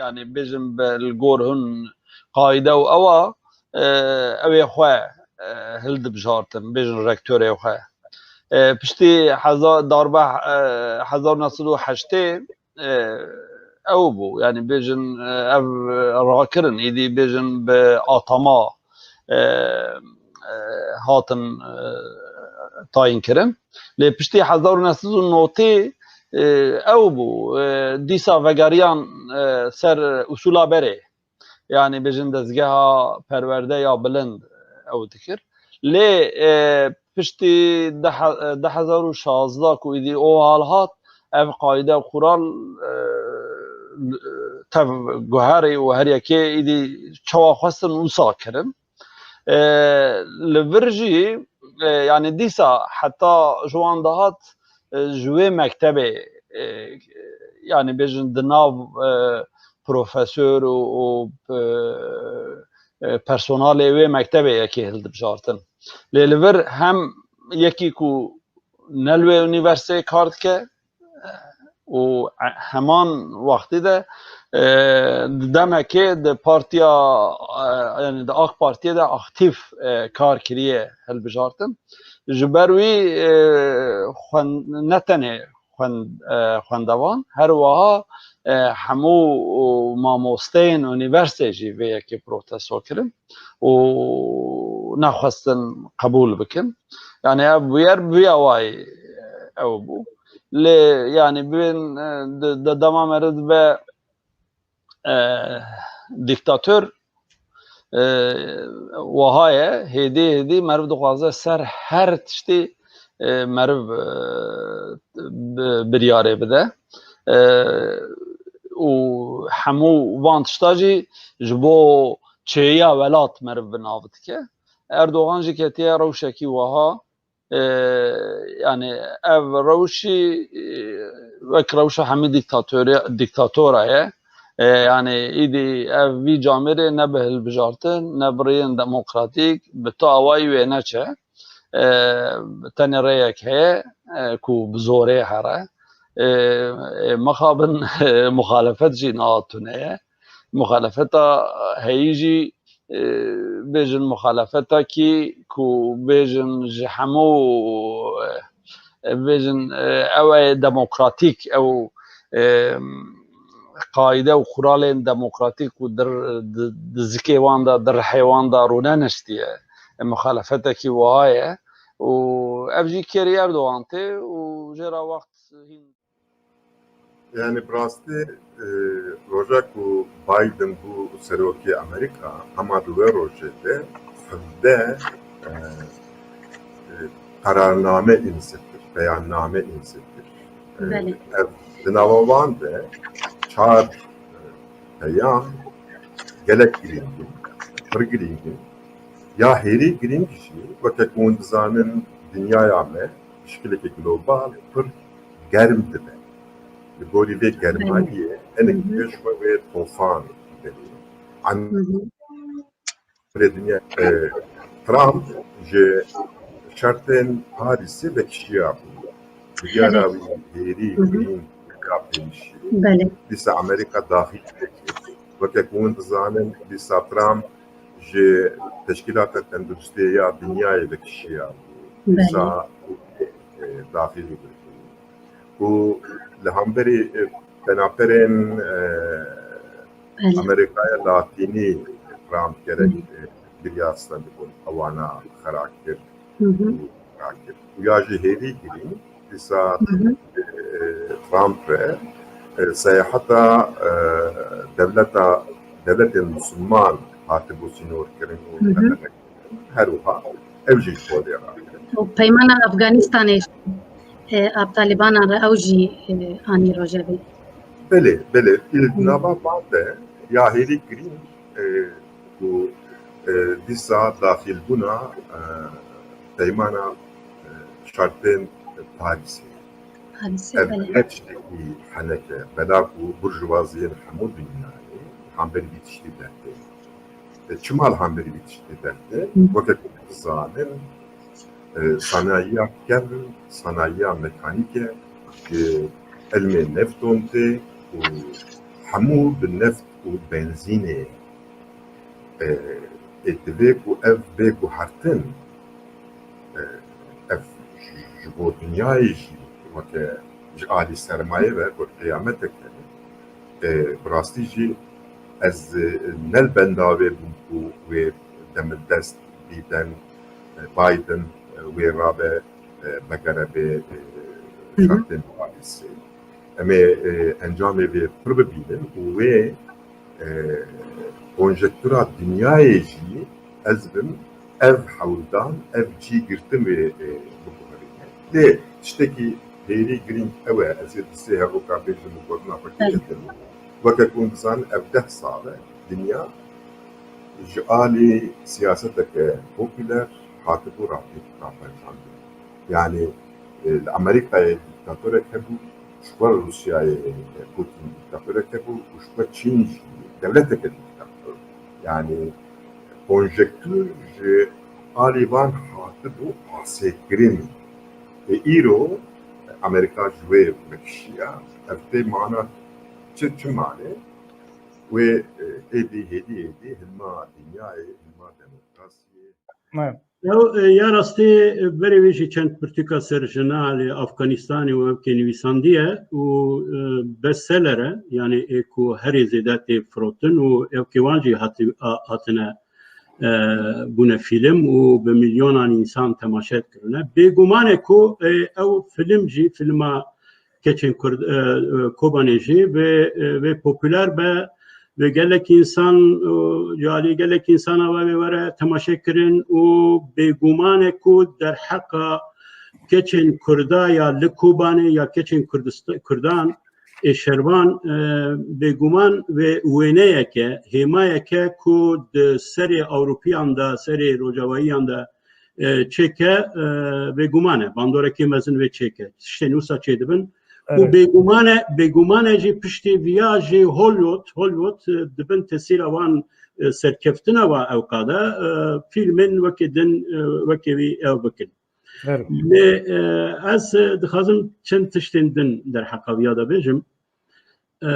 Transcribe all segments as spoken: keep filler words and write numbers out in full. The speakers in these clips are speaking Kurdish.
Yanî bêjin bi li gor hûn qaîde û ewa, e, ew ê xwe, e, hildibijartin, bêjin rektorê xwe. E, piştî heza-, darbe, e, hezar û neh sed û heştê, e, ew bû. Yanî bêjin, e, ev rakirin, îdî bêjin bi atama, e, e, hatin, e, tayîn kirin. Lê piştî hezar û neh sed û notê, e, ew bû. E, dîsa vegeriyan, e, ser usûla berê. Yanî bêjin dezgeha perwerde ya bilind ew dikir. Lê, e, piştî deh, e, du hezar û şazda ku îdî o hal hat, ev qaîde û qural, e, tev guherî û her yekê îdî çawa xwestin wisa kirin. E, li vir jî, e, yanî dîsa heta ji wan dihat, e, ji wê mektebê, e, yanî bêjin di nav, e, profesor û, û, e, e, personalê wê mektebê yekê hildibijartin. Lê li vir hem yekî ku ne li wê unîversiteyê kar dike, û heman wextî de, e, di demekê di partiya, e, yanî di AK Partiyê de aktîf, e, kar kiriye hilbijartin. Ji ber wî, e, xwen-, ne tenê xwen-, e, xwendevan, her wiha, e, hemû mamosteyên unîversiteyê jî vê yekê protesto kirin û nexwestin qebûl bikin. Yanî ev bûyer bi vî awayî ew bû. Lê yanî bibên, e, di, di dema meriv dibe, e, dîktator, e, wiha ye, hêdî hêdî meriv dixwaze ser her tiştî, e, meriv, e, bi-, biryarê bide. E, û hemû van tişta jî ji bo çêyiya welat meriv bi nav dike. Erdogan jî ketiye rewşekî wiha, e, yanî ev rewşî, e, wek rewşa hemî dîktatorî-, dîktatora ye. E, yanî îdî ev vî camêrê ne bi hilbijartin, ne bi rêyên demokratîk, bi tu awayî wê neçe. E, tenê rêyek heye, e, ku bi zorê here. E, e, mixabin muxalefet jî niha tune ye. Muxalefeta heyî jî, e, bêjin muxalefetekî ku bêjin ji hemû, e, bêjin, e, ew ê demokratîk, ew, e, qaîde û quralên demokratîk û dir-, di, di zikê wan de, di rihê wan de rûneniştiye. E, muxalefetekî wiha ye û ev jî kêrî Erdogan tê û jê re wext hîn. Yani bi rastî, e, roja ku Biden bû serokê Amerîka, hema di wê rojê de hevdeh, e, e, qerarname îmze kir, beyanname îmze kir. E, Belê. Ev di nava wan de çar, e, peyam gelek girîng in, pir girîng in. Ya hêrî girîng jî, weke ku hûn dizanin, dinyaya me bi şikileke global pir germ dibe. Li gorî vê germayiyê hinek pêş xwe wê tofan derê. An-, Hı hı. Rê dinya, e, Trump ji şertên Parîsê vekişiya bû. Diyara wî hêrî girîng ya pêşî. Belê. Dîsa Amerîka daxî dike. Weke ku hûn dizanin, dîsa Trump ji Teşkîlata Tenduristiyê ya Dinyayê vekişiya bû. Belê. Dîsa, e, daxî bû. Û li hemberî, e, penaberên, e, Belê. Amerîkaya Latînî Trump gerek, Hı hı. e, biriya Stenbul ewana xera kir Hı hı. û rakir. Û ya jî hêrî girîng, dîsa, Hı hı. e, Trump re, e, seyaheta, e, dewleta, dewletên Musulman hatibû sînorkirin û Hı hı. her wiha ew jî ji xwe vê rakirin. Û peymana Afganistanê jî, e, a Talibanan re ew jî, e, anî rojevê. Belê, belê. Li Hı. nava van de ya hêrî girîng, e, ku, e, dîsa daxilbûna, e, peymana, e, şertên Parîsê. Parîsê, Ev belê. ne tiştekî henek e. Bela ku burjuvaziyên hemû dinyayê li hember vî tiştî dertê. E, çima li hember vî tiştî dertê? Hı. Weke ku dizanin, e, sanayiya kevn, sanayiya mekanîk e, e, ilmê nefton tê û Hemû bi neft û benzînê, e, ê divê ku ev bê guhertin, e, ev ji bo dinyayê jî weke ji alî sermayê ve ku qiyametek hene. E, bi rastî jî ez, e, ne li benda wê bûm ku wê demildest Biden, e, Biden, e, wê rabe, e, vegere bê, e, Hı hı. şertên Parîsê. Em ê, e, encamê vê pir bibînin û wê, e, konjektura dinyayê jî ez bim ev hewldan, ev cî girtin wê, e, biguherîne. Lê tiştekî hêrî girîng ew e, ez ê di sê heroka bêjim û gotina xwe Evet. kêşetim. Weke ku hûn dizanin ev deh sal e dinya ji alî siyaseteke popûler hatibû rape-, raperzandin. Yanî, e, li Amerîkayê dîktatorek hebû, ji xwe Rûsyayê, e, Putin dîktatorek hebû û ji xwe Çîn jî dewleteke dîktator. Yanî konjektûr ji alî van hatibû asêkirin. E, îro Amerîka ji wê vekişiya, ev tê mana çi, çi mane? Wê, e, êdî, hêdî, hêdî hilma dinyayê, hilma demokrasiyê. Evet. Ew, e, ya rastî, e, berê wê jî çend pirtûka ser jina li Afganistanê û ew kê nivîsandiye û, e, bestseller e, yanî ê ku herê zêde tê firotin û ew kê wan jî hati-, a-, hatine, e, bûne fîlm û bi milyonan însan temaşe kirine. Bêguman e ku, e, ew fîlm jî, fîlma Keçên Kurd, e, e, Kobanê jî vê, e, vê popûler be, vê gelek însan, e, ji alî gelek însana ve vê were temaşe kirin û bêguman e ku derheqa keçên Kurda ya li Kobanê ya keçên Kurdist-, Kurdan ê şervan, e, bêguman vê wêneyeke, hêmayeke ku di serê Ewropiyan de, serê Rojawayiyan de e, çêke, e, bêguman e. Bandorekê mezin vê çêke. Tiştên wisa çêdibin. Û Evet. bêguman e, bêguman e jî piştî viya jî Hollywood, Hollywood, e, di bin tesîra wan, e, serkeftina wa ewka de, e, fîlmên wekî din, e, wekî wî ew bikin. Evet. Lê, e, ez, e, dixwazim çend tiştên din derheqa viya de bêjim. E,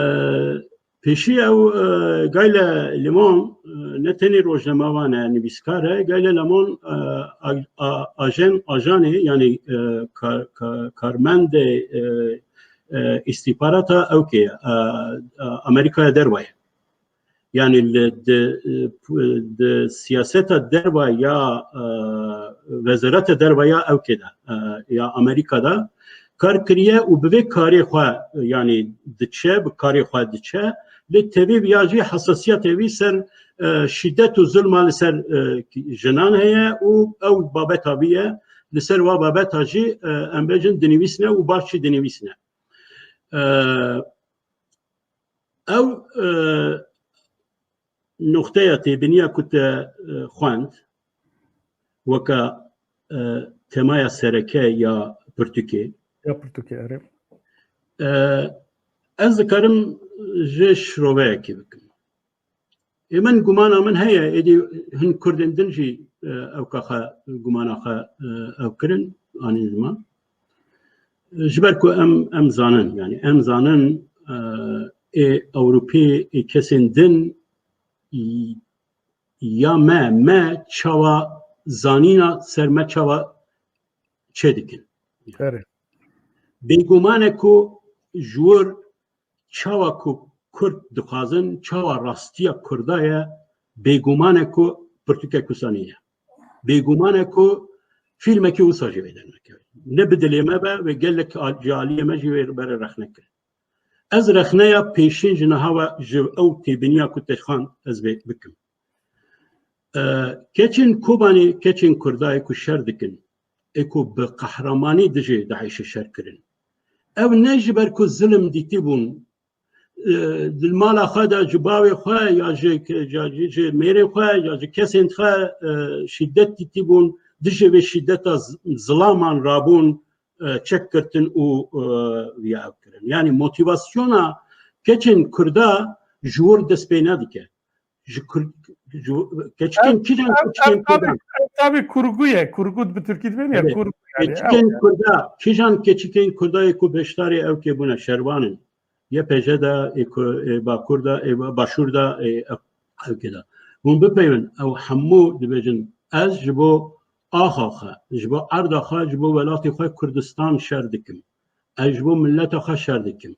Pêşî ew, e, Gayle Limon, e, ne tenê rojnamevan e, nivîskar e. Gayle Limon, e, a-, a-, ajen, ajanê, yanî, e, kar-, ka-, karmendê, e, e, îstîxbarata ewkê ye, e, e, Amerîkaya derve ye. Yanî li di, e, p-, di siyaseta derve ya, e, wezareta derve ya ewkê de, e, ya Amerîka de kar kiriye û bi vê karê xwe, yanî diçe, bi karê xwe diçe, lê tevî ya jî hesasiyetê wî ser, e, şîdet û zulma li ser, e, jinan heye û ew babeta wî ye. Li ser wa babeta jî, e, em bêjin dinivîsine û baş jî dinivîsine. E, ew, e, noxteya têbiniya ku te, e, xwend, weke, e, temaya sereke ya pirtûkê. Ya pirtûkê, erê. E, ez dikarim jê şiroveyekê bikim. Ê min gumana min heye, êdî hin Kurdên din jî, e, ewka xwe, gumana xwe, e, ew kirin, anîn ziman. Ji ber ku em, em zanin, yanî em zanin, e, ê Ewropî, ê kesên din, ya me, me çawa zanîna ser me çawa çêdikin. Erê. Bêguman e ku ji wir çawa ku Kurd dixwazin, çawa rastiya Kurda ye, bêguman e ku pirtûkek wisa nîne. Bêguman e ku fîlmekî wisa jî vê dernekeve. Ne bi dilê me be, wê gelek al-, ji aliyê me jî wê bere rexne kirin. Ez rexneya pêşîn ji niha ve ji ew têbiniya ku te xwend ez vê bikim. E, keçên Kobanê, keçên Kurdayê ku şer dikin, ê ku bi qehremanî dijî DAIŞê şer kirin. Ew ne ji ber ku zilim dîtî bûn, e, di mala xwe de ji bavê xwe ya ji, ya ji, ji mêrên xwe ya ji kesên xwe, e, şîdet dîtî bûn, dijî vê şîdeta z-, zilaman rabûn, e, çek girtin û, e, viya ev kirin. Yanî motivasyona keçên Kurda ji wir dest pê nedike. Ji Kurd, ji, keçikên Ev, kîjan ev, keçikên ev tabî, Kurdan? Ev tabî kurgu ye. Kurgu bi Tirkî dibên ya, Evet. kurgu yani, ew Keçikên yani. Kurda, kîjan keçikên Kurda yê ku beşdarê ew kê bûne şervan in. Y P J de, ê ku, ê Bakur de, ê Ba-, Başûr de, ê ev, ev kê de. Hûn bipeyvin, ew hemû dibêjin, ez ji bo axa xwe, ji bo erda xwe, ji bo welatê xwe Kurdistan şer dikim. Ez ji bo mileta xwe şer dikim.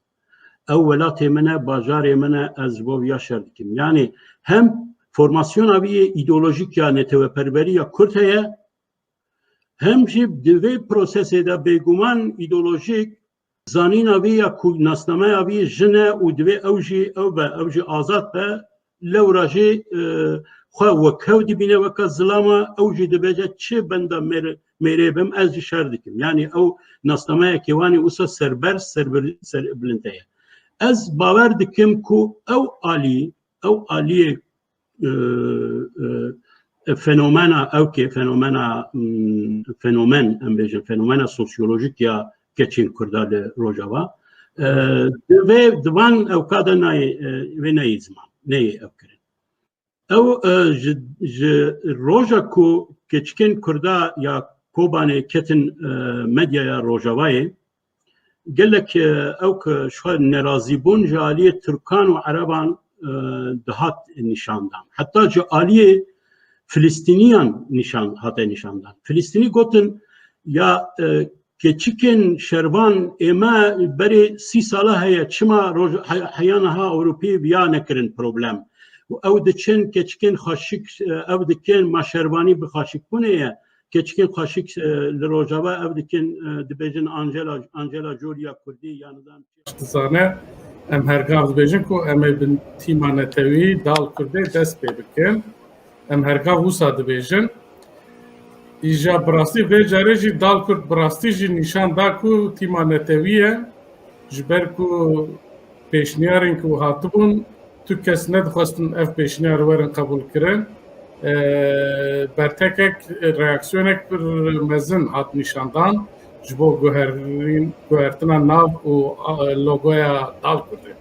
Ew welatê min e, bajarê min e, ez ji bo viya şer dikim. Yani hem formasyona vî yê îdeolojîk ya neteweperwerî ya Kurd heye, hem jî di vê prosesê de bêguman îdeolojîk zanîna vî ya ku nasnameya vî jin e û divê ew jî ew be, ew jî azad be, lewra jî, e, xwe wek hew dibîne weke zilama, ew jî dibêje çi benda mêr-, mêrê bim, ez jî şer dikim. Yani ew nasnameyekê wan ê wisa serberz, serbir-, serbilind heye. Ez bawer dikim ku ew alî, ew aliyê, e, e, fenomena, ew kê fenomena, mm, fenomen, em bêjin, fenomena sosyolojik ya keçên Kurda li Rojava, e, di vê, di van ewka de nayê, e, wê neyê ziman, neyê ew kirin. Ew, e, ji, ji roja ku keçikên Kurda ya Kobanê ketin, e, medyaya Rojavayê, gelek, e, ew ku ji xwe nerazîbûn ji aliyê Tirkan û Ereban, e, dihat nîşandan. Heta ji aliyê Filistîniyan nîşan, hate nîşandan. Filistînî gotin, ya, e, keçikên şervan ê me berê sî sala heye, çima roj-, he-, heya niha Ewropî viya nekirin problem? Û ew diçin keçikên xweşik, e, ew dikin, ma şervanî bi xweşikbûnê ye. Keçikên xweşik, e, li Rojava ev dikin, e, dibêjin Angela, Angela Jolie ya Kurdî, ya nizam çi. Dizane, em her gav dibêjin ku em ê bin tîma netewî Dal Kurdê dest pê bikin. Em her gav wisa dibêjin. Îja bi rastî vê carê jî Dal Kurd bi rastî jî nîşan da ku tîma netewî ye. Ji ber ku pêşniyarên ku hatibûn, tu kes nedixwestin ev pêşniyar werin qebûlkirin. E, bertekek, reaksiyonek pir mezin hat nîşandan ji bo guherîn-, guhertina nav û, a, logoya Dal Kurdê.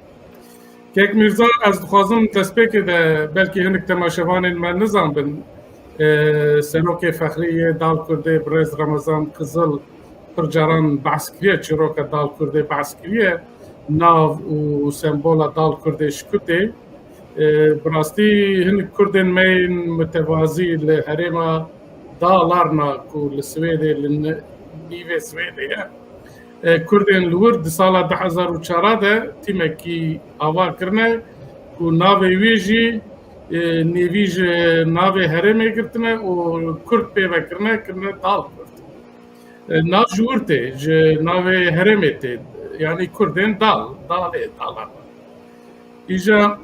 Kek Mîrza, ez dixwazim destpêkê de belkî hinek temaşevanên me nizanbin, e, serokê fexrî yê Dal Kurdê, birêz Remezan Kizil, pir caran behs kiriye, çîroka Dal Kurdê behs kiriye, nav û sembola Dal Kurdê ji ku tê. E, bi rastî hinek Kurdên me yên mutevazî li herêma Dalarna ku li Swêdê, li ni-, nîvê Swêdê ye. E, Kurdên li wir di sala du hezar û çar de tîmekî ava kirine ku navê wî jî, e, nêvî ji navê herêmê girtine û Kurd pê ve kirine, kirine Dal Kurd. E, nav ji wir tê, ji navê herêmê tê, yanî Kurdên Dal, Dalê, Dalarna. Îja,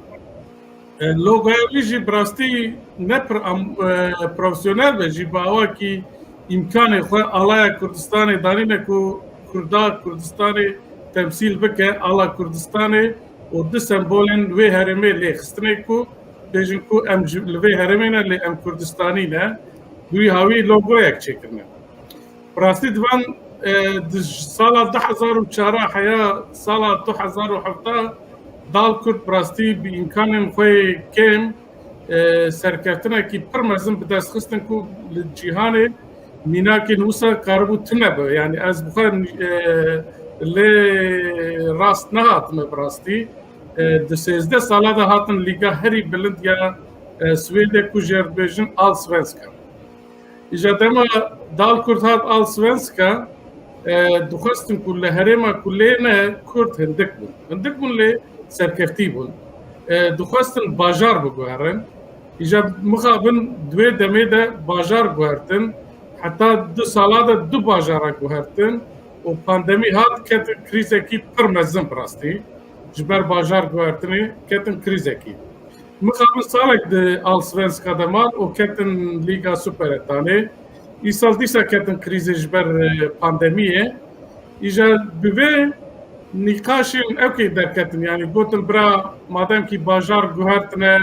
e, logoya wî jî bi rastî ne pir am-, e, profesyonel be, jî bi awakî îmkanê xwe alaya Kurdistanê danîne ku Kurda Kurdistanê temsîl bike, ala Kurdistanê û du sembolên wê herêmê lê xistinê ku bêjin ku em ji, li vê herêmê ne, lê em Kurdistanî ne. Bi wî hawî logoyek çêkirine. Bi rastî divan, e, di sala du hezar û çar heya sala du hezar û hevdeh Dal Kurd bi rastî bi îmkanên xwe yê kêm, e, serkeftinekî pir mezin bi dest xistin ku li cîhanê mînakên wisa karibû tune be. Yani ez bi xwe, e, lê rast nehatime bi rastî. E, di sêzdeh sala de hatin lîga herî bilind ya, e, Swêdê ku jê re dibêjin Allsvenska. Îja dema Dal Kurd hat Allsvenska, e, dixwestin ku li herêma ku lê ne Kurd hindik bûn. Hindik bûn lê serkeftî bûn. E, dixwestin bajar biguherin. Îja mixabin di wê demê de bajar guhertin. Heta du sala de du bajara guhertin û pandemî hat ketin krîzekî pir mezin bi rastî. Ji ber bajar guhertinê ketin krîzekî. Mixabin salek di Allsvenska de man û ketin Lîga Superettanê. Îsal dîsa ketin krîzê ji ber, e, pandemiyê. Îja bi vê nîqaşên ewkê derketin, yanî gotin bira madem kî bajar guhertine,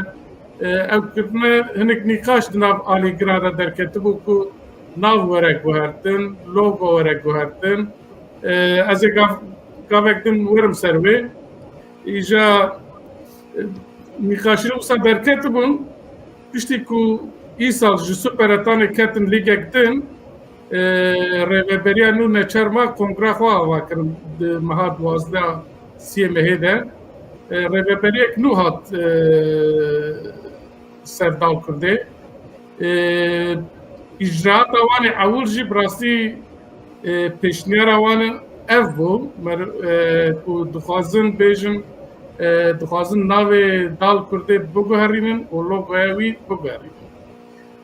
e, ew kirine hinek nîqaş di nav alîgira de derketibû ku nav were guhertin, logo were guhertin. E, ez ê gav-, gavek din werim ser wê. Îja, e, nîqaşî wisa derketibûn, piştî ku îsal ji Superettanê ketin lîgek din, e, rêveberiya nû neçerma kongra xwe ava kirin di meha duwazdeh siyê mehê de. e, rêveberiyek nû hat, e, ser Dal Kurdê. E, îcraata wan ê ewil jî bi rastî, e, pêşniyara wan ev bû, mer-, e, ku dixwazin bêjin, e, dixwazin navê Dal Kurdê biguherînin û logoya wî biguherînin.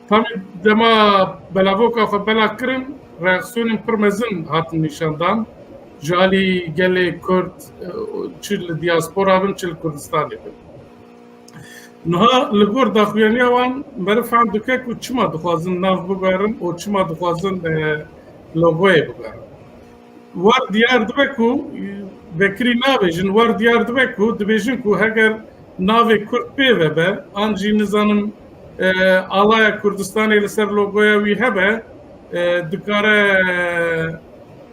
Tam dema belavoka xwe bela kirin, reaksiyonên pir mezin hatin nîşandan. Ji alî gelê Kurd, e, çi li diaspora bin, çi li Kurdistanê bin. Niha li gor daxuyaniya wan meriv fehm dike ku çima dixwazin nav bigerin û çima dixwazin, e, logoyê bigerin. Wer diyar dibe ku, e, vekirî nabêjin, wer diyar dibe ku dibêjin ku heger navê Kurd pê ve be, an jî nizanim, e, alaya Kurdistanê li ser logoya wî hebe, e, dikare,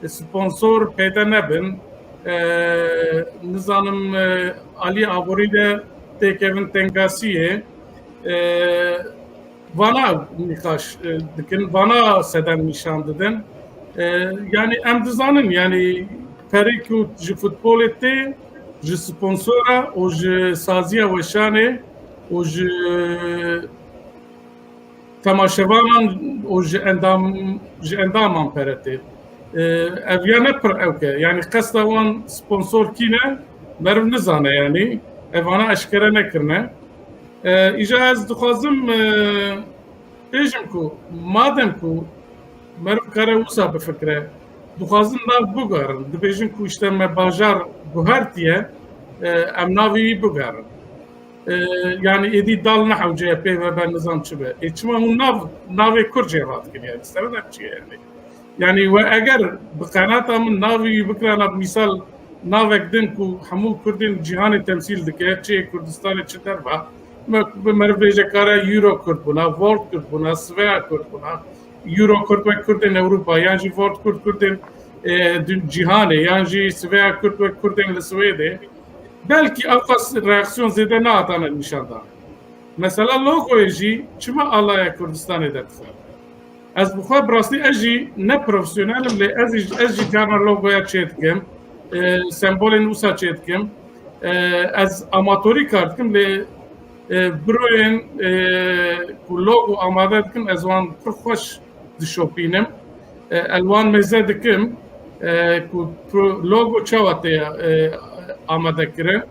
e, sponsor peyde nebin. E, nizanim, e, alî aborî de têkevin tengasiyê. E, vana nîqaş, e, dikin, vana sedem nîşan didin. E, yanî em dizanin, yanî perê ku ji futbolê tê, ji sponsora û ji saziya weşanê û ji temaşevanan û ji endam-, ji endaman pere tê. E, ev ya ne pir ewk e. Yanî qesta wan sponsor kî ne, meriv nizane yanî. Evana eşkere nekirine. E, îja ez dixwazim, e, bêjim ku madem ku meriv kare wisa bifikre, dixwazin nav biguherin, dibêjin ku işte me bajar guhertiye, e, em navê wî biguherin. E, yanî êdî dal nehewce ye pê ve be nizam çi be. Ê çima hûn nav, navê Kurd jê radikin yanî? Sebeb çi ye yanî? Yanî we eger bi qenata min navê wî bikirana mîsal navek din ku hemû Kurdên cîhanê temsîl dike, çi Kurdistanê çi derva, me-, bi meriv bêje kare Euro Kurd bûna, World Kurd bûna, Svea Kurd bûna, Euro Kurd wek Kurdên Ewropa, yan jî World Kurd Kurdên, e, dun-, cîhanê, yan jî Svea Kurd wek Kurdên li Swêdê. Belkî ew qas reaksiyon zêde nehatane nîşandan. Mesela logoyê jî çima alaya Kurdistanê derdixe? Ez bi xwe bi rastî ez jî ne profesyonelim lê ez jî, ez jî carna logoya çêdikim, e, sembolên wisa çêdikim. E, ez amatorî kar dikim lê, e, biroyên, e, ku logo amade dikin ez wan pir xweş dişopînim. E, ez wan mêze dikim, e, ku pro-, logo çawa tê, e, amade kirin.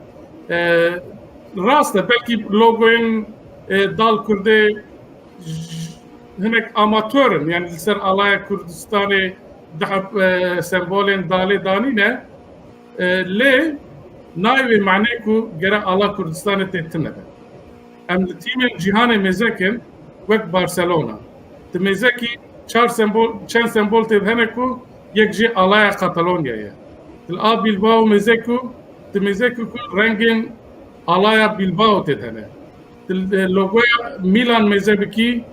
E, rast e, belkî logoyên, e, Dal Kurdê j-, hinek amator in, yanî li ser alaya Kurdistanê dihep, e, sembolên dalê danîne, e, lê nayê wê manê ku gere ala Kurdistanê tê tune be. Em li tîmên cîhanê mêzek in, wek Barcelona. Di mêzekî çar sembol, çend sembol tê hene ku yek jê alaya Katalonyayê ye. Di a Bilbao mêzek ku, di mêzek ku rengên alaya Bilbao tê hene. Di, e, logoya Milan mêze bikî,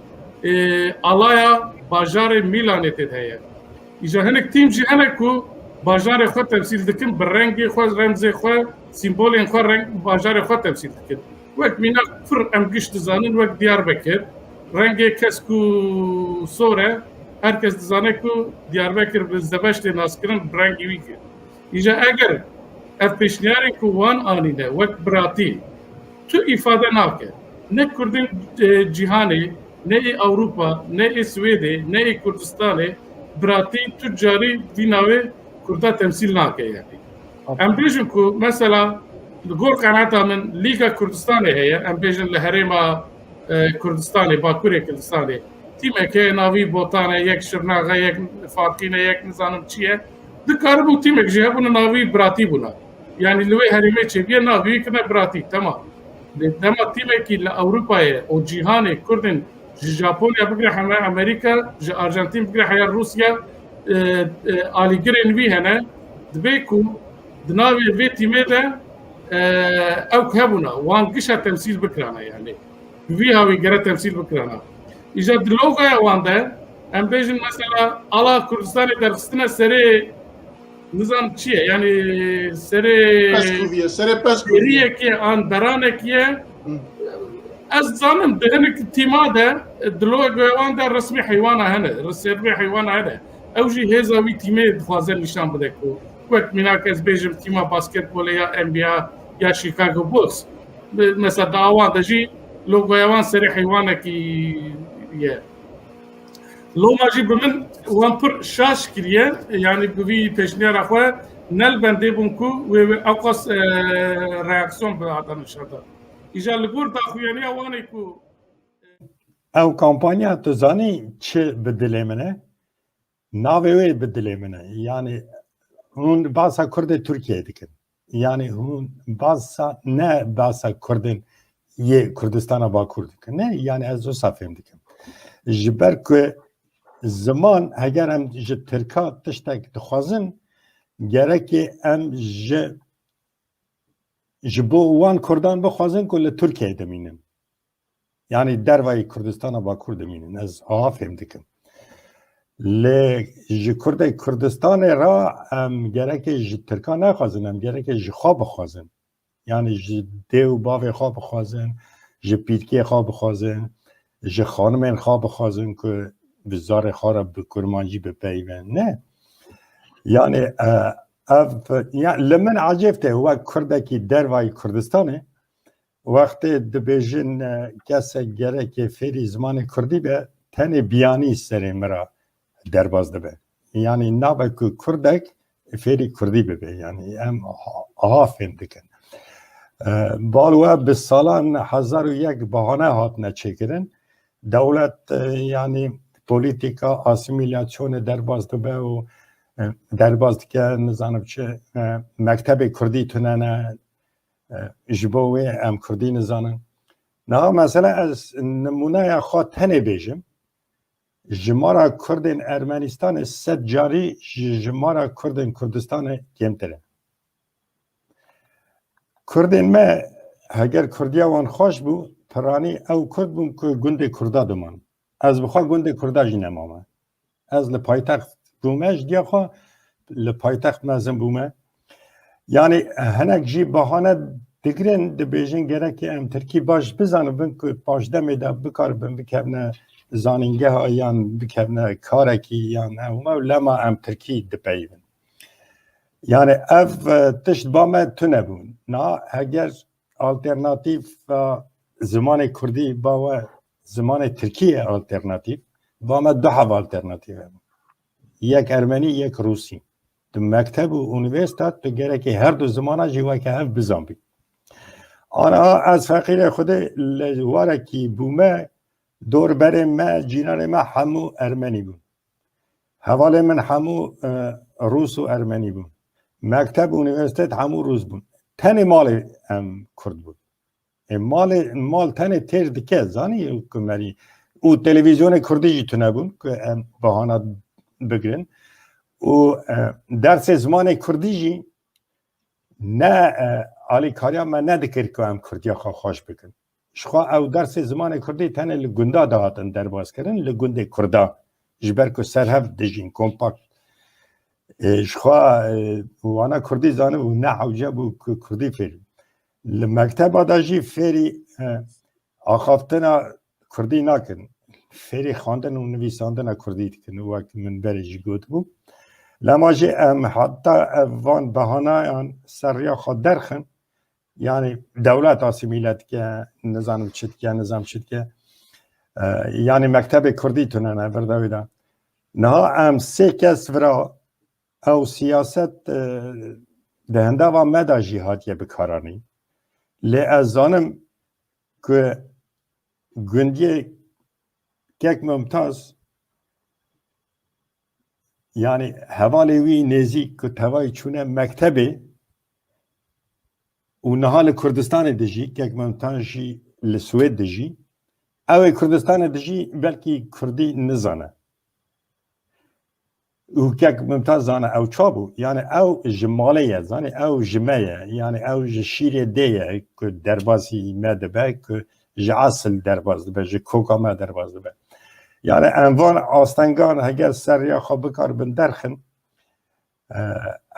e, alaya bajarê Milanê tê heye. Îja hinek tîm jî hene ku bajarê xwe temsîl dikin, bi rengê xwe, remzê xwe, sîmbolên xwe, reng bajarê xwe temsîl dikin. Wek mînak pir em giş dizanin, wek Diyarbekir. Rengê kesk û sor e. Her kes dizane ku Diyarbekir bi zebeş tê naskirin, bi rengê wî kir. Îja eger ev pêşniyarên ku wan anîne wek biratî, tu îfade nake. Ne Kurdên, e, cîhanê, ne ê Ewropa, ne ê Swêdê, ne ê Kurdistanê biratî tu carî vî navê Kurda temsîl nake yanî. Em bêjin ku mesela li gor qenata min Lîga Kurdistanê heye, em bêjin li herêma, e, Kurdistanê, Bakurê Kurdistanê. Tîmek heye navî Botan e, yek Şirnax e, yek Farqîn e, yek nizanim çi ye. Dikaribû tîmek jî hebûna navî biratî bûna. Yanî li wê herêmê çêbûye navî wî kirine biratî. Temam. Lê dema tîmekî li Ewropayê û cîhanê Kurdên ji Japonya bigire heme Amerîka, ji Arjantîn bigire heya Rûsya, e, e, alîgirên wî hene, dibê ku di navê vê tîmê de, e, ew hebûna, wan gişa temsîl bikirana yanî. Bi vî hawî gere temsîl bikirana. Îja di logoya wan de, em bêjin mesela ala Kurdistanê derxistine serê nizam çi ye? Yanî serê Peskûviye, serê peskûviye. Seriyekê an beranekê ye. Hı. Ez dizanim di hinek tîma de, di logoya wan de resmê heywana hene, resmê heywana hene. Ew jî hêza wî tîmê dixwaze nîşan bide ku, wek mînak ez bêjim tîma basketbolê ya N B A ya Chicago Bulls. Bi-, mesela da wan de jî logoya wan serê heywanekî ye. Loma jî bi min wan pir şaş kiriye, yanî bi vî pêşniyara xwe ne li bendê bûn ku wê, wê ewqas, e, reaksiyon bi hata nîşandan. Îja li gor daxuyaniya wan ê ku Ew kampanya tu zanî çi bi dilê min e? Navê wê bi dilê min e. Yanî hûn basa Kurdê Tirkiyeyê dikin. Yanî hûn basa, ne basa Kurdên yê Kurdistana Bakur dikin. Ne, yanî ez wisa fêm dikim. Ji ber ku ziman, heger em ji Tirka tiştek dixwazin, gerekê em ji, ji bo wan Kurdan bixwazin ku li Tirkiyeyê dimînin. Yanî dervayî Kurdistana Bakur dimînin. Ez aha fêm dikim. Lê ji Kurdê Kurdistanê re em gerekê ji Tirka nexwazin, em gerekê ji xwe bixwazin. Yanî ji dê û bavê xwe bixwazin, ji pîrkê xwe bixwazin, ji xanimên xwe bixwazin ku bi zarê xwe re bi kurmancî bipeyivin. Ne. Yanî, e, ev, ya, li min ecêb tê, wek Kurdekî dervayî Kurdistanê, wextê dibêjin, e, kesek gerekê fêrî zimanê Kurdî be, tenê biyanî serê min re derbas dibe. Yanî nabe ku Kurdek fêrî Kurdî bibe. Yanî em aha, aha fêm dikin. E, bal we bi salan hezar û yek bahane hatine çêkirin. Dewlet, e, yanî polîtîka asîmîlasyonê derbas dibe û, e, derbas dike, nizanim çi, e, mektebê Kurdî tune ne, e, ji bo wê em Kurdî nizanin. Niha mesela ez nimûneya xwe tenê bêjim, jimara Kurdên Ermenistanê sed carî ji jimara Kurdên Kurdistanê kêmtir e. Kurdên me, heger Kurdiya wan xweş bû, piranî ew Kurd bûn ku gundê Kurda diman. Ez bi xwe gundê Kurda jî nemame. Ez li paytext bûme, ji diya xwe li paytext mezin bûme. Yanî hinek jî bahane digirin, dibêjin gerekê em tirkî baş bizanibin ku paşdemê de bikaribin bikevne zanîngeha yan bikevne karekî yan ew me, lema em tirkî dipeyivin. Yanî ev, e, tişt ba me tune bû. Na heger alternatîfa zimanê Kurdî ba we zimanê Tirkî ye alternatîf, ba me du heb alternatîf hebû. Yek Ermenî, yek Rûsî. Tu mekteb û unîversîte, tu gerekê her du zimana jî weke hev bizanbî. Ana ez feqîrê Xwedê li warekî bûme, dorberê me, cîranê me hemû Ermenî bûn. Hevalê min hemû, e, Rûs û Ermenî bûn. Mekteb û unîversîtet hemû Rûs bûn. Tenê malê em Kurd bûn. E, malê, mal tenê têr dike, zanî, ku merî. Û televîzyonê Kurdî jî tune bûn, ku em bahana bigirin. Û, e, dersê zimanê Kurdî jî ne, e, alîkariya me nedikir ku em Kurdiya xwe xweş bikin. Ji xwe ew dersê zimanê Kurdî tenê li gunda dihatin derbas kirin, li gundê Kurda. Ji ber ku serhev dijîn, kompakt. E, ji xwe, e, wana Kurdî zanibû, ne hewce bû ku Kurdî fêr. Li mekteba de jî fêrî, e, axaftina Kurdî nakin. Fêrî xwendin û nivîsandina Kurdî dikin, wek min berê jî gotibû. Lema jî em heta ev van behanayan ser riya xwe derxin, yanî dewlet asîmîle dike, nizanim çi dike, nizam çi dike. E, yanî mektebê Kurdî tune ne, vir de wê de. Niha em sê kes vira ew siyaset, e, di hindava me de jî hatiye bikaranîn. Lê ez zanim ku gundiyê Kek Mumtaz, yanî hevalê wî nêzîk ku tevayî çûne mektebê û niha li Kurdistanê dijî, Kek Mumtaz jî li Swêd dijî, ew ê Kurdistanê dijî belkî Kurdî nizane. Û Kek Mumtaz zane ew ça bû. Yanî ew ji malê ye, zanî ew ji me ye. Yanî ew ji şîrê dê ye ku derbasî me dibe, ku ji esil derbas dibe, ji koka me derbas dibe. Yanî em van astengan heger ser riya xwe bikaribin derxin, e,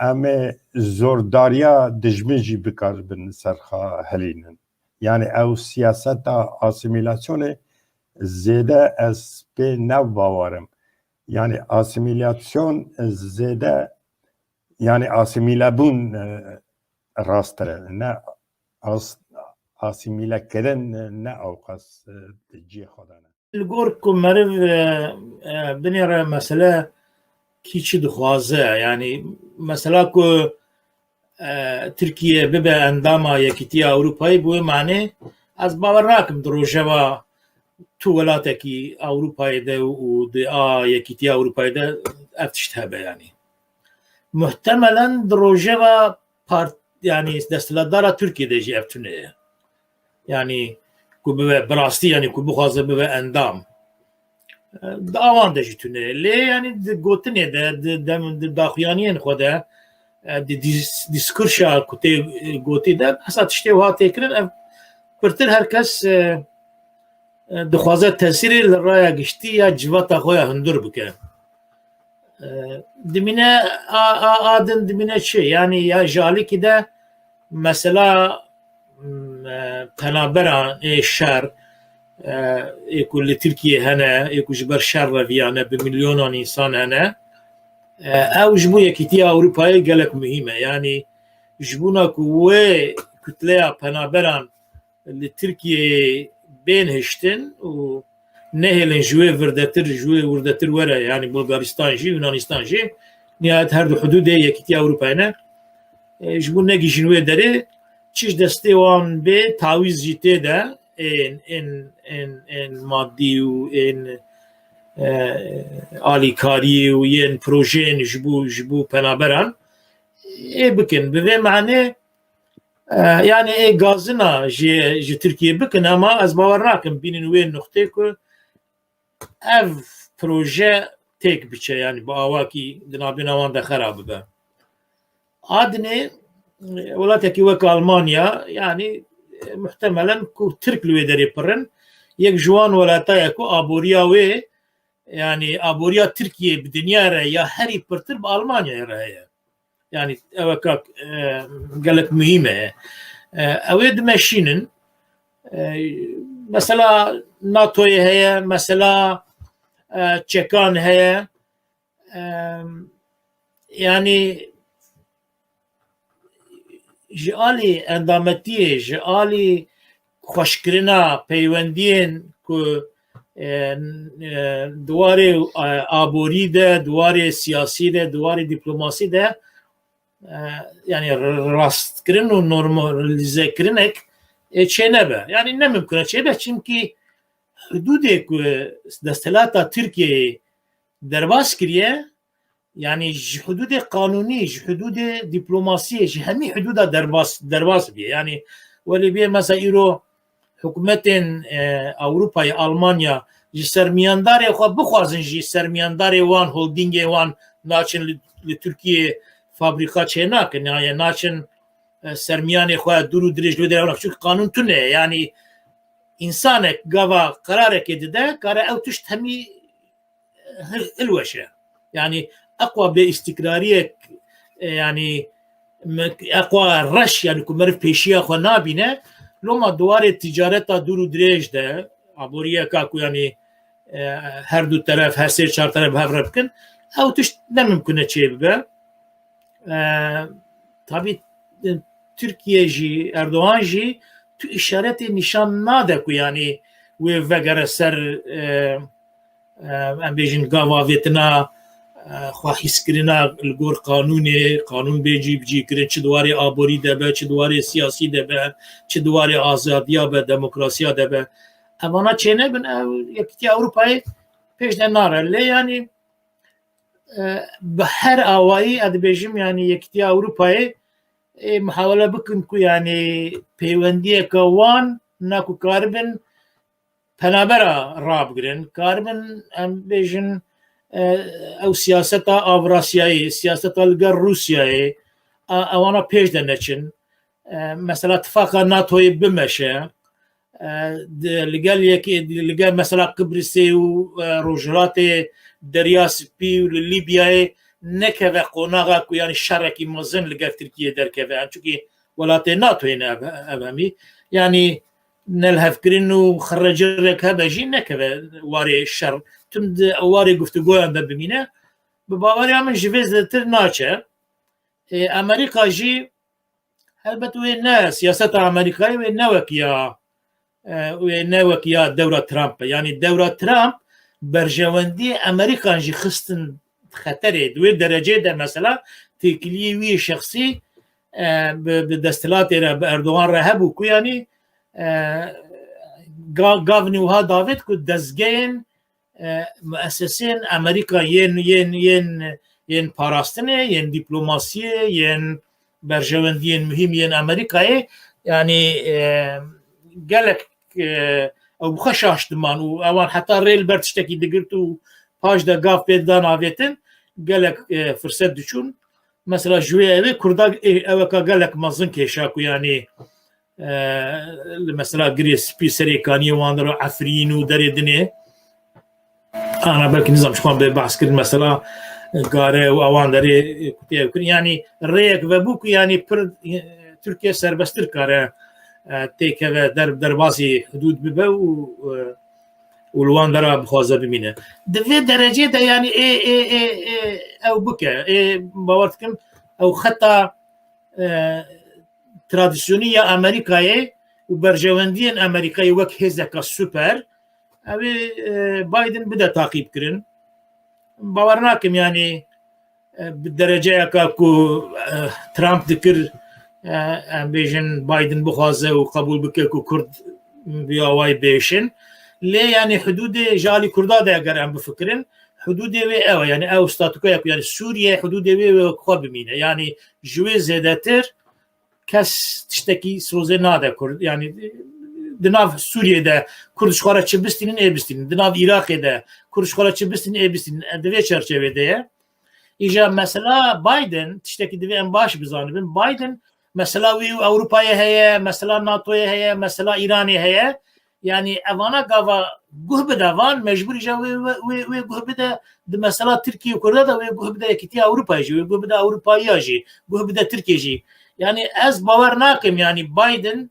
em ê zordariya dijmin jî bikaribin ser xwe hilînin. Yanî ew siyaseta asîmîlasyonê zêde ez pê ne bawer im. Yanî asîmîlasyon zêde, yanî asîmîlebûn, e, rasttir e. Ne, as-, asîmîlekirin ne ewqas, e, di cihê xwe de ne. Li gor ku meriv, e, e, binêre mesele kî çi dixwaze, yanî mesela ku, e, Tirkiye bibe endama Yekîtiya Ewropayê, bi wê manê ez bawer nakim di rojeva tu welatekî Ewropayê de û di a Yekîtiya Ewropayê de ev tişt hebe, yanî muhtemelen di rojeva part-, yanî desthilatdara Tirkiye de jî ev tune ye. Yanî ku bibe bi rastî, yanî ku bixwaze bibe endam. E, di awan de jî tune ye. Lê yanî di gotinê de, di, dem-, di daxuyaniyên xwe de, e, di dîs-, dîskurşa ku tê, e, gotî de, hesa tiştê wiha tê kirin, ev pirtir her kes, e, e, dixwaze tesîrê li raya giştî ya civata xwe ya hundir bike. E, dimîne a, a, a din dimîne çi? Yanî ya ji alîkî de mesela, m, e, penaberan ê şer, e, ê ku li Tirkiye hene, ê ku ji ber şer reviyane bi milyonan însan hene, e, ew ji bo Yekîtiya Ewropayê gelek muhîm e. Yanî ji bona ku wê kutleya penaberan li Tirkiyeyê bên hiştin û nehêlin ji wê virdetir, ji wê wirdetir were, yanî Bulgaristan jî, Yunanistan jî, nihayet her du hudûdê Yekîtiya Ewropayê ne. E, ji bo negihîjin wê derê, çi ji destê wan bê, tawîz jî tê de, ên, ên, ên, ên madî û ên, e, alîkariyê û yên projeyên ji bo, ji bo penaberan ê bikin. Bi vê manê, e, yanî ê gazina ji, ji Tirkiyê bikin, ama ez bawer nakim bînin wê nuqtê ku ev proje têk biçe, yanî bi awakî di navbêna wan de xera bibe. A dinê, e, welatekî wek Almanya, yanî, e, muhtemelen ku Tirk li wê derê pir in, yek ji wan welata ye ku aboriya wê, yanî aboriya Tirkiyê bi dinya re ya herî pirtir bi Almanyayê re heye. Yanî ew e ka, e, gelek muhîm e. E, ew ê dimeşînin. E, mesela NATOyê heye, mesela, e, Çekan heye. E, yanî ji alî endametiyê, ji alî xweşkirina peywendiyên ku, e, e, di warê, e, aborî de, di warê siyasî de, di warê dîplomasî de, e, yanî rastkirin û normalîzekirinek, e, çênebe. Yanî ne mimkun e çêbe, çimkî hudûdê ku desthilata Tirkiyeyê derbas kiriye, yanî ji hudûdê qanûnî, ji hudûdê dîplomasiyê, ji hemî hudûda derbas, derbas bûye. Yanî welê bê mesela îro hikûmetên, e, Ewropayê, Almanya, ji sermiyandarê xwe bixwazin jî, sermiyandarê wan, holdîngê wan naçin li, li Tirkiyê fabrîka çênakin, ya, ya naçin, e, sermiyanê xwe dûr û dirêj li wê derê, çunki qanûn tune ye. Yanî însanek gava qerarekê dide, kare ew tişt hemî hil-, hilweşe. Yanî eqwa bê îstikrariyek, e, yanî me-, eqwa reş, yanî ku meriv pêşiya xwe nabîne, loma di warê ticareta dûr û dirêj de, aboriyeka ku yanî, e, her du teref, her sê çar teref bi hev re bikin, ew tişt ne mimkun e çêbibe. E, tabî, e, Tirkiye jî, Erdogan jî tu îşaretê nîşan nade ku yanî wê vegere ser, e, e, em bêjin gava avêtina, e, xwehîskirina li gor qanûnê, qanûn bê cîbicîkirin, çi di warê aborî de be, çi di warê siyasî de be, çi di warê azadiya be, demokrasiya de be. Evana çênebin, ew Yekîtiya Ewropayê pêş de nare. Lê yanî, e, bi her awayî, ez dibêjim, yanî Yekîtiya Ewropayê ê mihawele bikin ku yanî peywendiyeke wan na ku karibin penabera rabigirin, karibin, em bêjin, e, ew siyaseta Avrasyayê, siyaseta li gel Rûsyayê, a, ewana pêş de neçin. E, mesela tifaqa NATOyê bimeşe, e, di, li gel yekê, li gel mesela Qibrisê û, e, Rojhilatê Derya Spî û li Lîbyayê nekeve qonaxa ku yanî şerekî mezin li gel Tirkiyê derkeve. Em çunkî welatê NATOyê ne ev, ev hemî. Yanî nelhevkirin û xirrecirek hebe jî nekeve warê şer. Tim di warê guftûgoyan de bimîne. Bi baweriya min ji vê zêdetir naçe. E, Amerîka jî Helbet wê ne, siyaseta Amerîkayê wê ne wek ya, e, wê ne wek ya dewra Trump be. Yanî dewra Trump berjewendiyê Amerîkan jî xistin xeterê. Di wê dereceyê de mesela têkiliyê wî şexsî, e, bi, bi desthilatê re, bi Erdogan re hebû ku yanî, e, ga-, gavnî wiha davêt ku dezgehên, e, muessesên Amerîka yên, yên, yên, yên parastinê, yên dîplomasiyê, yên berjewendiyên muhîm yên Amerîkayê, yanî, e, gelek, e, ew bi xwe şaş diman û ewan heta rê li ber tiştekî digirt û paş de gav pê didan avêtin, gelek, e, firset diçûn. Mesela ji wê ew ê Kurda, e, eweka gelek mezin kêşa ku yanî, e, li mesela Girê Spî, Serê Kaniyê wan der û Efrîn û derê dinê. Ana belkî nizam ji xwe bê behs kirin mesela Gare û ewan derê, e, kutê ew kirin. Yanî rêyek vebû ku yanî pir, e, Tirkiye serbesttir kare, e, têkeve der, derbasî hudûd bibe û, e, û li wan dera bixwaze bimîne. Di vê derecê de yanî ê, ê, ê, ê ew bike. Ê, bawer dikim ew xeta, e, tradisyonî ya Amerîkayê û berjewendiyên Amerîkayê wek hêzeka super, ew ê, e, Biden bide taqîb kirin. Bawer nakim yanî, e, bi dereceyeka ku, e, Trump dikir, e, em bêjin Biden bixwaze û qebûl bike ku Kurd bi awayî bêşin. Lê yanî hudûdê ji alî Kurda de eger em bifikirin, hudûdê wê ew e. Yanî ew statûkoya ku yanî Sûriye hudûdê wê wê wek xwe bimîne. Yanî ji wê zêdetir kes tiştekî sozê nade Kurd. Yanî di nav Sûriyê de Kurd ji xwe re çi bistînin ê bistînin. Di nav Iraqê de Kurd ji xwe re çi bistînin ê bistînin. E, di vê çerçevê de ye. Îja mesela Biden, tiştekî divê em baş bizanibin. Biden mesela wî û Ewropayê heye, mesela NATOyê heye, mesela Îranê heye. Yanî evana gava guh bide van, mecbûr îja wê, wê, wê, wê guh bide di mesela Tirkiye û Kurda de, wê guh bide Yekîtiya Ewropayê jî, wê guh bide Ewropaya jî, guh bide Tirkiye jî. Yanî ez bawer nakim, yanî Biden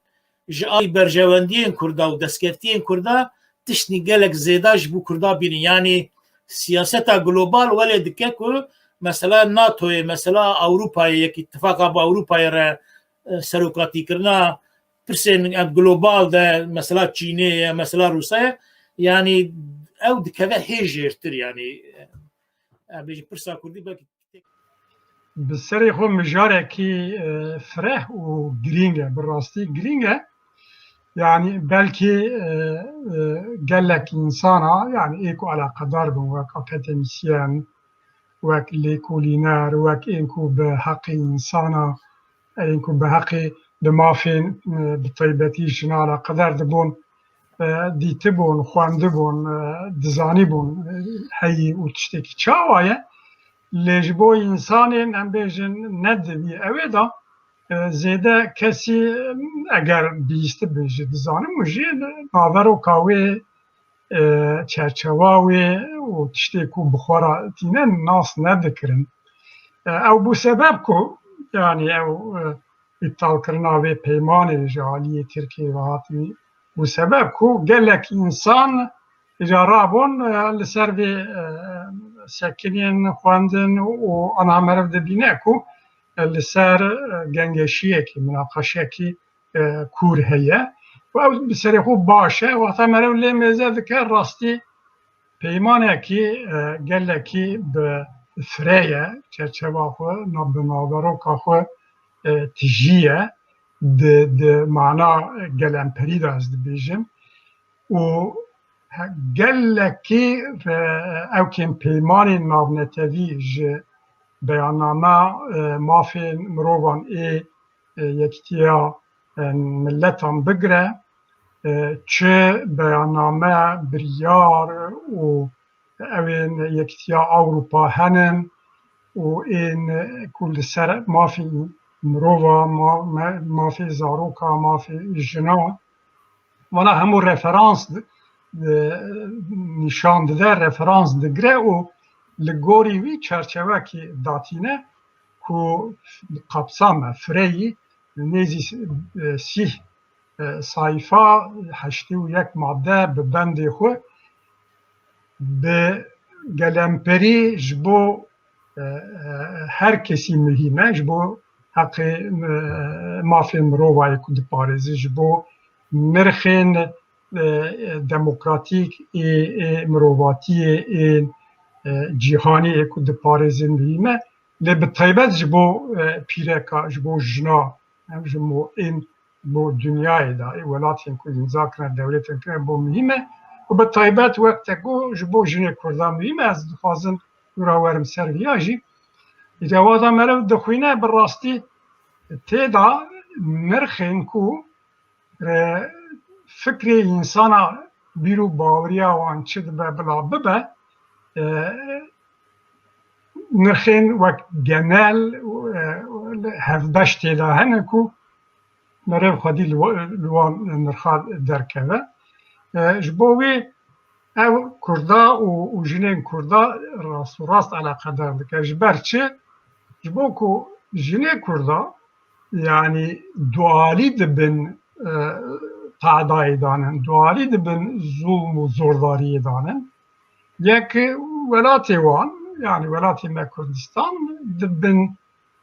ji alî berjewendiyên Kurda û destkeftiyên Kurda tiştî gelek zêda ji bo Kurda bînin. Yanî siyaseta global welê dike ku mesela NATOyê, mesela Ewropayê, yek îtifaqa bi Ewropayê re, e, serokatîkirina pirsên global de, mesela Çînê ye, mesela Rûsya ye, yanî ew dikeve hê jêrtir, yanî, e, em bêjin pirsa Kurdî belkî. Bi serê xwe mijarekî, e, fireh û girîng e, bi rastî girîng e. Yanî belkî, e, e, gelek însana, yanî ê ku eleqedar bin, wek akademîsyen, wek lêkolîner, wek ên ku bi heqê însana, ên ku bi heqê, bi mafên, e, bi taybetî jina eleqedar dibûn, e, dîtibûn, xwendibûn, e, dizanîbûn, e, heyî û tiştekî çawa ye. Lê ji bo însanên, em bêjin, ne di vî ewê de, e, zêde kesî, eger bihîstibe jî dizanim û jî naveroka wê, e, çerçewa wê û tiştê ku bi xwe re tîne nas nedikirin. E, ew bû sebeb ku, yanî ew, e, îptalkirina vê peymanê ji aliyê Tirkiyê ve hatî bû sebeb ku gelek însan îca rabûn, e, li ser vê, e, sekinên xwendin û ana meriv dibîne ku, e, li ser, e, gengeşiyekî, minaqeşekî, e, kûr heye. Û ew bi serê xwe baş e. Wexta meriv lê mêze dike, rastî peymanekî, e, gelekî bi fire ye, çerçeva xwe, na-, bi naveroka xwe, e, tijî ye. Di, di mana gelemperî de ez dibêjim. Û he-, gelekî, e, ewkên peymanên navnetevî ji beyanname, e, mafên mirovan ê, e, Yekîtiya, e, Miletan bigire, e, çi beyanname, biryar û ewên Yekîtiya Ewropa henin û ên ku li ser mafê mirova, ma-, me-, mafê zaroka, mafê jina, vana hemû referans di-, di-, nîşan dide, referans digire û li gorî wî çerçevekî datîne ku kapsame fireyî nêzî, e, sîh, e, sayfa, heştê û yek madde bi bendê xwe bi gelemperî ji bo, e, e, her kesî muhîm e, ji bo heqê, e, mafên mirovayê ku diparêzin, ji bo nirxên, e, demokratîk ê, ê mirovatiyê, ê, e, cîhanê ê ku diparêzin muhîm e. Lê bi taybet ji bo, e, pîreka, ji bo jina, em ji bo ên bo dinyayê de, ê welatên ku îmza kirine, dewletên kirine bo muhîm e. Û bi taybet wek te got, ji bo jinê Kurda muhîm e. Ez dixwazim dûra werim ser viya jî. Îdewa de meriv dixwîne, bi rastî tê de nirxên ku, e, fikrê însana, bîr û baweriya wan çi dibe bila bibe, e, nirxên wek genel, e, hevbeş tê de hene ku meriv xwedî li wa-, li wan nirxa derkeve. E, ji bo wê ev Kurda û, û jinên Kurda rast û rast eleqedar dike. Ji ber çi? Ji bo ku jinê Kurda, yanî dualî dibin, e, tadayê danin, dualî dibin zulm û zordariyê danin. Yek welatê wan, yanî welatê me Kurdistan, dibin,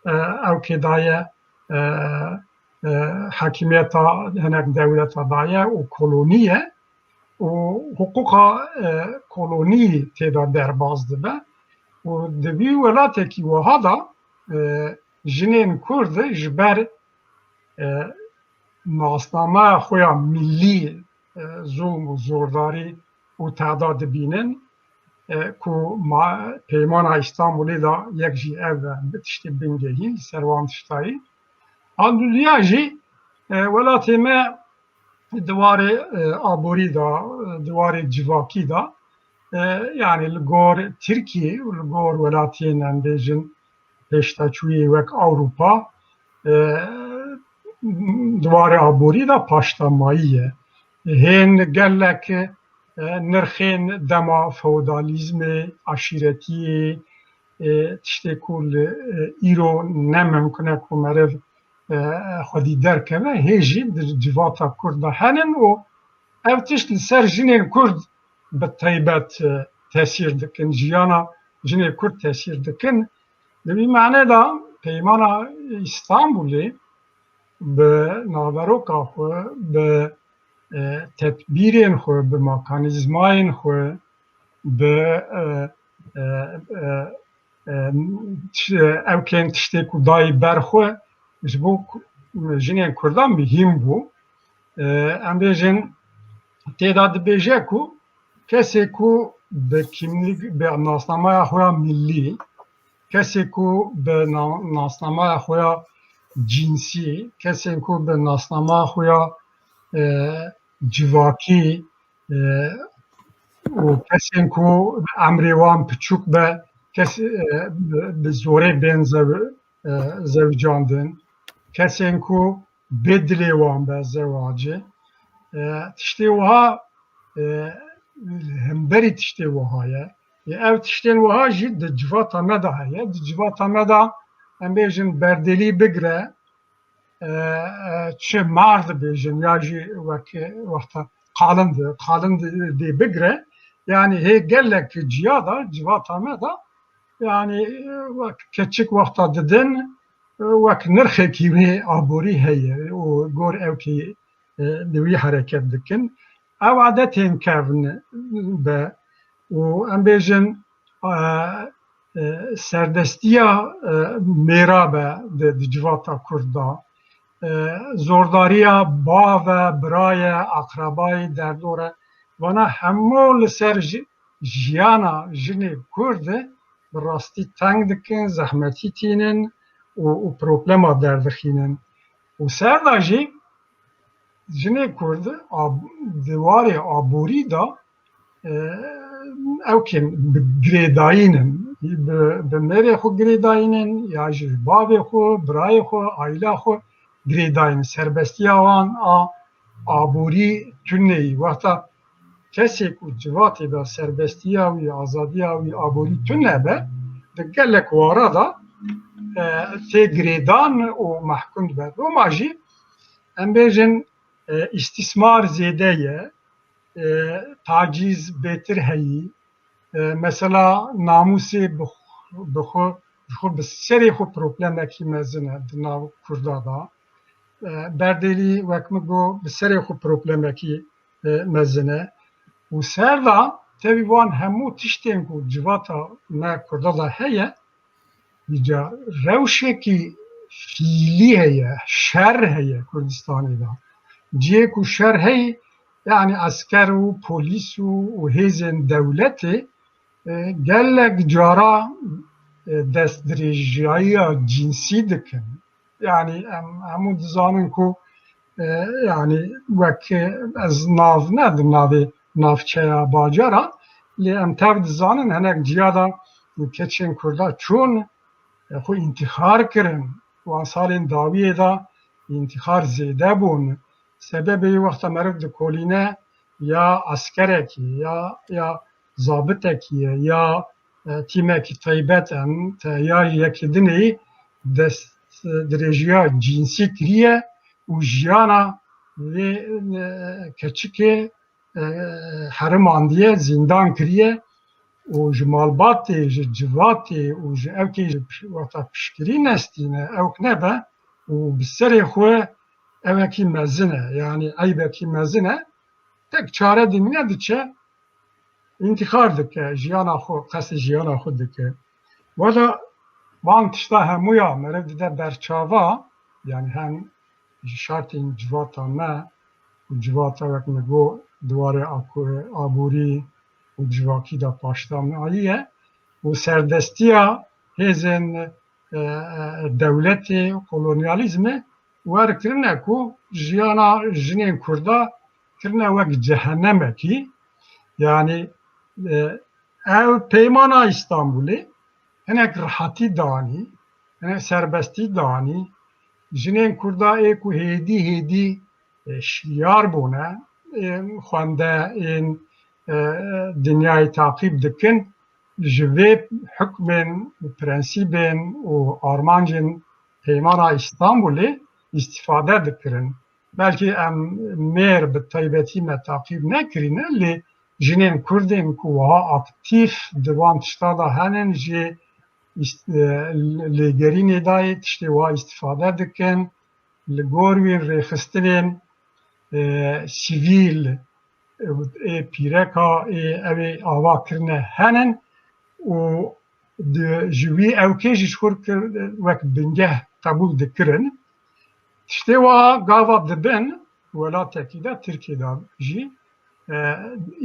e, ewkê daye, e, e, hakimiyeta hinek dewleta daye û kolonî ye û hiqûqa, e, kolonî tê de derbas dibe û di vî welatekî wiha de, e, jinên Kurd ji ber, e, nasnameya xwe ya millî, e, zulm û zordarî û tehda dibînin, e, ku ma-, Peymana Îstanbulê de yek jî ev e, bi tiştê bingehîn li ser wan tiştayî. A dudiya jî, e, welatê me di warê, e, aborî de, e, di warê civakî de, e, yanî li gor Tirkiyê û li gor welatiyên, em bêjin, pêşdaçûyê wek Ewropa, e, di warê aborî de paşdamayî ye. Hên gelek, e, nirxên dema feodalîzmê, aşîretiyê, e, tiştê ku li, e, îro ne mimkun e ku meriv, e, xwedî derkeve, hê jî di civata Kurd de henin û ev tişt li ser jinên Kurd bi taybet, e, tesîr dikin, jiyana jinê Kurd tesîr dikin. Di vî mane de Peymana Îstanbulê bi naveroka xwe, bi, e, tedbîrên xwe, bi mekanîzmayên xwe, bi, e, e, e, e, tişt-, ewkên tiştê ku dayî ber xwe ji bo ku-, jinên Kurdan muhîm bû. E, em bêjin, tê de dibêje ku kesê ku bi kimlik, bi nasnameya xwe ya millî, kesê ku bi na-, nasnameya xwe ya cinsî, kesên ku bi nasnameya xwe ya, e, civakî, e, û kesên ku emrê wan piçûk be, kes, e, bi, bi zorê bên zew-, e, zewicandin, kesên ku bê dilê wan be zewacê. E, tiştê wiha, e, hemberî tiştê wiha ye. Ê, ev tiştên wiha jî di civata me de heye. Di civata me de, em bêjin, berdêlî bigre, e, e, çi mar dibêjin ya jî wek wexta qalind, qalind dê bigre. Yanî hê gelek ciya de, civata me de, yanî, e, wek keçik wexta didin, e, wek nirxekî wê aborî heye û gor ewkê, e, li wî hereket dikin. Ev adetên kevn be û em bêjin, e, e, serdestiya, e, mêra be di, di civata Kurd de. E, zordariya bave, biraye, aqrebayê, derdore, vana hemû li ser ji-, jiyana jinê Kurd bi rastî teng dikin, zehmetî tînin û, û problema derdixînin. Û ser de jî jinê Kurd ab-, di warê aborî de, e, ew kêm bi girêdayîn in. Bi, bi mêrê xwe girêdayîn in, ya jî bi bavê xwe, birayê xwe, aîla xwe girêdayîn in. Serbestiya wan a aborî tune yî. Wexta kesê ku civatê de serbestiya wî, azadiya wî aborî tune be, di gelek wara de, e, tê girêdan û mehkûm dibe. Loma jî em bêjin, e, îstîsmar zêde ye, e, tacîz bêtir heyî, e, mesela namûsê bi xwe, bi xwe ji xwe bi serê xwe problemekî mezin e di nav Kurda de. E, Berdêlî wek min got bi serê xwe problemekî, e, mezin e. Û ser de tevî van hemû tiştên ku civata me Kurda de heye, îca rewşekî fîlî heye, şer heye Kurdistanê de. Cihê ku şer heye, yani esker û polîs û, û hêzên dewletê, e, gelek cara, e, destdirêjiya cînsî dikin. Yani em hemû dizanin ku, e, yani wek, e, ez nav nedim navê navçeya bacara, lê em tev dizanin hinek ciya de keçên Kurda çûn, e, xwe întîxar kirin. Wan salên dawiyê de întîxar zêde bûn. Sebebê wexta meriv dikolîne ya eskerekî, ya, ya zabitekî ye, ya, e, tîmekî taybet em, te ya yekê dinê dest, e, dirêjiya cînsî kiriye û jiyana vê, e, keçikê, e, herimandiye, zîndan kiriye û ji malbatê, ji civatê û ji ewkê ji piş-, wexta piştgirî nestîne, ewk nebe û bi serê xwe ewekî mezin e, yani eybekî mezin e. Tek çare dimîne diçe, întîxar dike, jiyana xwe, qesdê jiyana xwe dike. Wada van tişta hemûya meriv dide berçava, yani hem ji şartên civata me û civata wek me got di warê aku-, aborî û civakî de paşdamayî ye û serdestiya hêzên, e, e, dewletê, kolonyalîzmê wer kirine ku jiyana jinên Kurda kirine wek cehenemekî. Yani, e, ev peymana Îstanbulê hinek rihetî danî, hinek serbestî danî. Jinên Kurda ê ku hêdî hêdî, e, şiyar bûne, ên xwende, ên, e, dinyayê taqîb dikin, ji vê hukmên û prensîbên û armancên Peymana Îstanbulê îstîfade dikirin. Belkî em mêr bi taybetî me taqîb nekirîne, lê jinên Kurd ên ku wiha aktîf di wan tişta de henin jê îst-, e, lêgerînê dayê tiştê wiha îstîfade dikin. Li gor wî rêxistinên, e, sivîl, e, ê pîreka ê ew ê ava kirine henin û di, ji wî ewkê jî ji xwe kir, wek bingeh qebûl dikirin. Tiştê wa gava dibin welatekî de, Tirkiyê de jî, e,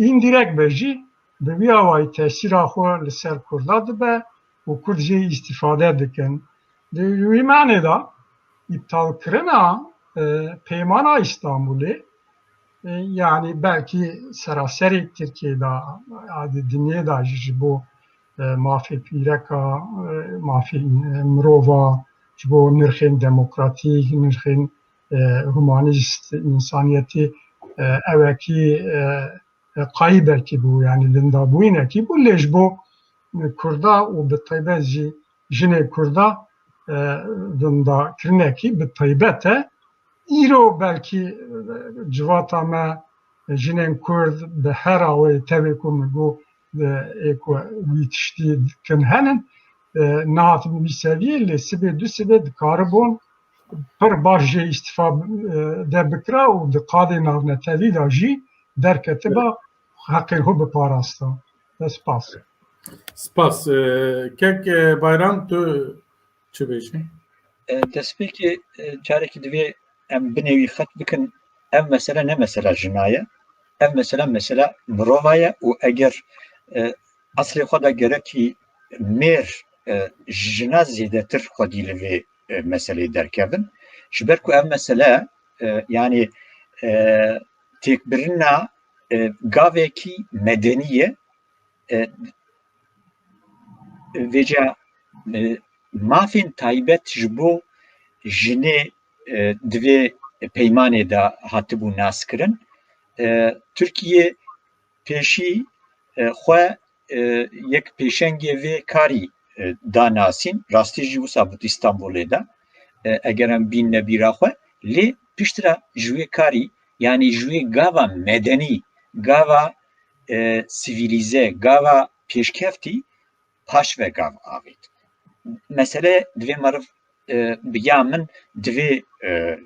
îndirek be jî, bi wî awayî tesîra xwe li ser Kurda dibe û Kurd jê îstîfade dikin. Di wî manê de îptalkirina, e, Peymana Îstanbulê, e, yanî belkî seraserê Tirkiyê de, a, di dinyê de jî ji bo, e, mafê pîreka, e, mafê, e, mirova, ji bo nirxên demokratîk, nirxên, e, humanîst, însaniyetî, e, ewekî, e, e, qayîbekî bû, yanî lindabûyînekî bû, lê ji bo, e, Kurda û bi taybet jî jinê Kurda, e, lindakirinekî bi taybet e. Îro belkî, e, civata me, jinên Kurd bi her awayê tevê ku min got, e, ê ku wî tiştî dikin henin, e, nehatin wî seviyê, lê sibê du sibê dikaribûn pir baş jê îstîfa, e, de bikira û di qadê navnetewî de jî derketiba, heqê xwe biparasta. Te spas. Spas. E, kek, e, Bayram, tu çi bêjî? E, destpêkê, e, carekî divê em binê wî xet bikin. Ev mesele ne mesela jina ye. Ev mesele, mesela mirova ye û eger, e, eslê xwe de gerekî mêr, e, jina zêdetir xwedî li vê, e, meseleyê derkevin. Ji ber ku ev mesele, e, yanî, e, têkbirina, e, gavekî medenî ye. E, vêca, e, mafên taybet ji bo jinê, e, di vê peymanê de hatibû naskirin. E, Tirkiye pêşî, e, xwe, e, yek pêşengê vê karî, e, da nasîn. Rastî jî wisa bû Îstanbulê de. E, eger em bînine bîra xwe, lê piştre ji wê karî, yanî ji wê gava medenî, gava, e, sivîlîze, gava pêşkeftî, paş ve gav avêt. mesele divê meriv e, bi ya min divê e,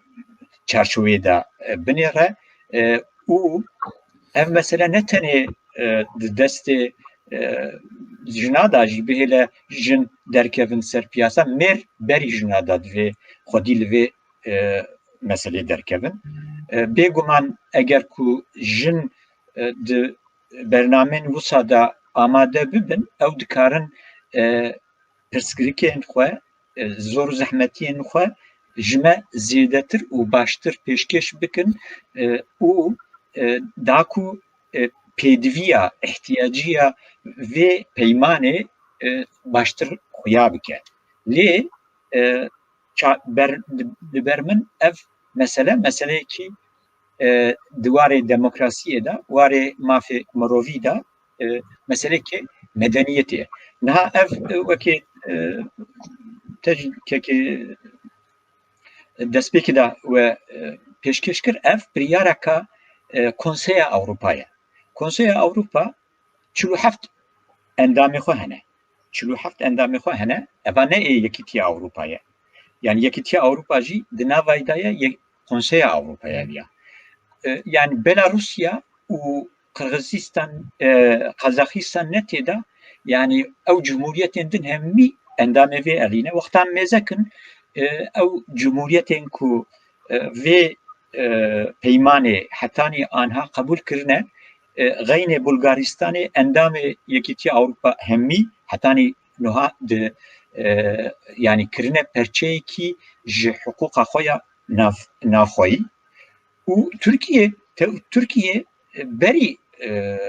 çarçoveyê de e, binêre e, û ev mesele ne tenê e, di destê e, jina de jî bihêle jin derkevin ser piyasa, mêr berî jina de divê xwedî li vê e, meselê derkevin. E, bêguman eger ku jin e, di bernamên wisa de amade bibin, ew dikarin e, pirsgirêkên xwe, e, zor û zehmetiyên xwe ji me zêdetir û baştir pêşkêş bikin e, û e, da ku e, pêdiviya, ihtiyaciya vê peymanê e, baştir xuya bike. Lê e, ça-, ber, li ber min ev mesele, meseleyekî e, di warê demokrasiyê de, warê mafê mirovî de e, meselekê medeniyetê ye. Niha ev e, wekî e, te jî kekê destpêkê de we e, pêşkêş kir, ev biryareka e, Konseya Ewropa ye. Konseya Ewropa çil û heft endamê xwe hene. Çil û heft endamê xwe hene. Eva ne ê Yekîtiya Ewropa ye. Yani Yekîtiya Ewropa jî di navayî de ye, ye-, Konseya Ewropa ye ya. E, yani Belarusya û Qirgizistan, e, Qazaxistan ne tê de, yani ew cumhuriyetên din hemî endamê vê elî ne. Wextan mêze kin, e, ew cumhuriyetên ku e, vê e, peymanê hetanî anha qebûl kirine, e, xeynê Bulgaristanê endamê Yekîtiya Ewropa hemî hetanî nuha di e, yani kirine perçeyekî ji hiqûqa xwe ya nav, navxweyî û Tirkiye, te, Tirkiye e, berî e,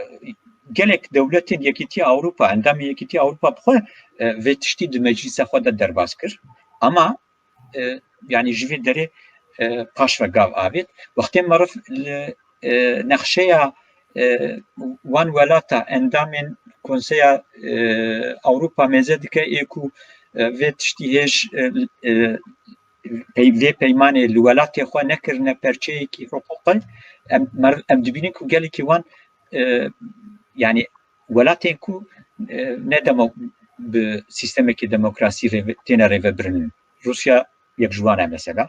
gelek dewletên Yekîtiya Ewropa, endamê Yekîtiya Ewropa bi xwe e, vê tiştî di meclîsa xwe de derbas kir. Ama e, yani ji vê derê e, paş ve gav avêt. Wextê meriv li e, nexşeya e, wan welata endamên Konseya e, Ewropa mêze dike ê ku e, vê tiştî hêj e, e, pey-, vê peymanê li welatê xwe nekirine perçeyekî hiqûqê, em, mer-, em dibînin ku gelekî wan e, yani welatên ku e, ne demo-, bi sîstemekî demokrasî rêve-, têne rêvebirin. Rûsya yek ji wan e mesela.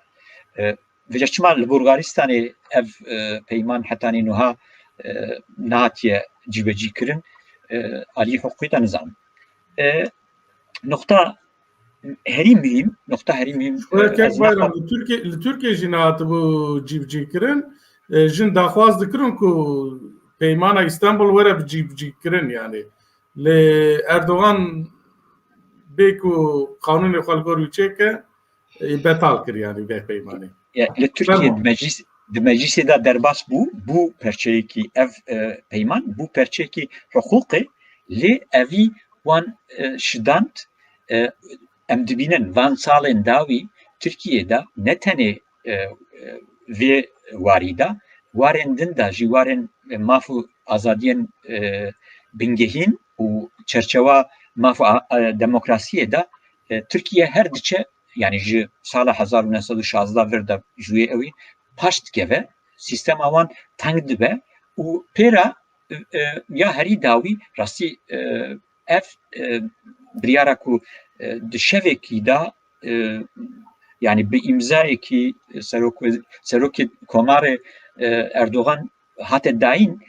E, vêca çima li Bulgaristanê ev e, peyman hetanî nuha e, nehatiye cîbecî kirin, e, alî hiqûqî de nizanim. E, noqta herî muhîm, noqta herî muhîm, e, Şoya Kek ez Bayram, nexwe- li Tirkiye, li Tirkiye jî nehatibû cîbicîkirin. E, jin daxwaz dikirin ku Peymana Îstanbul were bi cîbicîkirin, yani. Lê Erdogan bê ku qanûnê xwe li gor wî çêke, e, betal kir, yani, vê peymanê. Ya, li Tirkiye Fermo. di meclis, di meclisê de derbas bû, bû perçeyekî ev, e, peyman, bû perçeyekî hiqûqê, lê evî wan e, şidand, e, em dibînin van salên dawî Tirkiyê de ne tenê e, e, vê warî de, warên din de jî, warên e, maf û azadiyên e, bingehîn û çerçewa maf û a-, e, demokrasiyê de e, Tirkiye her diçe, yani ji sala hezar û neh sed û şazdeh vir de ji wê ewî paş dikeve, sîstema wan teng dibe û pêra e, e, ya herî dawî rastî e, ev e, biryara ku e, di şevekî de e, yani bi îmzayekî serok-, serokê komarê e, Erdogan hate dayîn,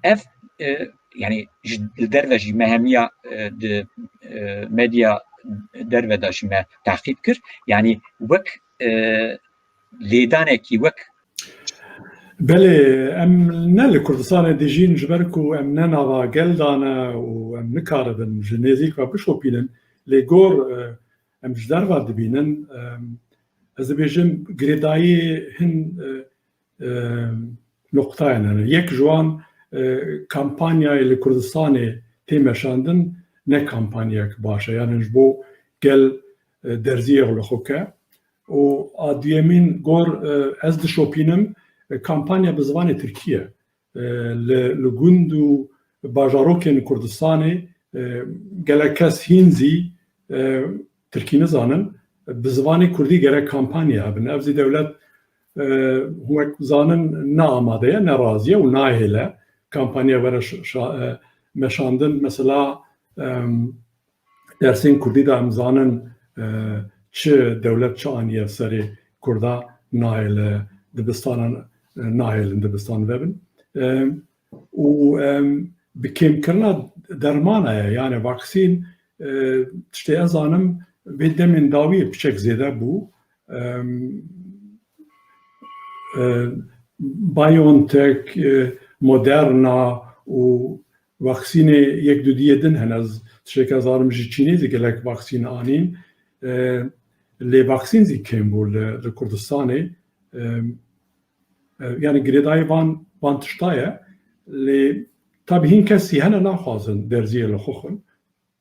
ev e, yani ji, li derve jî me hemiya e, di e, medya derve de jî me teqîb kir. Yani wek e, lêdanekî, wek Belê, em ne li Kurdistanê dijîn, ji ber ku em ne nava gel de ne û em nikaribin ji nêzîk ve bişopînin, lê gor, e, em ji derve dibînin. E, ez dibêjim, girêdayî hin, e, e, noqtayan hene. Yek ji wan, e, kampanyayê li Kurdistanê tê meşandin ne kampanyayek baş e. Yani ji bo gel, e, derziyê li xwe ke. Û a duyemîn gor, e, ez dişopînim, e, kampanya bi zimanê tirkî ye. E, li, li gund û bajarokên Kurdistanê, e, gelek kes hîn zî, e, tirkî nizanin, bi zimanê kurdî gerek kampanya hebin. Ev zî dewlet, e, hûn wek zanin ne amade ye, ne razî ye û nahêle kampanya were ş-, şa-, e, meşandin. Mesela, em, dersên kurdî de em zanin, e, çi dewlet çi aniye serê Kurda nahêle dibistanan, e, nahêlin dibistan vebin. E, û, e, bi kêmkirina dermana ye, yani vaksîn, e, tiştê ez zanim vê demên dawiyê piçek zêde bû. E, e, BioNTech, e, Moderna û vaksînê yek du diyê din hene. Ez tiştek ez zanim ji Çînê zî gelek vaksîn anîn. E, lê vaksîn zî kêm bû li, li Kurdistanê. E, e, yani girêdayî van, van tişta ye. Lê tabî hin kesî hene naxwazin derziyê li xwe xwin.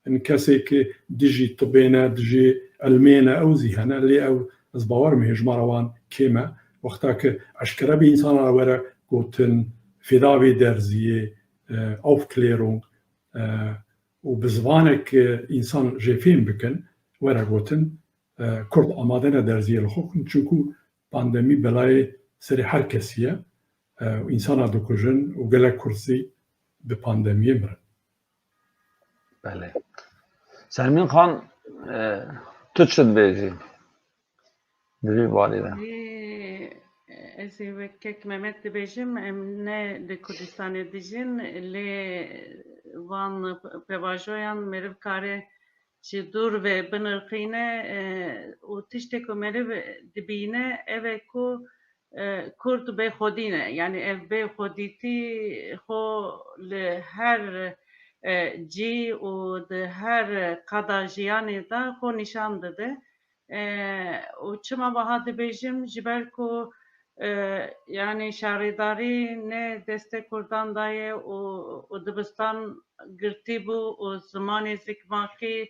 Hin kesê ki dijî tibê ne, dijî ilmê ne, ew zî hene. Lê ew, ez bawer im hêjmara wan kêm e. Wexta ki eşkere bi însanan re were gotin, fêda vê derziyê, e, Aufklärung, e, û bi zivanek, e, însan jê fêm bikin, were gotin, e, Kurd amade ne derziyê li xwe xwin, çunku pandemî belayê serê her kesî ye. E, û însana dikujin û gelek Kurd zî bi pandemiyê mirin. Belê. Sermîn Xan, e, tu çi dibêjî? Di vî barî de. Ê, ez ê wek kek Mehmet dibêjim, em ne li Kurdistanê dijîn, lê van pevajoyan meriv kare ji dûr ve binirxîne, e, û tiştê ku meriv dibîne, ev e ku, e, Kurd bêxwedî ne. Yani ev bêxwedîtî xwe li her, e, cî û di her qada jiyanê de xwe nîşan dide. E, û çima wiha dibêjim? Ji ber ku, e, yani şarêdarî ne destê Kurdan daye û, û dibistan girtî bû û zimanê zikmakî,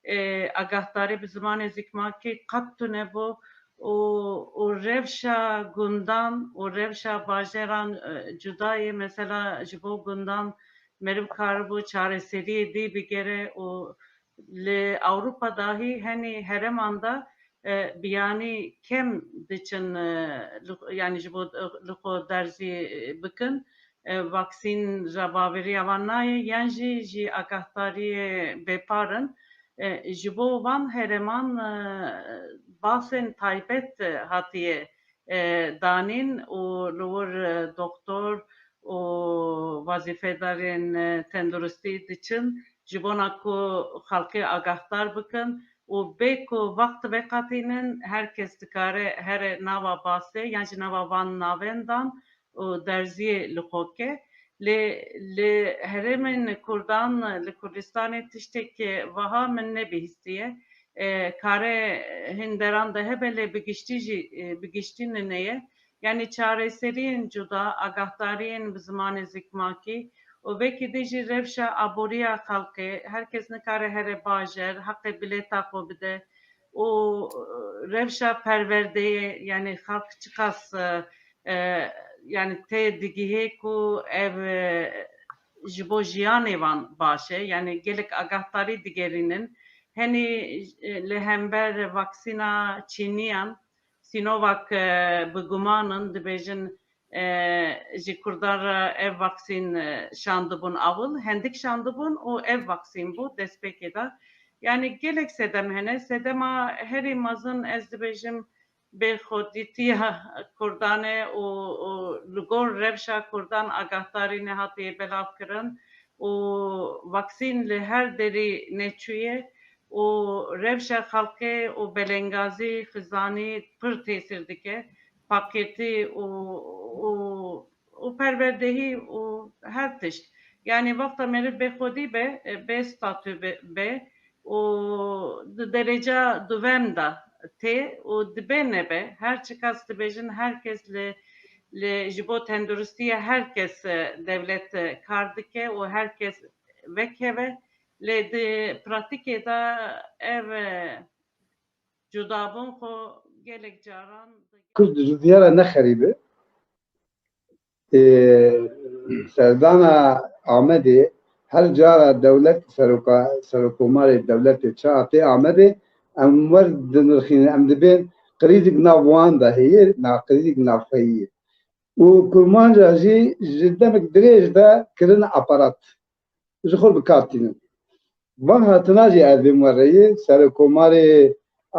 e, agahdarî bi zimanê zikmakî qet tune bû û, û rewşa gundan û rewşa bajeran, e, cuda ye. Mesela ji bo gundan meriv karibû çareseriyê dî bigere û li Ewropa dahî henî hereman de, e, biyanî kem diçin, e, li, yani ji bo, e, li xwe derzî, e, bikin. E, vaksîn re baweriya wan nayê, yan jî jî agahdariyê bêpar in. E, ji bo van hereman, e, basên taybet, e, hatiye, e, danîn û li wir, e, doktor û wezîfedarên, e, tenduristî diçin, ji bona ku xelkê agahdar bikin û bê ku wext veqetînin, her kes dikare here nava basê yan jî nava van navendan û derziyê li xwe ke. Lê li herêmên Kurdan, li Kurdistanê tiştekî wiha min nebihîstiye. E, kare hin deran de hebe, lê bi giştî jî, e, bi giştî nine ye. Yani çareseriyên cuda, agahdariyên bi zimanê zikmakî û vekî dî jî rewşa aboriya xelkê, her kes nikare here bajer, heqê bilêta xwe bide û, e, rewşa perwerdeyê, yani xelk çiqas, e, e, yani tê digihê ku ev, e, ji bo jiyanê wan baş e. Yani gelek agahdarî digerînin. Henî, e, li hember vaksîna Çîniyan, Sinovac, e, bi guman in, dibêjin, e, ji Kurdan re ev vaksîn, e, şandibûn ewil, hindik şandibûn û ev vaksîn bû destpêkê de. Yani gelek sedem hene. Sedema herî mezin ez dibêjim bêxwedîtiya Kurdan e û, û li gor rewşa Kurdan agahdarî nehatiye belavkirin û vaksîn li her derî neçûye û rewşa xelkê û belengazî xizanî pir tesîr dike. Pakêtî û, û, û perwerdehî û her tişt. Yani wexta meriv bêxwedî be, e, bê statû be, be û di dereca duvem de tê û dibe nebe. Her çiqas dibêjin, her kes li, li ji bo tenduristiya her kes, e, dewlet, e, kar dike û her kes vekeve. Lê di pratîkê de ev, e, cudabûn xwe gelek caran Kurd ji diyara ne xerîb e. Ê, serdana Amedê her cara dewlet seroka, serokomarê dewletê çawa tê Amedê, em wer dinirxînin, em dibên krîzîk nav wan de heye, na krîzîk navxweyî ye. Û kurmanca jî ji demek dirêj de kirine aparat. Ji xwe bi kar tînin. Van hatina jî ez bêm we reyê, serê komarê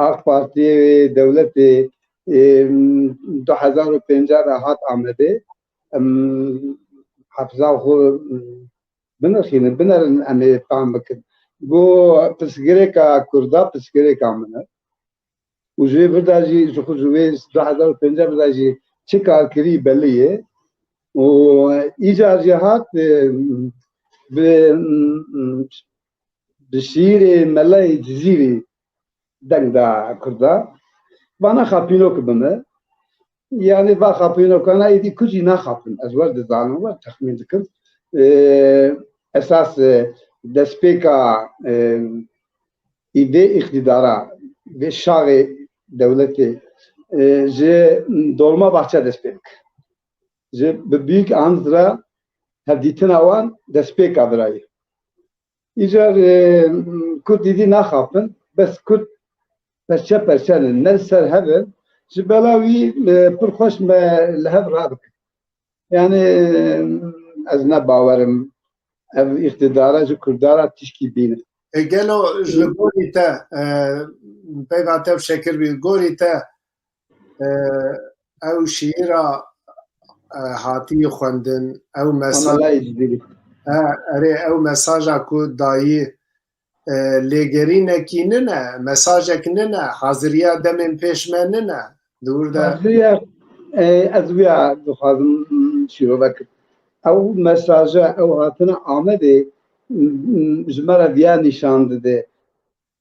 AK Partiyê wê dewletê, e, du hezar û pêncî de hat Amedê. Em, hafiza xwe, em, binirxînin, binerin, em ê fam bikin. Got, pirsgirêka Kurda, pirsgirêka min e. Û ji vê vir de jî, ji xwe ji wê du hezar û pêncî vir de jî çi kar kirî belî ye. Û îcar jî hat, e, bi, bi şiîrê Melayê Cizîrî deng da Kurda. Vana xapînok bime. Yani va xapînokana êdî ku jî naxapin. Ez wer dizanim, wer texmîn dikim. E, esas, e, destpêka, e, vê îqtîdara, vê şaxê dewletê, e, ji Dolmabahçe dest pê dike. Ji bi Büyük Anıt re hevdîtina wan destpêka birayê. Îcar, e, Kurd êdî naxapin, bes Kurd perçe perçe ne, ne li ser hev in. Ji bela wî, e, pir xweş me li hev radikin. Yani, e, ez ne bawerim ev îqtîdara ji Kurda re tişkî bîne. E, gelo ji gorî te, e, peyva te şekir bî, gorî te, e, ew şiîra, e, hatî xwendin, ew mesaj, Melayê Cizîrî. E, erê, ew mesaja ku dayî, e, lêgerînekî nine, mesajek nine, haziriya demên pêş me nine. Di wir de Haziriya, e, ez wiya dixwazim, mm, şîrove kim. Ew mesaja, ew hatina Amedê, mm, mm, ji me re viya nîşan dide.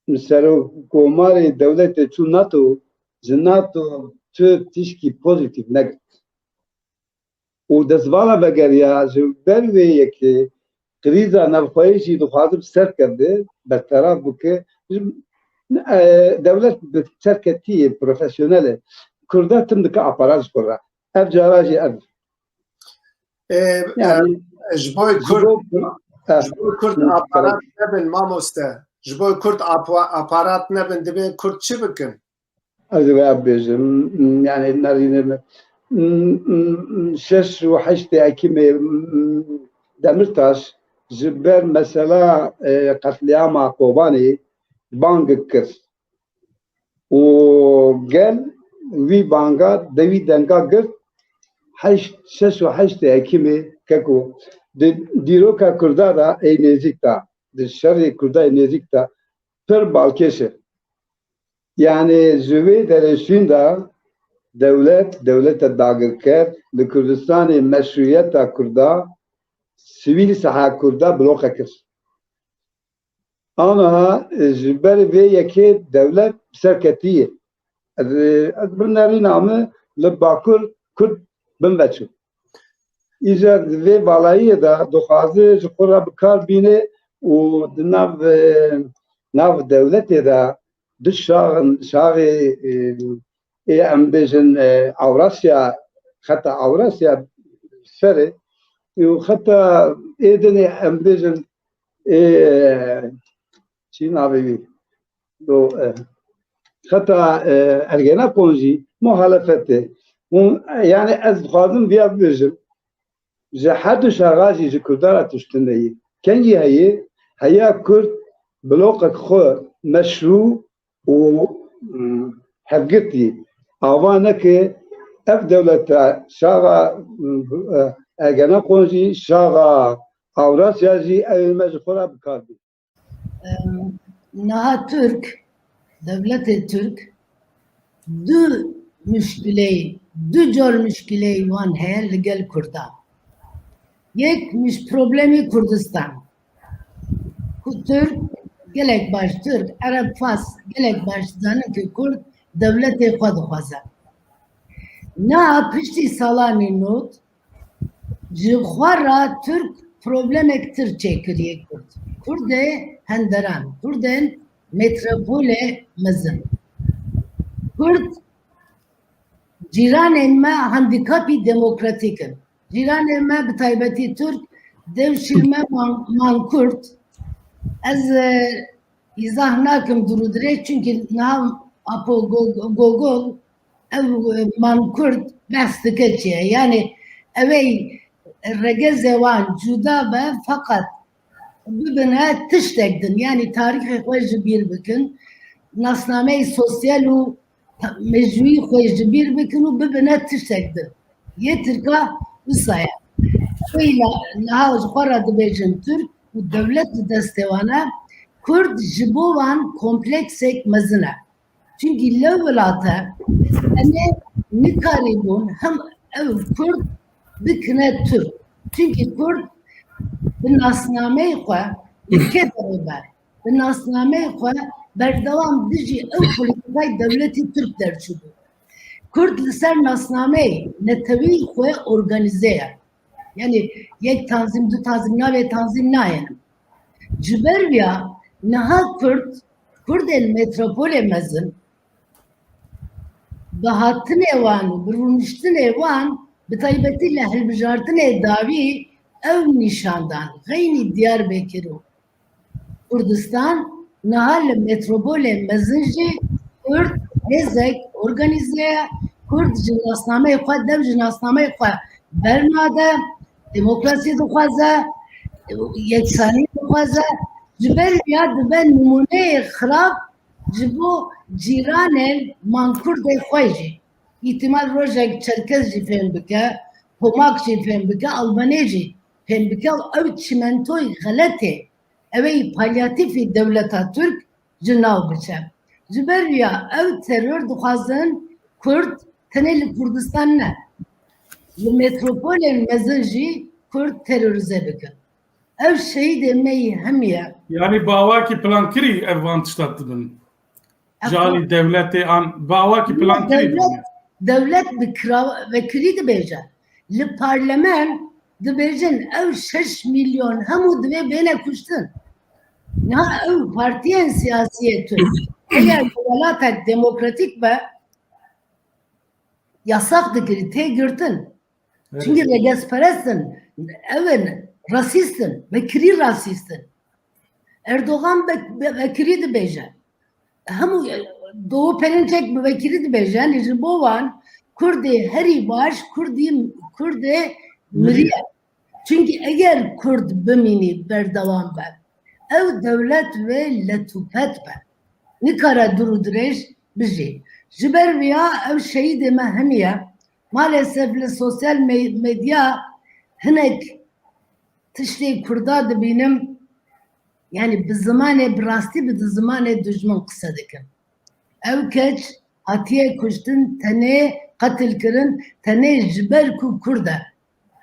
Serokkomarê dewletê çû NATO, ji NATO tu tişkî pozîtîf negirt. Û destvala vegeriya ji ber wê yekê krîza navxweyî jî dixwaze bi ser keve, bertaraf bike. E, dewlet bi serketiyê profesyonel e. Kurda tim dike aparat ji xwe re. Ev cara jî ev. Ê, Yani, e, ji bo ji Kurd, bo Kurd, e, ji bo Kurd Hı, aparat tabii. nebin mamoste. Ji bo Kurd apa-, aparat nebin, divê Kurd çi bikin? Ez ê vê bêjim, yani nerîne me. Şeş û heştê Ekîmê Demirtaş ji ber mesela, e, qetlîama Kobanê bang kir. Û gel wî banga de wî denga girt, heşt, şeş û heştê Ekîmê keko di dîroka Kurda de ê nêzîk de, di şerê Kurda ê nêzîk de pir balkêş e. Yani ji wê derê şûn de dewlet, dewleta dagirker li Kurdistanê meşrûyeta Kurda, sivîl saha Kurda bloke kir. Aniha, e, ji ber vê yekê dewlet bi ser ketiye. Ez, e, ez bi nerîna min li Bakur Kurd bin veçû. Îcar di vê balayiyê de dixwaze ji xwe re bi kar bîne û di nav, e, nav dewletê de du şaxin, şaxê, e, ê em bêjin, e, Ewrasya, xeta Ewrasya ser e, û xeta ê dinê em bêjin, ê, çi navê wî? Do, e, xeta, e, Ergenekon jî muhalefet e. Hûn, yani ez dixwazim viya bibêjim. Ji her du şaxa jî ji Kurdan re tişt tune ye. Kengî heye, heya Kurd bloqek xwe meşrû û, mm, hevgirtî ava neke, ev dewleta şaxa, mm, e, Ergenekon jî, şaxa Ewrasya jî ew ê me ji xwe re bi kar bî. Em, niha Tirk, dewletê Tirk du muşkileyê, du car muşkileyê wan heye li gel Kurdan. Yek muş-, problemê Kurdistan. Ku Tirk gelek baş, Tirk, Ereb, Fars gelek baş dizanin ku Kurd dewletê xwe dixwaze. Niha piştî salanê not, ji xwe re Tirk problemek tir çêkiriye Kurd. Kurdê henderan, Kurdên metropolê mezin. Kurd cîranên me handîkapî demokratîk in. Cîranên me bi taybetî Tirk dew şîl me man-, mankurt. Ez, e, îzah nakim dûr û dirêj, çunkî niha Apo Go-, Gogol ev, e, mankurd behs dike çi ye. Yani ew ê regezê wan cuda be, feqet bibine tiştek din. Yani tarîxê xwe ji bîr bikin. nasnameyê sosyal û mejûyî xwe ji bîr bikin û bibine tiştek din. Yê Tirka wisa ye. Wî la niha ji xwe re dibêjin Tirk û dewlet di destê wan e. Kurd ji bo wan kompleksek mezin e. Çimkî lew wilate em ê nikarîbûn hem ew Kurd bikine Tirk. Çimkî Kurd bi nasnameyê xwe li kê derê be? Bi nasnameyê xwe berdewam dijî ew polîtîkayê dewletî Tirk derçûbû. Kurd li ser nasnameyê netewî xwe organîze ye. Yanî yek tanzîm, du tanzîm, navê tanzîm nayêne. Ji ber vîya niha Kurd, Kurdên metropolê mezin, bi hatinê wan û bi rûniştinê wan, bi taybetî li hilbijartinê dawî ew nîşan dan, xeynî Diyarbekir û Kurdistan niha li metropolên mezin jî Kurd hêzek organîze ye. Kurd ji nasnameyê xwe, dev ji nasnameyê xwe bernade, demokrasiyê dixwaze, yeksanî dixwaze. Ji ber ya dibe nimûneyê xirab ji bo cîranên mankurdê xwe jî. Îhtimal rojek Çerkez jî fêm bike, Pomak jî fêm bike, Albanê jî fêm bike û ew çimentoyê xeletê, ew ê palyatîfî dewleta Tirk ji nav biçe. Ji ber vîya ew teror dixwazin Kurd tenê li Kurdistan ne, li metropolên mezin jî Kurd terorîze bikin. Ew şehîdê me yî hemî ye. Yanî bi awakî plankirî ev van tişta dibin. Ji alî dewletê an bi awakî plankirî dibin. Dewlet bi kira-, vekirî dibêje. Li parlemen dibêjin ew şeş milyon hemû divê bêne kuştin. Niha ew partiyên siyasiyê Tirk eger bi welatek demokratîk be, yasax dikirî, tê girtin. Evet. Çimkî regezperest in, ew in, rasîst in, vekirî rasîst in. Erdogan be-, be-, vekirî dibêje. Hemû, e, Doğu Perinçek bi vekirî dibêje, yanî ji bo wan Kurdê herî baş, Kurdî, Kurdê mirî ye. Çimkî eger Kurd bimînî berdewam be, ew dewlet wê letûpet be. Nikare dûr û dirêj bijî. Ji ber vîya ew şehîdê me hemiye. Maalesef li sosyal me-, medya hinek tiştê Kurda dibînim, yanî bi zimanê, bi rastî bi zimanê dijmin qise dikin. Ew keç hatiye kuştin, tenê qetil kirin, tenê ji ber ku Kurd e.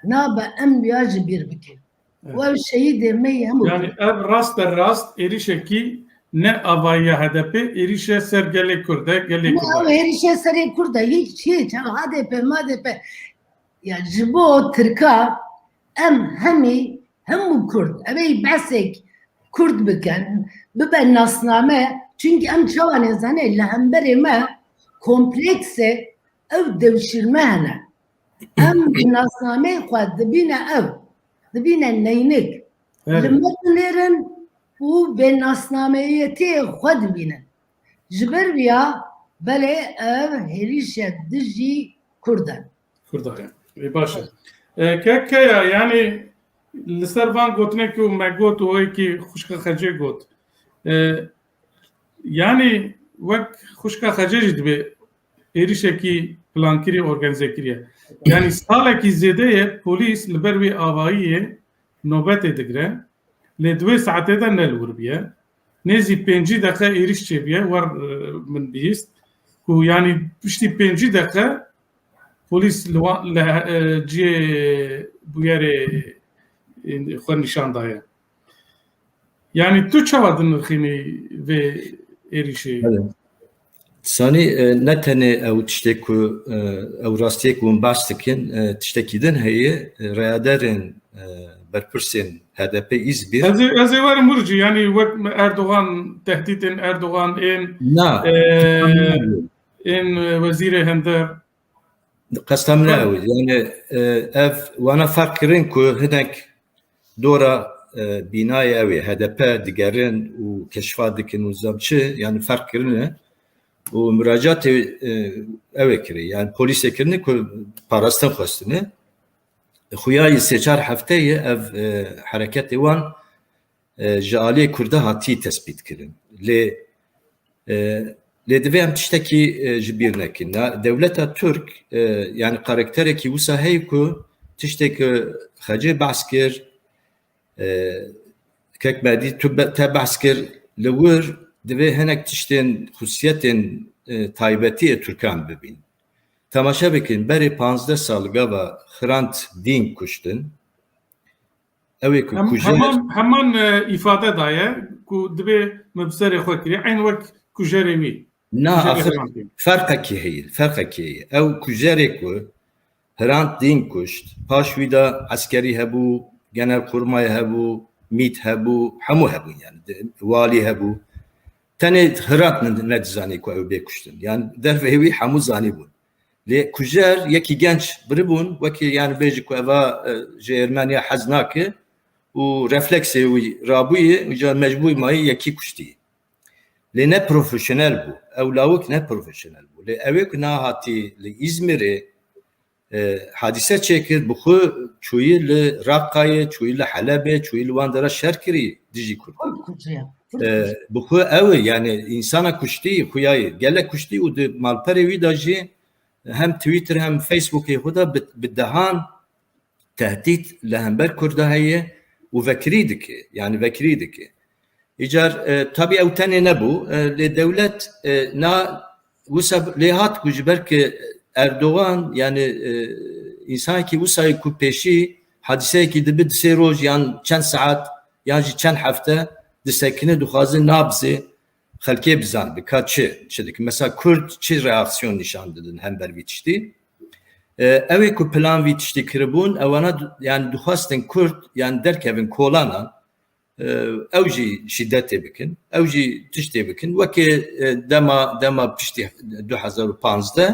Nabe em ya ji bîr bikin. Evet. Û ew şehîdê me yê hemû. Yani ev rast be rast êrişekî ne avayiya H D P, êrişe ser gelê Kurd e, gelê Kurd e. Ew êrişe serê Kurd e, hiç, hiç, ev H D P, M D P. Ya ji bo Tirka em hemî, hemû Kurd, ev ê behsek Kurd bikin, bibe nasname, çimkî em çawa nêzanê, li hemberê me kompleksê ew dewşîrme hene. Em bi nasnameyê xwe dibîne ew, dibîne neynik. Evet. Li me dinêrin û bênasnameyetiyê xwe dibînin. Ji ber vîya belê ev hêrîşe dijî Kurd e. Kurd e. Ê, baş e. E, kek Kaya, yani li ser van gotinê ku me got û wê kî xwişka Xecê got. E, yani wek xwişka Xecê jî dibê êrişekî plankirî, organîzekirî ye. Yani salekî zêde ye polîs li ber wê avayiyê nobetê digire. Lê di wê saetê de ne li wir bûye. Nêzî pêncî deqe êrîş çêbûye, wer, e, min bihîst ku, yanî piştî pêncî deqe polîs li wa-, li, e, cihê bûyerê, e, xwe nîşan daye. Yanî tu çawa dinirxînî vê êrîşê? Belê. Sanî, e, ne tenê ew tiştê ku, e, ew rastiyê ku hûn behs dikin, e, tiştekî din heye, e, rayaderên, e, berpirsên H D P Îzmîr. Ez ê, ez ê werim wir jî, yanî wek Erdogan, tehdîtên Erdogan, ên, Na, e, qestem ne ew. ên, e, wezîrê hender. Qesta min ne ew e. Yani, e, ev wana ferq kirin ku hinek dora, e, bînayê ew ê, H D P digerin û keşfa dikin û zam çi, yani ferq kirine. Û muracatê, e, ew ê kirî, yani polîsê kirine ku parastin xwestine. Xuya yê sê çar hefte ye ev, e, hereketê wan, e, ji aliyê Kurda hatî tespît kirin. Lê E, lê divê em tiştekî, e, ji bîr nekin. Na, dewleta Tirk, e, yani karakterekî wisa heye ku tiştê ku Xecê behs kir, e, Kek Medî tu be-, te behs kir, li wir divê hinek tiştên, xusiyetên, e, taybetî yê Tirkan bibîn. Temaşe bikin, berê panzdeh sal gava Hrant Dîn kuştin. Ew ê ku Hem, kujer heman, heman, e, îfade daye ku dibê me bi serê xwe kirî, eyn wek kujerê wî. Na, Kujerê axir Hrant Dîn. Ferqekî heye, ferqekî heye. Ew kujerê ku Hrant Dîn kuşt, paş wî de eskerî hebû, genelkurmay hebû, mît hebû, hemû hebûn yani. De-, walî hebû. Tenê Hrant ne-, nedizanî ku ew bê kuştin. Yani derveyê wî hemû zanîbûn. Lê kujer yekî genç biribûn, wekî yani bêjî ku eva, e, ji Ermeniya hez nake û refleksê wî rabûyê, îcar mecbûr mayî yekî kuştî. Lê ne profesyonel bû. Ew lawik ne profesyonel bû. Lê ew ê ku nahatî li Îzmîrê, e, hadîse çêkir, bi xwe çûyî li Raqayê, çûyî li Helebê, çûyî li wan dera şer kirî dijî Kurdan. Kurd kujiya. Kurd E, kujiya. Bi xwe ew e, yani însana kuştî, xuyayê gelek kuştî û di malperê wî de jî hem Twitter hem Facebookê xwe de bi, bi dehan tehdît li hember Kurda heye û vekirî dike, yani vekirî dike. Îcar, e, tabî ew tenê nebû, e, lê dewlet, e, na wisa lê hat ku ji ber ki Erdogan, yani, e, însanekî wisayê ku pêşî hadiseyekî dibe di sê roj yan çend saet yan jî çend hefte disekine, dixwaze nabzê xelkê bizanbe ka çi, çi dike. Mesela Kurd çi reaksiyon nîşan didin hember vî tiştî? E, ew ê ku plan vî tiştî kiribûn, ewana du-, yani dixwestin Kurd yani derkevin kolanan, e, ew jî şîdetê bikin, ew jî tiştê bikin. Wekê, e, dema, dema piştî du hezar û panzdeh,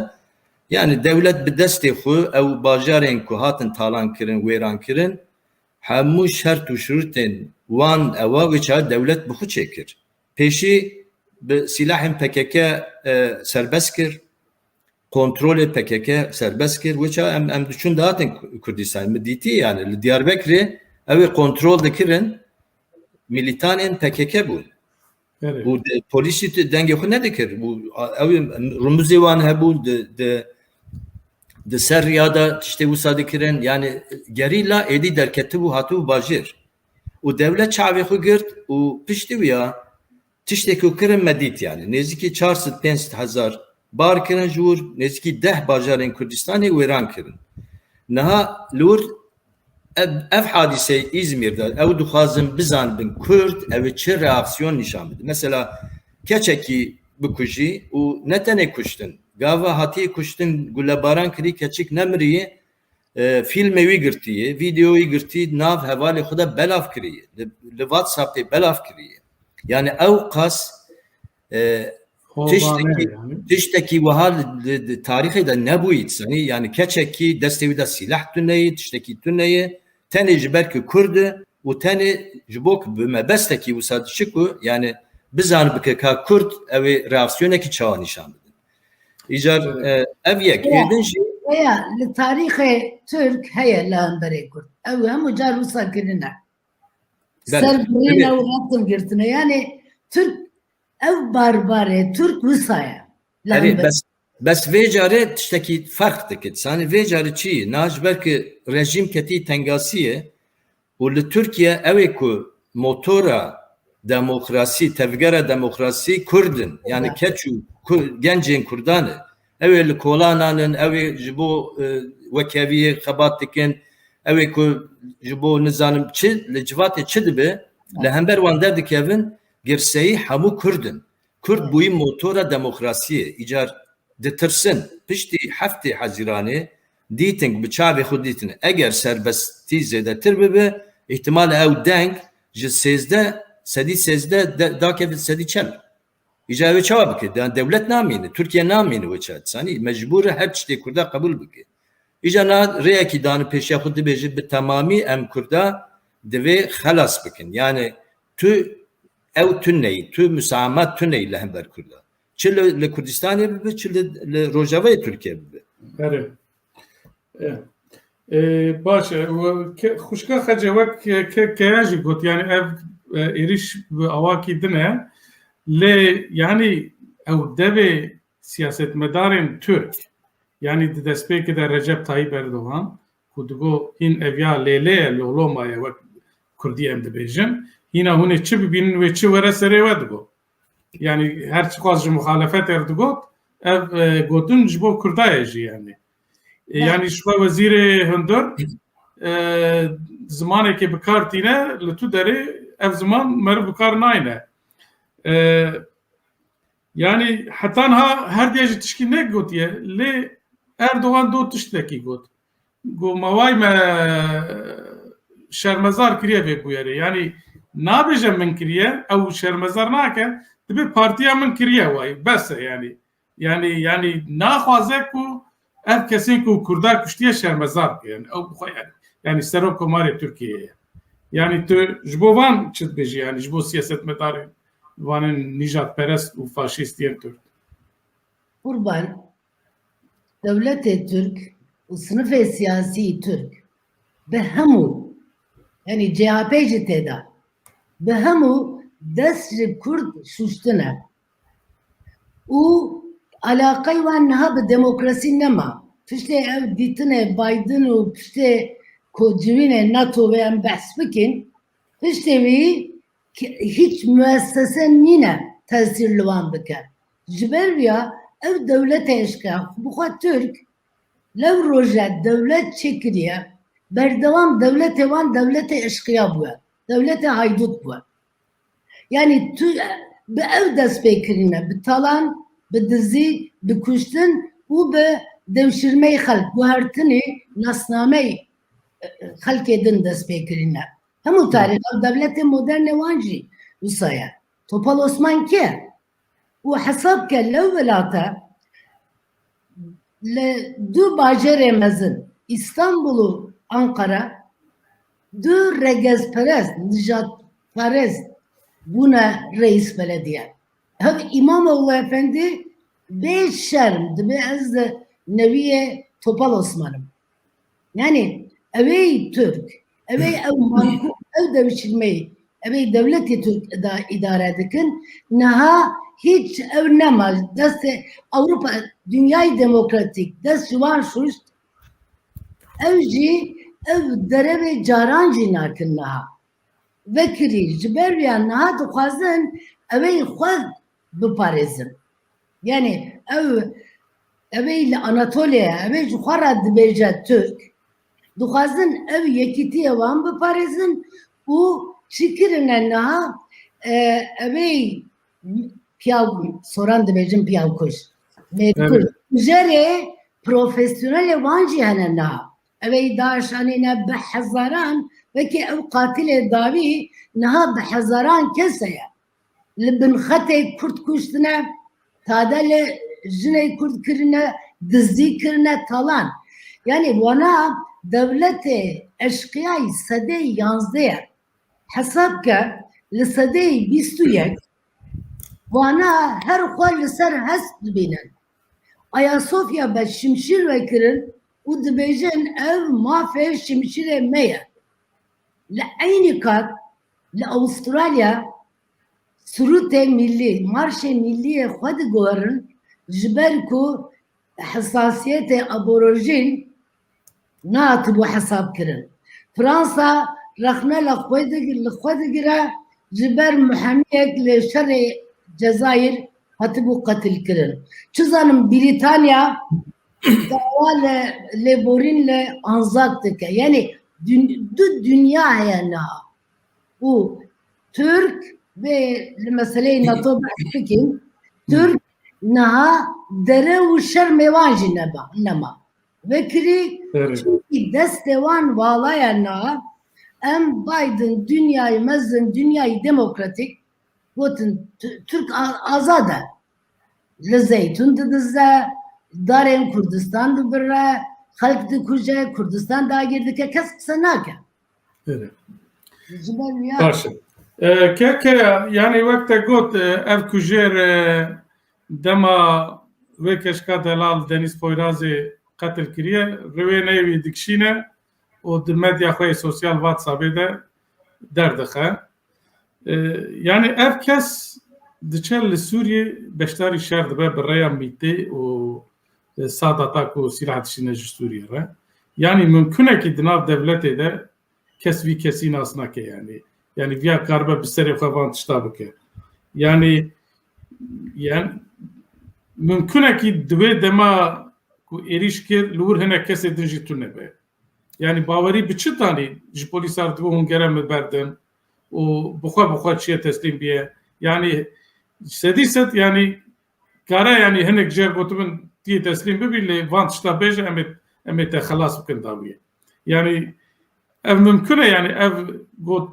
yani dewlet bi destê xwe ew bajarên ku hatin talan kirin, wêran kirin, hemû şert û şurutên wan ewa wê çaxê dewlet bi xwe çêkir. Pêşî bi sîlahên P K K, e, serbest kir, kontrolê P K K serbest kir. Wê çax em, em diçûn dihatin Ku-, Kurdistanê. Min dîtî yani li Diyarbekirê ew ê kontrol dikirin, milîtanên P K K bûn. Evet. Û de, polîsî tu dengê xwe nedikir. Û a-, ew ê rumuzê wan hebûn, di, di, di ser riya de tiştê wisa dikirin. Yani gerîla êdî derketibû, hatibû bajêr. Û dewlet çavê xwe girt û piştî wî ya tiştê ku kirin me dît yani. Nêzîkî çar sed pênc sed hezar bar kirin ji wir, nêzîkî deh bajarên Kurdistanê wêran kirin. Niha li wir ev, ev hadîseyê Îzmîr de ew dixwazin bizanbin Kurd ew ê çi reaksiyon nîşan bidin. Mesela keçekî bikujî û ne tenê kuştin, gava hatiye kuştin, gulebaran kirî, keçik nemirî, e, fîlmê wî girtiye, vîdeoyî girtî, nav hevalê xwe de belav kiriye, li, li WhatsAppê belav kiriye. Yani ew qas, e, Hovane tiştekî, yani. Tiştekî wiha li, li, li tarîxê de nebûyî, yani, yani keçekî destê wî de sîleh tuneyê, tiştekî tuneyê, tenê ji ber ku Kurd e û tenê ji bo ku bi mebestekî wisa diçi ku, yani bizan bike ka Kurd ew ê reaksiyonekî çawa nîşan bidin. Îcar, e, ev yek. Heye, êdin jî. Heye, li tarîxê Tirk heye li hemberê Kurd. Ew hemû car wisa kirine. Belê, Ser birîne belê. Û resim girtine. Yani Tirk ew barbarê, Tirk wisa ye. Li Erê, hember- bes, bes vê carê tiştekî ferq dikit. Sanî vê carê çi ye? Na ji ber ki rejîm ketî tengasiyê, û li Tirkiye ew ê ku motora demokrasî, tevgera demokrasî Kurd in. Yani Evet. Keç û Kur-, gencên Kurdan e. Ew ê li kolanan in, ew ê ji bo, e, wekeviyê xebat dikin, ew ê ku ji bo nizanim çi, li civatê çi dibe, li Evet. hember wan derdikevin, girseyî hemû Kurd in. Kurd Evet. bûyî motora demokrasiyê. Îcar ditirsin. Piştî heftê Hezîranê dîtin, bi çavê xwe dîtin. Eger serbestî zêdetir bibe, îhtimal ew deng ji sêzdeh, sedî sêzdeh de, dakeve sedî çel. Îca wê çawa bike? De-, dewlet namîne, Tirkiye namîne wê çawa. Sanî mecbûr e her tiştê Kurda qebûl bike. Îca na rêyekî dane pêşiya xwe dibêje, bi temamî em Kurda divê xelas bikin. Yani tu ew tuneyî, tu musamat tuneyî li hember Kurda. Çi li, li Kurdistanê bibe, çi li, li Rojavayê Tirkiye bibe. Erê. E, e, baş e, we ke-, xwişka Xece wek ke-, ke-, keya jî got, yani ev, e, êrîş bi awakî din e. Lê, yani, ew devê siyasetmedarên Tirk, yanî di destpêkê de Recep Tayyip Erdogan, ku digo hîn ev ya lêlê ye, loloma ye, wek Kurdî em dibêjin, hîna hûn ê çi bibînin wê çi were serê we digo. Yanî her çiqas ji muxalefetê re digot, ev, e, gotin ji bo Kurda ye jî yanî. E, yanî ji xwe wezîrê hundir, e, zimanekê bi kar tîne, li tu derê ev ziman meriv bi kar nayne. E, yanî heta niha her diye jî tişkî negotiye, lê Erdogan do tiştekî got. Got, ma way me şermezar kiriye vê bûyerê. Yanî nabêje min kiriye, ew şermezar nake, dibê partiya min kiriye way. Bes e yanî. Yanî, yanî naxwaze ku ev kesên ku Kurda kuştiye şermezar bike. Yanî ew bi xwe yanî. Yanî Serok Komarê Tirkiyeyê ye. Yanî tu ji bo van çi dibêjî yanî ji bo siyasetmedarên vanên nîjadperest û faşîst yên Tirk? Qurban, dewletê Tirk û sinifê siyasî Tirk bi hemû, yanî C H P jî tê de, bi hemû dest ji Kurd şûştine û alaqey wan niha bi demokrasî nema. Piştê ev dîtinê Biden û piştê ku civînê NATO ve em behs bikin, piştê wî ki-, hiç müessese nîne tesîr li wan bike. Ji ber vîya ev dewletê eşqeya, bi xwe Tirk lew roje dewlet çêkiriye, berdewam dewletê wan dewletê eşqeya bûye, dewletê haydût bûye. Yanî tu bi ev dest pê kirîne, bi talan, bi dizî, bi kuştin û bi dewşirmeyê xelk, guhertinî nasnameyê, e, e, xelkê din dest pê kirîne. Hemû tarîxa dewletê modernê wan jî wisa ye. Topal Osman kê? Û hesab ke lew welate li du bajarê mezin, Îstanbul û Ankara, du regezperest, nijadperest bûne reîs belediye. Hev Îmamoğlu Efendî bê şerm dibê ez de newiyê Topal Osman im. Yanî ewê Tirk, ewê ew manku, ew devşirmeyî, ewê dewletê Tirk îda-, îdare dikin. Niha hiç ew nema destê Ewropa, dinyayê demokratîk dest ji wan şuşt. Ew jî ev derevê caran jî nakin niha. Vekirî ji ber vîya niha dixwazin ewê xwe biparêzin. Yanî ew, ewê li Anatoliya, ewê ji xwe re dibêje Tirk, dixwazin ew yekîtiyê wan biparêzin û çi kirine niha, e, ewê piyaw, soran dibêjin piyawkuj. Mêrkuj. Evet. Kujerê profesyonelê wan jî hene niha. Ew ê DAIŞ anîne bi hezaran, wekî ew qatilê dawî niha bi hezaran kes heye. Li bin xetê Kurd kuştine, tade li jinê Kurd kirine, dizî kirine, talan. Yanî wana dewletê eşqiyayî sedê yanzdeh ye. Hesab ke li sedeyê bîst û yek wana her xwe li ser hest dibînin. Ayasofya be şimşîr vekirin û dibêjin ev mafê şimşîrê me ye. Li eynî kat li Avustralya sirûtê mîllî, marşê mîllî yê xwe diguherin, ji ber ku hesasiyetê aborojîn nehatibû hesab kirin. Fransa rexne li xwe dig-, li xwe digire, ji ber muhemiyek li şerê Cezayir hatibû qetil kirin. Çi zanim Brîtanya dawa li lêborîn li Anzak dike. Yanî dün-, du dinya heye niha. Û Tirk vê li meseleyê NATO behs bikin. Tirk niha dere û şermê wan jî neba, nema. Vekirî, evet, çimkî destê wan vala ye niha. Em Biden, dinyayê mezin, dinyayê demokratîk gotin, T-, Tirk a-, azad e. Li zeytûn didize, darên Kurdistan dibire, xelk dikuje, Kurdistan dagir dike, kes qise nake. Evet. Ji ber wî ya. Baş e. E, keke, yanî wek te got, e, ev kujêr, e, dema wê keşka delal Deniz Poyrazê qetil kiriye, rê wê neyê wî dikişîne û di medya xwe yê sosyal WhatsAppê de derdixe. E, yanî ev kes diçe li Sûriyê beşdarî şer dibe bi rêya mîtê û, e, Sadata ku sîlah dişîne ji Sûriyê re. Yanî mimkunekî di nav dewletê de kes vî kesî nas nake yanî. Yanî viya karibe bi serê xwe van tişta bike. Yanî, yan mimkunekî di wê dema ku êrîş kir, li wir hinek kesê din jî tune be. Yanî bawerî bi çi tanî ji polîsa re dibe hûn gere min berdin û bi xwe bi xwe çiye teslîm biye. Yanî sedî sed yanî kare yanî hinek jêr gotibin tiyê teslîm bibî lê van tişta bêje em ê, em ê te xelas bikin dawiyê. Yanî ev mimkun e yanî ev got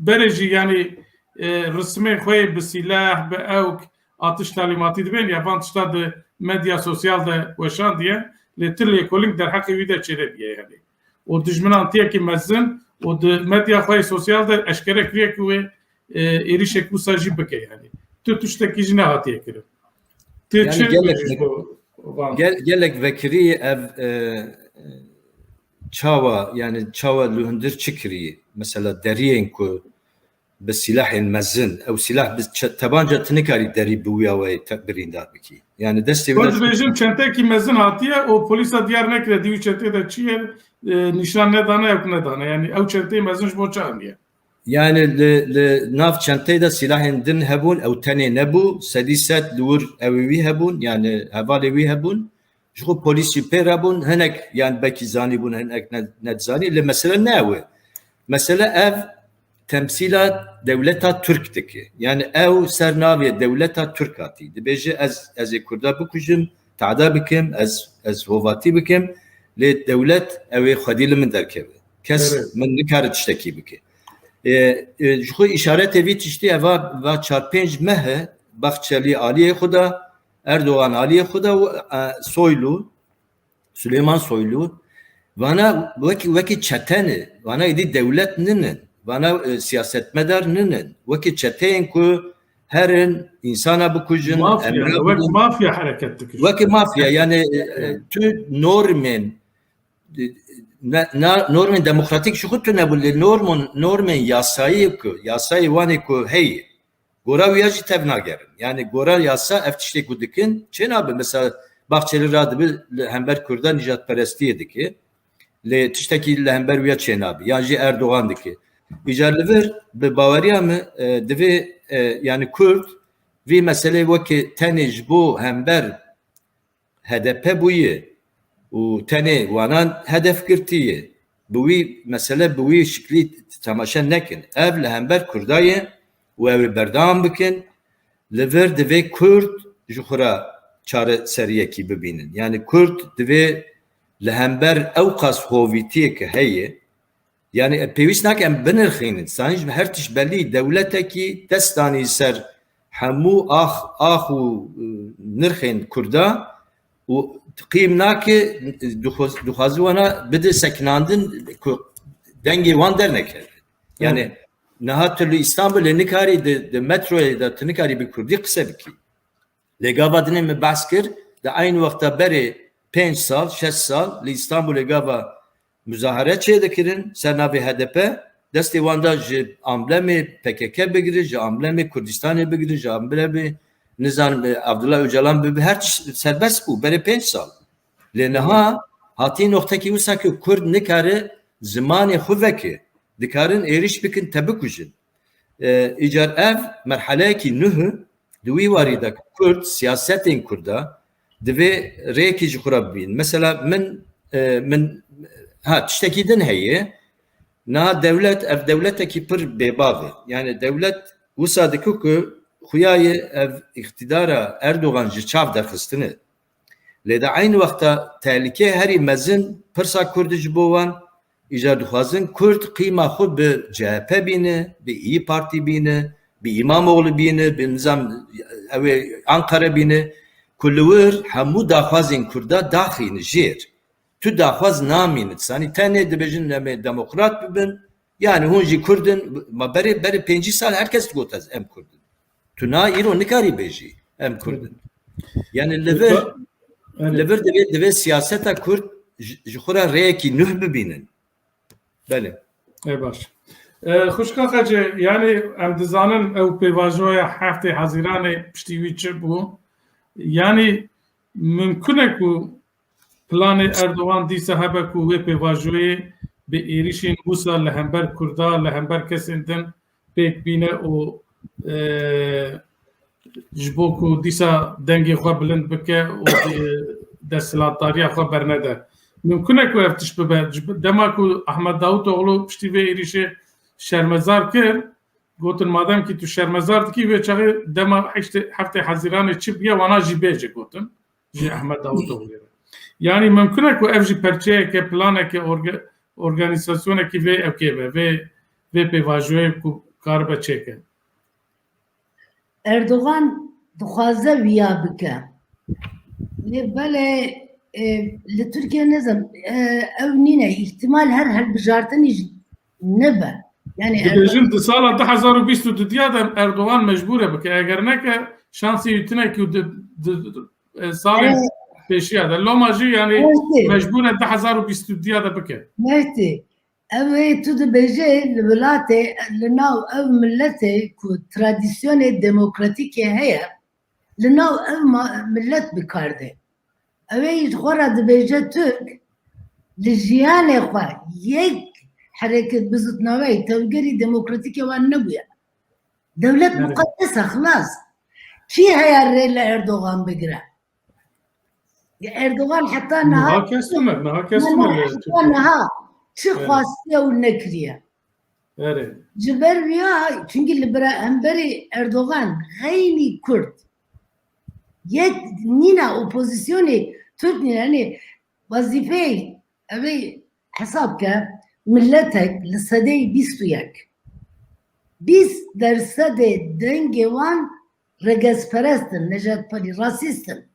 berê jî yanî, e, risimên xwe yê bi sîleh, bi ewk, atiş talîmatî dibên ya van tişta di medya sosyal de weşandiye, lê tu lêkolîn derheqê wî de çênebiye yanî. Û dijminan tiyekî mezin û di medya xwe yê sosyal de eşkere kiriye ku wê, e, êrîşek wisa jî bike yanî. Tu tiştekî jî nehatiye kirin. Tu Yanî çi gelek dibêjî vek-, ji bo van? gel-, gelek vekirî ev, e, çawa, yanî çawa li hundir çi kirî? Mesela deriyên ku bi sîlahên mezin, ew sîlah bi çe-, tebanca tu nikarî derî bi wîya wê te-, birîndar bikî. Yanî destê wî Xwe de dibêjin çentekî mezin hatiye û polîsa diyar nekire di wî çentê de çi ye, e, nîşan nedane, ew nedane. Yanî ew çenteyê mezin ji bo çi aniye? Yani li, li nav çenteyê de sîlahên din hebûn, ew tenê nebû, sedî sed li wir ew ê wî hebûn, yani hevalê wî hebûn. Ji xwe polîs jî pê re bûn, hinek yani belkî zanîbûn, hinek ne, nedizanî. Lê mesele ne ew e. Mesele ev temsîla dewleta Tirk dike. Yani ew ser navê dewleta Tirk hatî. Dibêje ez, ez ê Kurda bikujim, tada bikim, ez, ez hovatî bikim. Lê dewlet ew ê xwedî li min derkeve. Kes Evet. min nikare tiştekî bike. E, e, ji xwe îşaretê vî tiştî eva va çar pênc meh e, Bahçeli aliyê xwe de, Erdogan aliyê xwe de û, e, Soylu, Süleyman Soylu, vana wekî, wekî çete ne, vana êdî dewlet ninin, vana, e, siyasetmedar ninin, wekî çeteyên ku herin, însana bikujin, Mafya, emra wek bidin. mafya hereket dikir. Wekî mafya, yani, e, e, Evet. tu normên, e, ne, na, normên demokratîk ji xwe tune bû, lê normon-, normên yasayî ku, yasayê wanê ku heye, gora wî ya jî tevnagerin. Yani gora yasa ev tiştê ku dikin, çênabe. Mesela Bahçeli radibe li hember Kurda nijadperestiyê dike. Lê tiştekî li hember wî ya çênabe. Yan jî Erdogan dike. Îcar li vir bi baweriya min, e, divê, e, yani Kurd vî meselê wekî tenê ji bo hember H D P bûye û tenê wanan hedef girtiye. Bi wî mesele, bi wî şiklî temaşe nekin. Ev li hember Kurda ye û ew ê berdewam bikin. Li vir divê Kurd ji xwe re çareseriyekî bibînin. Yani Kurd divê li hember ew qas hovîtiyê ke heye, yani, e, pêwîst nake em binirxînin. Sanî ji her tişt belî dewletekî dest danî ser hemû ax, ax û, e, nirxên Kurda û qîm nake, e, dixwaz-, dixwazi wana bide sekinandin ku dengê wan dernekeve. Yani, Evet. niha tu li Îstanbulê nikarî di, di metroyê de tu nikarî bi Kurdî qise bikî. Lê gava dinê min behs kir, di eyn wexta berê pênc sal, şeş sal li Îstanbulê gava muzahare çêdikirin ser navê H D P, destê wan da ji amblemê P K K bigire, ji amblemê Kurdistanê bigire, ji amblemê, nizanim, e, Abdullah Öcalan bibe, her tişt serbest bû berê pênc sal. Lê niha hatiye noxtekî wisa ku Kurd nikare zimanê xwe veke, dikarin êrîş bikin, te bikujin. E, îcar ev merheleyekî nuh e, di wî warî de Kurd, siyasetên Kurda divê rêyekî ji xwe re bibîn. Mesela min, e, min, ha, tiştekî din heye, niha dewlet, ev dewletekî pir bêbav e. Yani dewlet wisa dike ku xuya ye ev îqtîdara Erdogan ji çav derxistine. Lê di eyn wexta tehlîkeyê herî mezin pirsa Kurd e ji bo wan, îcar dixwazin Kurd qîma xwe bi C H P bîne, bi İYİ Partî bîne, bi Îmamoğlu bîne, bi nizam ew ê Ankara bîne, ku li wir hemû daxwazên Kurda daxîne jêr. Tu daxwaz namîne. Sanî tenê dibêjin em ê demokrat bibin, yani hûn jî Kurd in, ma berê, berê pêncî sal her kes digot ez em Kurd in. Tu na îro nikarî bêjî em Kurd in. Yani li vir, Evet. li vir divê, divê siyaseta Kurd ji, ji xwe re rêyekî nuh bibînin. Belê. Ê baş. E, xwişka Xecê, yanî em dizanin ew pêvajoya heftê Hezîranê piştî wî çi bû? Yanî mimkun e ku planê Erdogan dîsa hebe ku wê pêvajoyê bi êrîşên wisa li hember Kurda, li hember kesên din pêk bîne û, e, ji bo ku dîsa dengê xwe bilind bike û, e, desthilatdariya xwe bernede. Mimkun e ku ev tişt bibe. Ji bi-, dema ku Ahmet Davutoğlu piştî vê êrîşê şermezar kir, gotin, madem ki tu şermezar dikî, wê çaxê dema heştê, heftê Hezîranê çi bûye, wana jî bêje, gotin, ji Ahmet Davutoğlu'ya. Yanî mimkun e ku ev jî perçeyeke, planeke, orga-, organîzasyonekî vê ewkê be, vê, vê pêvajoyê ku karibe çêke. Erdogan dixwaze wiya bike. Lê belê, e, li Tirkiye nezim, e, ew nîne, îhtimal her hilbijartinî jî nebe. Yani Dibêjin di sala du hezar û bîst û dudiya de Erdogan mecbûr e bike. Eger neke şansê wî tune ku di, di, di, e, salên Evet. pêşiya de. Loma jî yani Evet. mecbûr e du hezar û bîst û dudiya de bike. Mehtî, ew ê tu dibêjê li welatê, li nav ew miletê ku tradisyonê demokratîkê heye, li nav ev ma-, milet bi kar dê. Ew ê ji xwe re dibêje Tirk, li jiyanê xwe yek hereket bizutnaweyê tevgerî demokratîkê wan nebûye. Dewlet Evet. muqeddes e, xilas. Kî heye rê li Erdogan bigire? Erdogan heta niha Niha kes tune, niha kes tune li heta Tirkiye. niha çi Evet. xwastiye û nekiriye. Erê. Ji ber wiya, çunkî li bira-, hemberî Erdogan xeynî Kurd. Yek nîne, opozisyonê Türk nîne. Yanî wezîfeyê ew ê hesab ke, miletek li sedeyê bîst û yek. Bîst dersedê dengê wan regezperest in, nejadperî, rasîst in.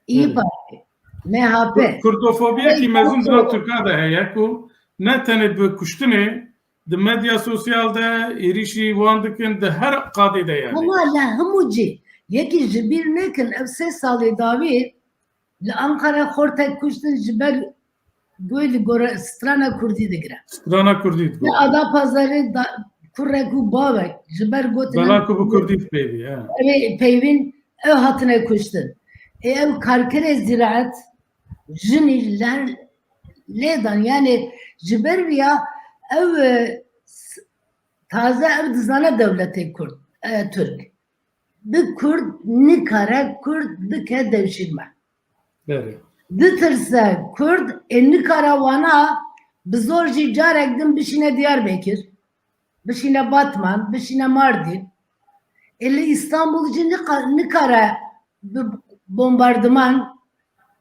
İYİ Evet. Parti, M H P. Kur-, kurdofobiyekî Evet, mezin di nav evet. Tirka de heye ku ne tenê bi kuştinê, di medya sosyal de êrîşî wan dikin, di her qadê de yani. Ama li hemû cî, yekî ji bîr nekin, ev sê salê dawî li Ankara xortek kuştin ji ber goy li gore strana kurdî digire. Strana kurdî digore. Li Adapazarê da-, kurek û bavek ji ber gotin Bela ku bi kurdî dipeyvî, he. Ew ê peyvîn ew hatine kuştin. Ê ew karkerê zîraet jinî ler lêdan. Yani ji ber viya ew, e, s-, taze ew dizane dewletê Kurd, e, Türk. Bi Kurd nikare Kurd bike devşirme. Belê. Ditirse Kurd, ê nikare wana bi zor jî carek din bişîne Diyarbekir, bişîne Batman, bişîne Mardin. Ê li Îstanbul jî nika-, nikare bi bombardiman,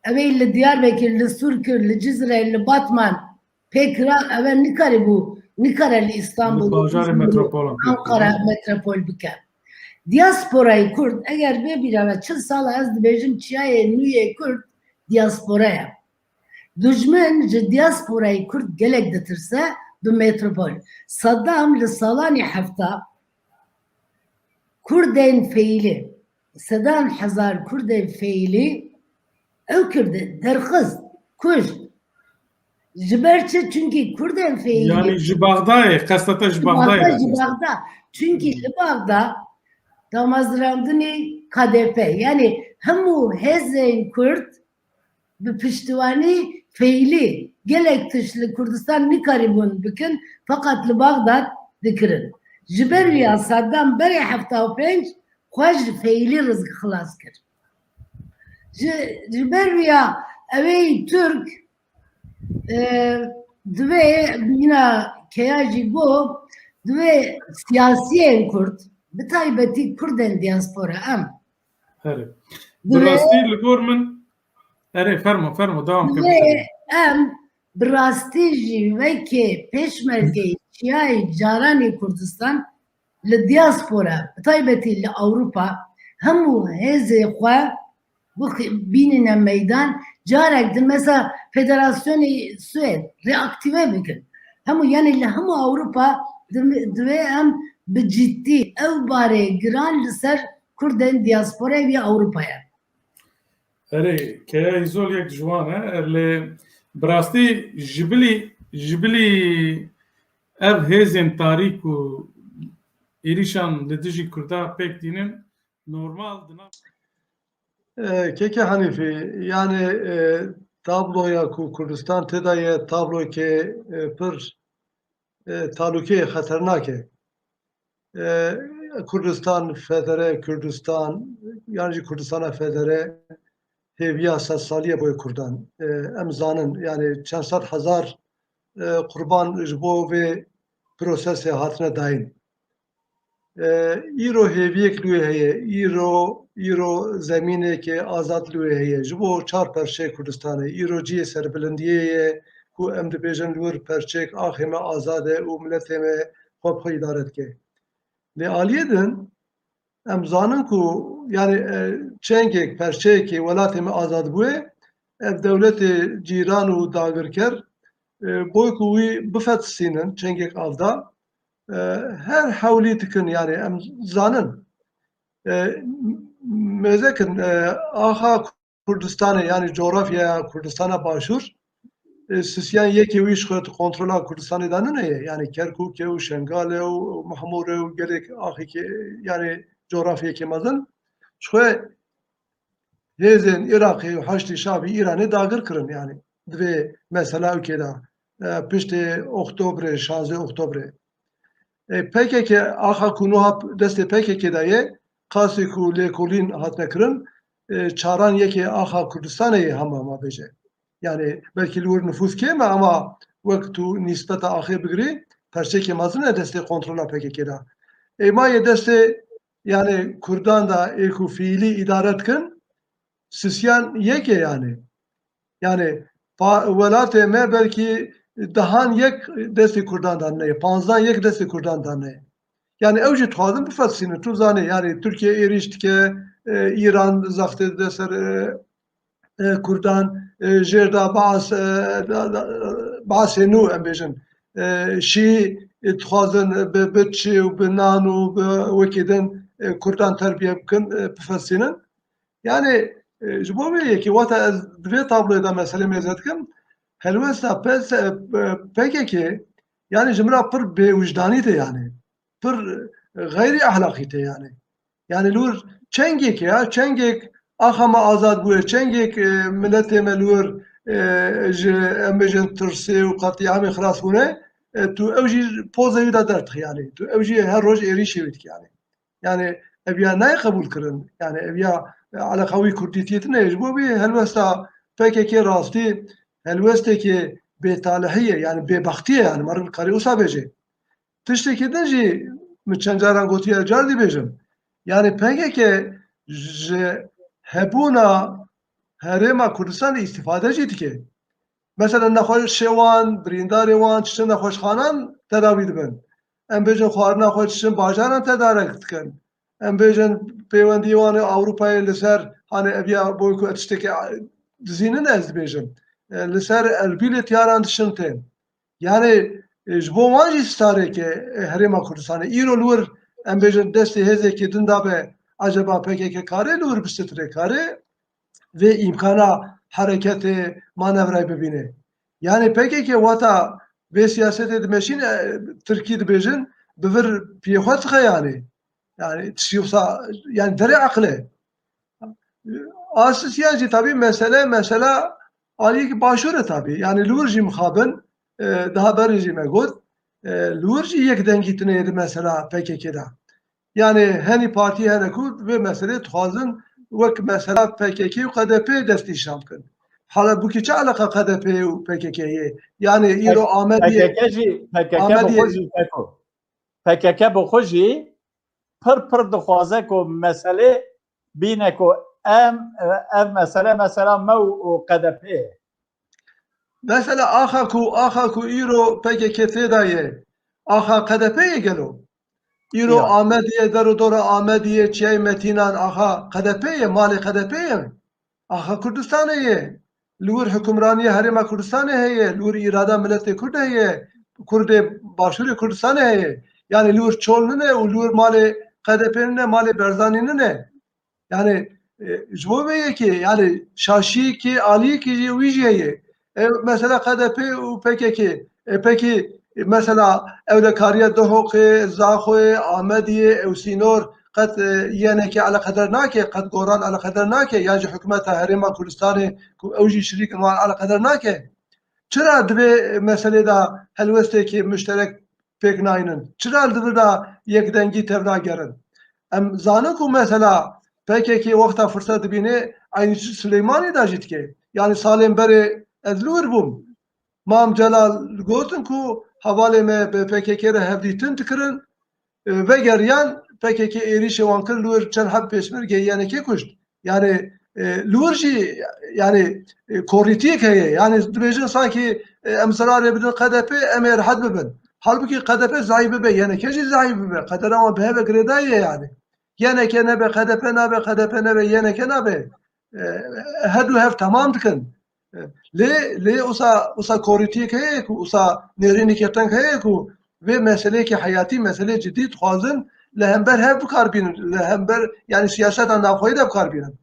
ew ê li Diyarbekir, li Sûrkir, li Cizre, li Batman pê kira, ew ê nikarîbû, nikare li Îstanbul, Li bajarê Îzmîr, metropol an pê Ankara kira. Metropol bike. Diasporayê Kurd, eger bê bîra ve çil sal e, ez dibêjim çiyayê nû yê Kurd diaspora ye. Dijmin ji diasporayê Kurd gelek ditirse bi metropol. Saddam li salanî hefta Kurdên feylî, sedan hezar Kurdên feylî ew kirdi, derxist, kuşt. Ji ber çi? Çunkî Kurdên feylî Yani ji Baxdayê, qesta te ji Ji Baxdayê Baxda, de ji qesta. Baxda. Çunkî li Baxda damezrandinê K D P, yani hemû hêzên Kurd bi piştiwanî feylî gelek tişt li Kurdistan nikarîbûn bikin, feqet li Baxdad dikirin. Ji ber wiya Saddam berê hefta û pênc xwe ji feylî rizk xilas kir. Ji, ji ber wiya ew ê Tirk, e, divê, bîna Keya jî got, divê siyasiyên Kurd, bi taybetî Kurdên diaspora em. Erê. Bi Divê rastî li gor min, erê, fermo, fermo, devam ke. Divê em bi rastî jî wekî pêşmergeyê çiyayê caranê Kurdistan li diaspora, bi taybetî li Ewropa, hemû hêzê xwe bixi-, bînîne meydan. Carek din mesela Federasyonê Swêd reaktîve bikin. Hemû, yani li hemû Ewropa di-, divê em bi ciddî ew barê giran li ser Kurdên diasporayê vî Ewropayê. Erê, Keya Îzol yek ji wan e, lê bi rastî ji bilî, ji bilî ev hêzên tarî ku êrîşan li dijî Kurda pêk tînin, normal di nav E, Keke Hanîfî, yani, e, tabloya ku Kurdistan tê de ye, tabloyeke, e, pir, e, talûkeyê, xeternak e. E, Kurdistan Federe, Kurdistan, yan jî Kurdistana Federe hêviya sed salî ye bo Kurdan. E, em zanin, yani çend sed hezar, e, qurban ji bo vê prosesê hatine dayîn. E, îro hêviyek li wê heye, îro, îro zemîneke azad li wê heye. Ji bo çar perçeyê Kurdistanê, îro cihê serbilindiyê ye ku em dibêjin li wir perçek axê me azad e û miletê me xwe bi xwe îdare dike. Lê aliyê din em zanin ku, yani, e, çengek, perçeyekê welatê me azad bûye, ev dewletê cîran û dagirker, e, boy ku wî bifetisînin çengek av da, e, her hewlî dikin, yani em zanin. E, mêzekin, e, axa Kurdistanê, yani coğrafyaya Kurdistana Başûr, e, sisiyan yekê wî ji xwe di kontrola Kurdistanê de nine ye. Yani Kerkûk e û Şengal e û Mehmûr e û gelek axîkê, yani coğrafyekê mezin. Ji xwe hêzên Iraqê û Haşdî Şabî Îranê dagir kirin, yani di vê mesela ûkê de, e, piştê Oktobrê, şanzdeh Oktobrê. E, P K K, axa ku nuha destê P K K de ye, qasê ku lêkolîn hatine kirin, e, çaran yekê axa Kurdistanê ye hema ma bêje. Yani belkî li wir nifûs kêm e ama wek tu nîsbeta axê bigirî, perçekê mezin e destê kontrola P K K de. Ê ma yê destê, yani Kurdan de ê ku fiîlî îdare dikin, sisiyan yek e yani. Yani pa-, welatê me belkî dehan yek destê Kurdan de ne, panzdan yek destê Kurdan de ne. Yani ew jî dixwazin bifetisînin. Tu zanî, yani Tirkiye êrîş dike, e, Îran zextê dide ser, e, e, Kurdan, e, jêr da Baas, e, da, da, Baasê nû em bêjin. E, Şî, e, dixwazin bi, bi çi û bi nan û bi wekî din, e, Kurdan terbiye bikin, e, bifetisînin. Yani, e, ji bo vê yekê, wata ez di vê tabloyê de meselê mêze dikim, helwesta P S, e, P K K, yani ji min re pir bêwijdanî tê yani. Pir, e, xeyrî ehlaqî tê yani. Yani li wir çengek ya, çengek axa me azad bûye, çengek, e, miletê me li wir, e, ji, em bêjin tirsê û qetlîamê xilas bûne, e, tu ew jî pozê wî de derdixî yani. Tu ew jî her roj êrîşê wî dikî yani. Yani ev ya nayê qebûl kirin. Yani ev ya, e, eleqa wî kurdîtiyê tine ye. Ji bo vê helwesta P K K rastî helwestekê bêtalihî ye, yani bêbextî ye yani. Meriv karê wisa bêje. Tiştekî din jî min çend caran gotiye, car dî bêjim. Yani P K K ji hebûna Herêma Kurdistanê îstîfade jî dike. Mesela nexweşê wan, birîndarê wan, diçin nexweşxanan tedawî dibin. Em bêjin xwarina xwe diçin bajaran tedarek dikin. Em bêjin pêwendiyê wan ê Ewropayê li ser, hani ev ya boy ku tiştekê dizînin ez dibêjim. E, li ser Erbîlê tiyaran diçin tên. Yani, e, ji bo wan jî stareke, e, Herêma Kurdistanê. Îro li wir, em bêjin destê hêzekê din dabe, acaba P K K kare li wir bistitire, kare vê îmkana hereketê, manevrayê bibîne. Yani P K K wata vê siyasetê dimeşîne, e, tirkî dibêjin, bi vir piyê xwe dixe yani. Yani tiştî wisa, yani derê eqil e. Asisiyan jî tabî mesele, mesela aliyekî başûr e tabî. Yani li wir jî mixabin, e, daha berê jî me got, e, li wir jî yek dengî tune ye di mesela P K K de. Yani henî partî hene ku vê meselê dixwazin wek mesela P K K û K D P destnîşan bikin. Halbûkî çi eleqa K D P û P K K ye? Yani îro Amediyê, P K K jî, P K K bi Amediyê xwe jî P K K bi xwe jî pir pir dixwaze ku meselê bîne ku em, ev mesele mesela me û, û K D P ye. Mesela axa ku, axa ku îro P K K tê de ye, axa K D P ye gelo? Îro Ya. Amediyê, der û dora Amediyê, Çiyayê Metînan, axa K D P ye, malê K D P ye. Axa Kurdistanê ye. Li wir hikimraniya Herêma Kurdistanê heye, li wir îrada miletê Kurd heye, Kurdê Başûrê Kurdistanê heye. Yani li wir çol nine û li wir malê K D P nine, malê Berzanî nine. Yani, e, ji bo vê yekê, yani şaşiyekê, aliyekê jî wî jî heye. E, mesela K D P û P K K, e, pekî Mesela ewlekariya Duhokê, Zaxoyê, Amediyê, ew sînor qet, e, Y N K eleqeder nake, qet Goran eleqeder nake, yan jî hikûmeta Herêma Kurdistanê ku ew jî şirîk in wan eleqeder nake. Çira di vê meselê de helwestekî muşterek pêk naynin? Çira li vir de yekdengî tevnagerin? Em zanin ku mesela P K K wexta firset dibîne, eynî Silêmanî de jî dike. Yanî salên berê ez li wir bûm. Mam Celal gotin ku hevalê me bi P K K re hevdîtin dikirin, e, vegeriyan P K K êrîşê wan kir, li wir çend heb pêşmergê Y N K kuşt. Yani, e, li wir jî, yani, e, korîtiyek heye. Yani dibêjin sankî, e, em zirarê bidin Q D P, em ê rehet bibin. Halbukî Q D P zayîf bibe, Y N K jî zayîf bibe. Qedera wan bi hev ve girêdayî ye yani. Y N K nebe, Q D P nabe, Q D P nebe, Y N K nabe. E, her du hev temam dikin. E, lê, lê usa, usa korîtiyek heye ku, usa nêrîneke teng heye ku vê meseleyeke heyatî, meseleyê cidî dixwazin li hember hev bikar bînin, li hember, yani siyaseta navxweyî de bikar bînin.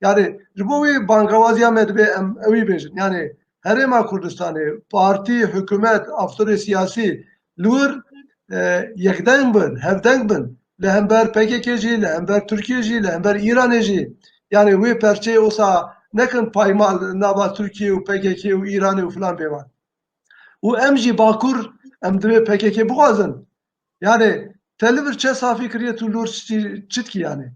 Yani ji bo wê bangewaziya me divê em ewî bêjin. Yani Herêma Kurdistanê, partî, hikûmet, aktorê siyasî li wir, e, yekdeng bin, hevdeng bin. Li hember P K K jî, li hember Tirkiye jî, li hember Îranê jî. Yani wê perçeyê wisa nekin paymal nava Tirkiye û P K K û Îranê û filan bêvan. Û em jî Bakur, em divê P K K bixwazin. Yani te li vir çe safî kiriye, tu lor çi, çi dikî yani?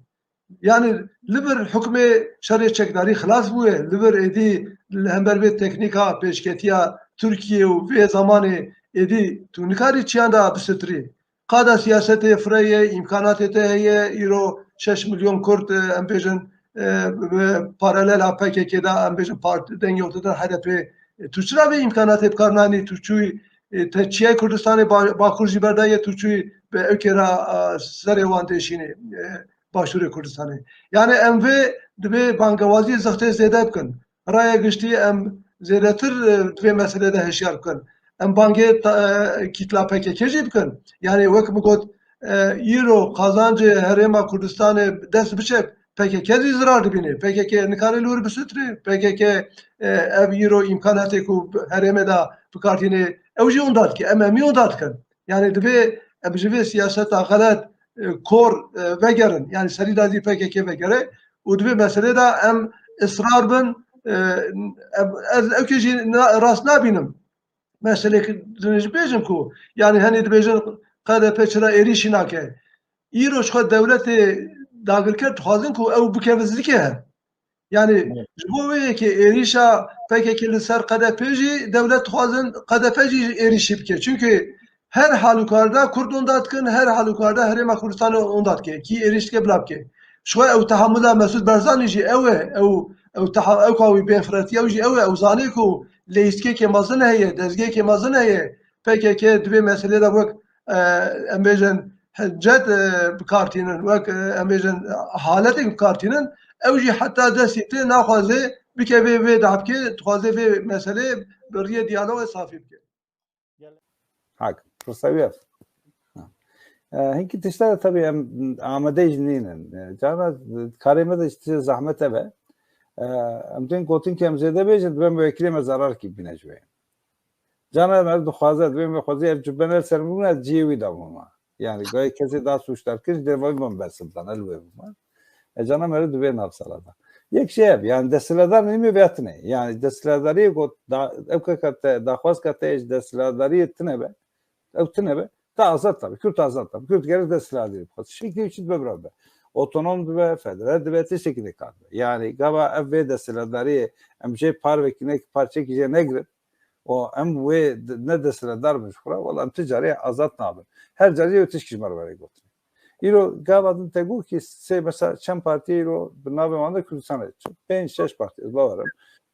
Yani li vir hukmê şerê çekdarî xilas bûye, li vir êdî li hember vê teknîka pêşketiya Tirkiye û vê zamanê êdî tu nikarî çiyan de bisitirî. Qada siyasetê fireye, îmkanatê te heye, îro şeş milyon Kurd, e, em bêjin, e, bi paralel a P K K de, em bêjin parti dengê ortadan H D P, e, tu çira vê îmkanatê bi kar nanî, tu çûyî, e, te çiyayê Kurdistanê ba-, Bakur jî berdaye, tu çûyî bi ewkê re, a, serê wan têşînê, e, Başûrê Kurdistanê. Yani em vê divê bangewaziyê zextê zêde bikin. Raya giştî em zêdetir, e, di vê meselê de hişyar bikin. Em bangê ta-, e, kîtla P K K jî bikin. Yani wek min got, e, îro qazancê Herêma Kurdistanê dest biçe, P K K jî zirar dibîne. P K K nikare li wir bisitirê. P K K, e, ev îro îmkanatê ku herêmê de bikartîne, ew jî onda dike. Em em jî onda dikin. Yani divê em ji vê siyaseta xelet, e, kor, e, vegerin. Yani serî de zî P K K vegere û di vê meselê de em israr bin, e, em, ez ewkê jî na-, rast nabînim. Meselê ki din jî bêjim ku, yani henî dibêjin Q D P çira êrîşî nake. Îro ji xwe dewletê dagirker dixwazin ku ew bikeve zikê he. Yani Evet. ji bo wê yekê êrîşa P K K li ser Q D P jî dewlet dixwazin Q D P jî êrîşî bike. Çünkü her halûkarda Kurd onda dikin, her halûkarda Herêma Kurdistanê onda dike. Kî êrîş dike bila bike. Ji xwe ew tehamula Mesûd Barzanî jî ew e, ew, ew teha-, ew ka wî bên firetiya wî jî ew e, ew zanê ku leyîstikeke mezin heye, dezgeheke mezin heye. P K K di vê meselê de wek, e, em bêjin, hincet, e, bi kar tînin, wek, e, em bêjin, haletek bi kar tînin, ew jî heta destê te naxwaze bike vê, vê dehbkê, dixwaze vê meselê bi riyê diyalogê safî bike. Hak, pirsa wî ev. Ha. E, hinkî tişta de tabii em amade jî nînin. E, cara karê me de ji tiştê zehmet ev e. E, em tên gotin ki em zêde bêjin, divê em wekîlê me zarar kî bîne ji wê. Cana me dixwaze, divê me xwezî ev cubene li ser min bûna, cihê wî da bûma. Yani gayê kesê da sûcdar kir, ji dêva wî me bersiv dane, li wê bûma. E, cana me divê nav sala da. Yek şey ev, yani desthilatdar nîmê vêya tine. Yani desthilatdariyê got, da, ew ke te, daxwaz ke te ji desthilatdariyê tine be, ew tine be, te azad tabi, Kürt azad tabi. Kürt gerek desthilatdariyê bixwe. Şeklî çi dibe bira be. Otonom dibe, federe dibe, tiştekî de kar be. Yani gava ev vê desthilatdariyê em jê parvekî nek, parçekî jê negirin. O em wê d-, ne desthilatdar bin ji xwe re, wela em ti carê azad nabin. Her carê ew tişkî ji me re were gotin. Îro gava din te got ki sê, mesela çend partî îro bi navê wan de Kurdistanê, pênc şeş partî, ez bawerim.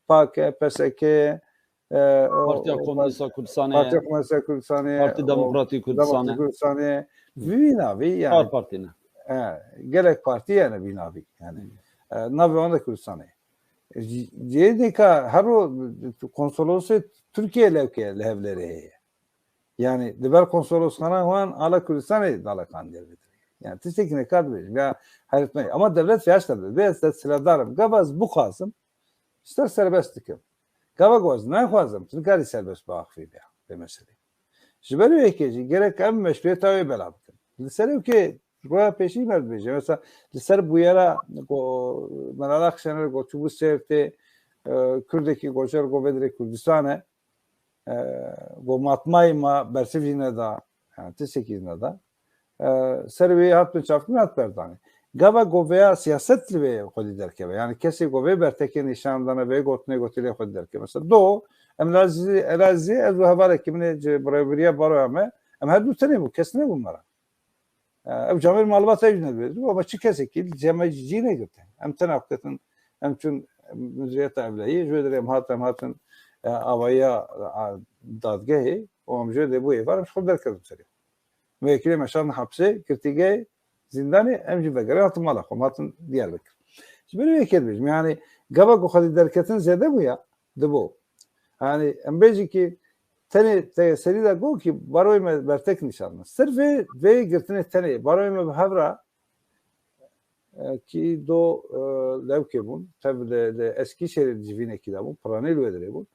P A K, P S K, e, o, Partiya o, Komûnîst a Kurdistanê, Partiya Komûnîst a Kurdistanê, Partî o, Demokratîk Demokratîk Kurdistanê. Kurdistanê. Vî navî yani. Çar partî ne. E, gelek partî yani vî navî yani. E, navê wan de Kurdistanê. Cihê nêka her ro konsolosê Tirkiye lewke li Hevlêrê heye. Yani li ber konsolosxana wan ala Kurdistanê dalekan diyar bitirê. Yani tiştekî nêka dibêjim ya heyret me. Ama devlet fiyaş de bê, ez desthilatdar im. Gava ez bixwazim, ji te serbest dikim. Gava ku ez nexwazim, tu nikarî serbest biaxivî vê, vê meselê. Ji ber wê yekê jî gerek em meşrûyeta wê bela bikin. Li ser ewkê roya pêşî me dibêje. Mesela li ser bûyera ku Meral Akşener got çûbû Sêrtê, e, Kurdekî gojer got vê dirê Kurdistan e. E, got matmayî ma bersiv jî neda, yani tiştekî jî neda. E, ser wê hat bin çavkirin hat berdanê. Gava ku vêya siyaset li vê xwedî derkeve. Yani kesê ku vê bertekê nîşan dane, vê gotinê gotî lê xwedî derkeve. Mesela do, em Elazî, Elazî, ez û hevalekî min ê ji birêvbiriya baroya me, em her du tenê bû, kes nebû me re. E, ew camêr malbata jî nedibêjin. Ama çi kesekî li cem me cî negirtin. Em tena xwe ketin, em çûn muziyeta evlehiyê, ji wê derê em hatin, em hatin, e, avayiya, e, dadgehê, û em ji wê derê bû êvar, em ji xwe derketin serê. Vekirê me şandin hepsê, girtîgehê, zîndanê, em jî vegerin hatin mala xwe, em hatin Diyarbekir. Ji ber wê yekê dibêjim, yani gava ku xwedî derketin zêde bûya, dibo. Yani em bêjin ki tenê te serî de got ki baroyê me bertek nîşan da. Sirf vê, vê girtinê tenê baroyê me bi hev re, e, ki do, e, lewkê bûn, tev li, li Eskîşehirê di civînekî de bûn, piranî li wê dirê bûn.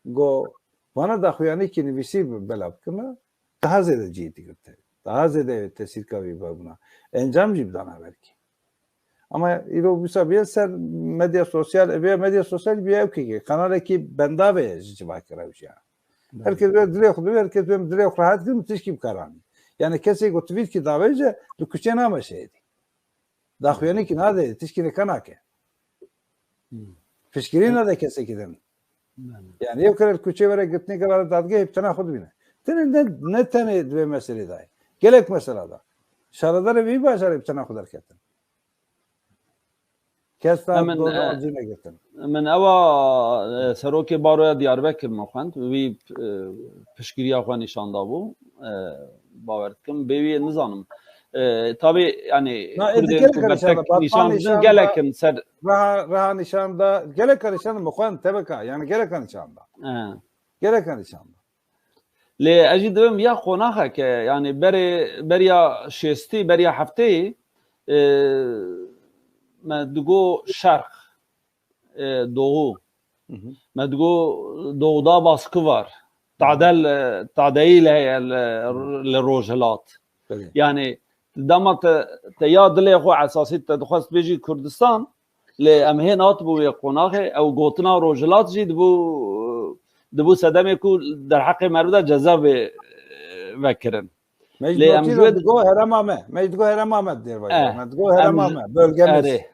Go, vana daxuyanî ki nivîsî bi-, bela bikirina, daha zêde cihê digirte. Daha zêde tesîrka wî vebûna. Encam jî bidana belkî. Ama îro wisa bûye ser medya sosyal, vê medya sosyal bûye ew kekê, kanalekî bendavê ye ji civakê re jî ya. Belê. Herkes wê dilê xwe divê, herkes wê dilê xwe rehet kir, tişkî bikaranî. Yani kesê ku tivît ki davêje, li kuçê name şehidî. Daxuyanî ki nade, tişkî neke nake. Hmm. Piştgirî nade kesekî din. Belê. Yani yew kere li kuçê were girtinê gava dadgehê bi tena xwe dibîne. Tenê ne, ne tenê di vê meselê de ye. Gelek mesela da. Şaredarê vî bajarê bi tena xwe derketin. Kes da Hemin, doza e, acî negirtin. Min ewa, e, serokê baroya Diyarbekir min xwend. Wî, e, piştgiriya xwe nîşan dabû. E, bawer dikim. Bê wî nizanim. E, tabî, yani, Na, ê di Kurdên gelek ku nîşan da, bertek Batman nîşan didin, nîşan da, gelek in ser Reha, Reha nîşan da, gelek nîşan da min xwend, tebeka, yani gelek nîşan da. He. Gelek nîşan da. Lê ez jî dibim ya qonaxeke, yani berê, beriya şêstî, beriya hefteyê, e, me digo şerq, e, doğu. Hı hı. Me digo doğuda baskı var. Tadel, e, tadeyî le, le, le rojhilat. Belê. Yani dema te, te ya dilê xwe esasî te dixwest bêjî Kurdistan, lê em hê hatibû wê qonaxê, ew gotina rojhilat jî dibû, dibû sedemê ku derheqê meriv de ceza bê, e, vekirin. Me jî Lê em gotî ji wê digo herema me. Me jî digo herema me dêrva Eh, me. Digo herema em ji me. Bölgemiz. Erê.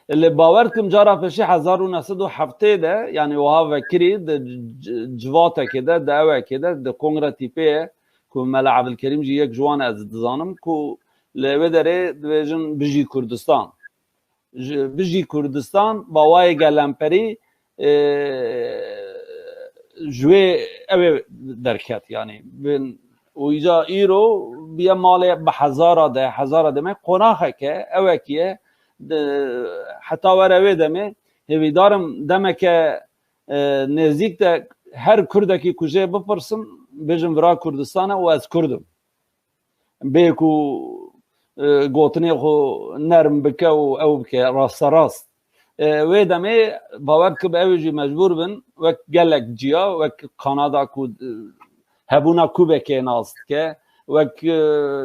Lê bawer dikim cara pêşî hezar û neh sed û heftê de, yani wiha vekirî di c-, civatekê de, di ewekê de, di kongre tîpê ye, ku Mela Evilkerîm jî yek ji wan e, ez dizanim, ku li wê derê dibêjin bijî Kurdistan. Ji, bijî Kurdistan, bawayê gelemperî, e, ji wê ew ê derket, yani bin û îca îro biye malê bi hezara de, hezara de me qonaxeke, ewekî ye, de, heta were wê demê, hêvîdarim demeke, e, nêzîk de her Kurdekî ku jê bipirsim, bêjin vira Kurdistan e û ez Kurd im. Bê ku, e, gotinê xwe nerm bike û ew bike rasterast. E, wê demê bawer dikim ew jî mecbûr bin wek gelek ciya, wek Kanada ku, e, hebûna Kubekê nas dike, wek, e,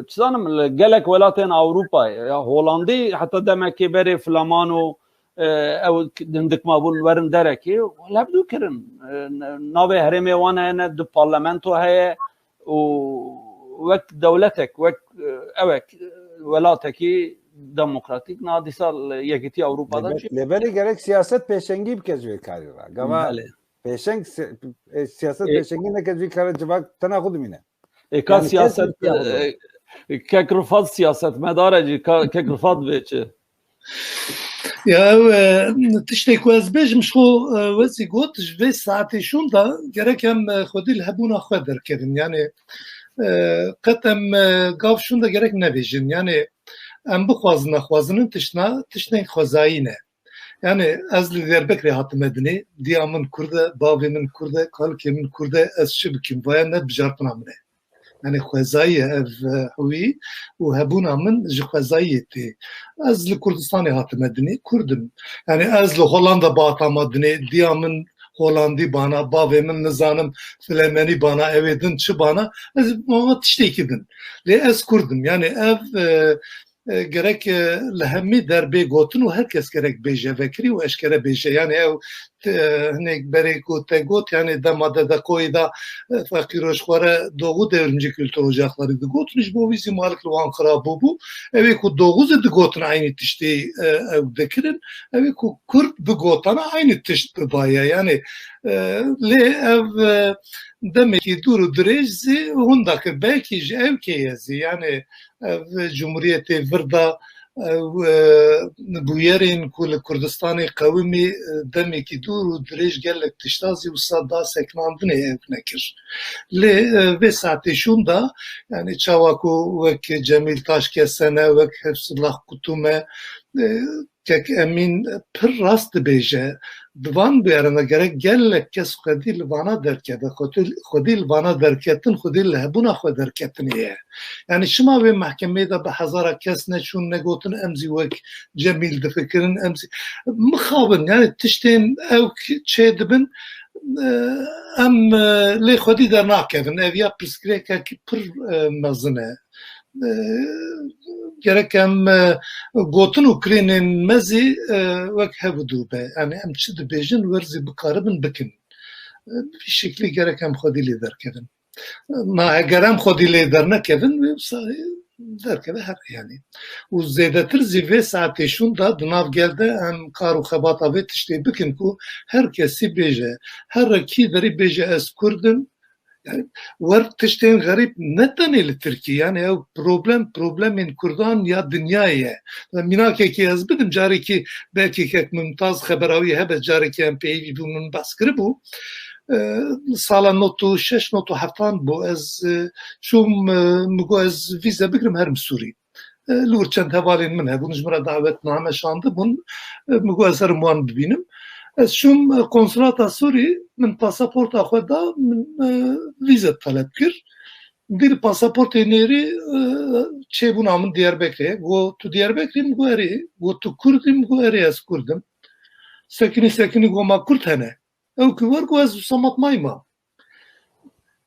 çi zanim, li gelek welatên Ewropayê, ya Holandî heta demekê berê Flaman û, e, ew hindik mabûn werin derekê, levdû kirin. E, navê herêmê wan hene, du parlamento heye, û wek dewletek, wek, e, ewek, e, welatekî demokratîk, niha dîsa li Yekîtiya Ewropa de Lê be-, çi? Lê belê gerek siyaset pêşengî bike ji vê karî re. Gava Belê. pêşeng si-, e, siyaset Ê- pêşengî neke ji vî karê civak tena xwe dimîne. Ê, ka Yani kes siyaset, Tirkiye xwe e, kek Rifat siyasetmedar e jî, ka kek Rifat bê çi? Ya, ew, e, tiştê ku ez bêjim, ji xwe, e, wezî got, ji vê saetê şûn de gerek em, e, xwedî li hebûna xwe derkevin. Yani, e, qet em, e, gav şûn de gerek nebêjin. Yani, em bixwazin, nexwazin, tiştna, tiştên xwezayî ne. Yani, ez li Diyarbekirê hatime dinê, diya min Kurd e, bavê min Kurd e, kalkê min Kurd e, ez çi bikim? Vaya ne bijartina min e. Yani xwezayî ye ev, e, hewî û hebûna min ji xwezayiyê tê. Ez li Kurdistanê hatime dinê, Kurd im. Yani ez li Hollanda hatime dinê, diya min Holandî bana, bavê min nizanim Filemenî bana, ewê din çi bana, ez bana tiştekî din. Lê ez Kurd im. Yani ev, e, e, gerek, e, li hemî der bê gotin û her kes gerek bêje, vekirî û eşkere bêje. Yani ew, e, hinek berê ku te got, yani dema Dedekoyê de, e, feqîro ji xwe re Doğu Devrimci Kültür Ocakları digotin, ji bo wî zî malik li wan xirab bûbû. Ew ê ku Doğu zî digotin eynî tiştê, e, ew dikirin, ew ê ku Kurd bigotana eynî tişt bibaye. Yani, e, lê ev, e, demekî dûr û dirêj zî hûn dakir. Belkî ji ew keye zî, yani ev Cumhuriyetê vir de, e, e, bûyerên ku li Kurdistanê qewimî, e, demekî dûr û dirêj gelek tişta zî wisa da sekinandinê ew nekir. Lê, e, vê saetê şûn de, yani çawa ku wek Cemîl Taşkesen e, wek Hifzullah Kutum e, e, Kek Emîn pir rast dibêje. Di van bûyerên de gerek gelek kes xwedî li vana derkeve. Xwedî, xwedî li vana derketin, xwedî li hebûna xwe derketinê ye. Yani çima wê mehkemeyê de bi hezara kes neçûn negotin, em zî wek Cemîl difikirin, em zî mixabin, yani tiştên ew çê dibin, e, em, e, lê xwedî dernakevin. Ev ya pirsgirêkekî pir, e, mezin e. E, gerek em, e, gotin û kirênên me zî, e, wek hev û dû be. Yani em çi dibêjin, wer zî bikaribin bikin. E, bi vî şeklî gerek em xwedî lê derkevin. Na, eger em xwedî lê dernekevin, wê wisa derkeve here yani. Û zêdetir zî vê saetê şûn de di nav gel de em kar û xebata vê tiştê bikin ku her kesî bêje, her kî derî bêje ez Kurd im, yani, wer tiştên xerîb ne tenê li Tirkî, yani ew problem, problemên Kurdan ya dinyayê ye. Mînakekî ez bidim, carekî belkî kek Mumtaz xebera wî hebe, carekî em pêyî bûn min behs kiribû. E, sala not û şeş, not û heft an bû, ez, e, çûm, e, min got ez vîze bigirim herim Sûrî. E, li wir çend hevalên min hebûn, ji min re dawetname şandibûn. E, min got ez herim wan bibînim. Ez çûm, e, konsulata Sûrî, min pasaporta xwe da, min, e, vîze teleb kir. Dî li pasaportê nêrî, e, çêbûna min Diyarbekirê. Got tu Diyarbekirî? Min got erê. Got tu Kurd î? Min got erê ez Kurd im. Sekinî sekinî got ma Kurd hene. Ew ku wer got ez wisa matmayî ma.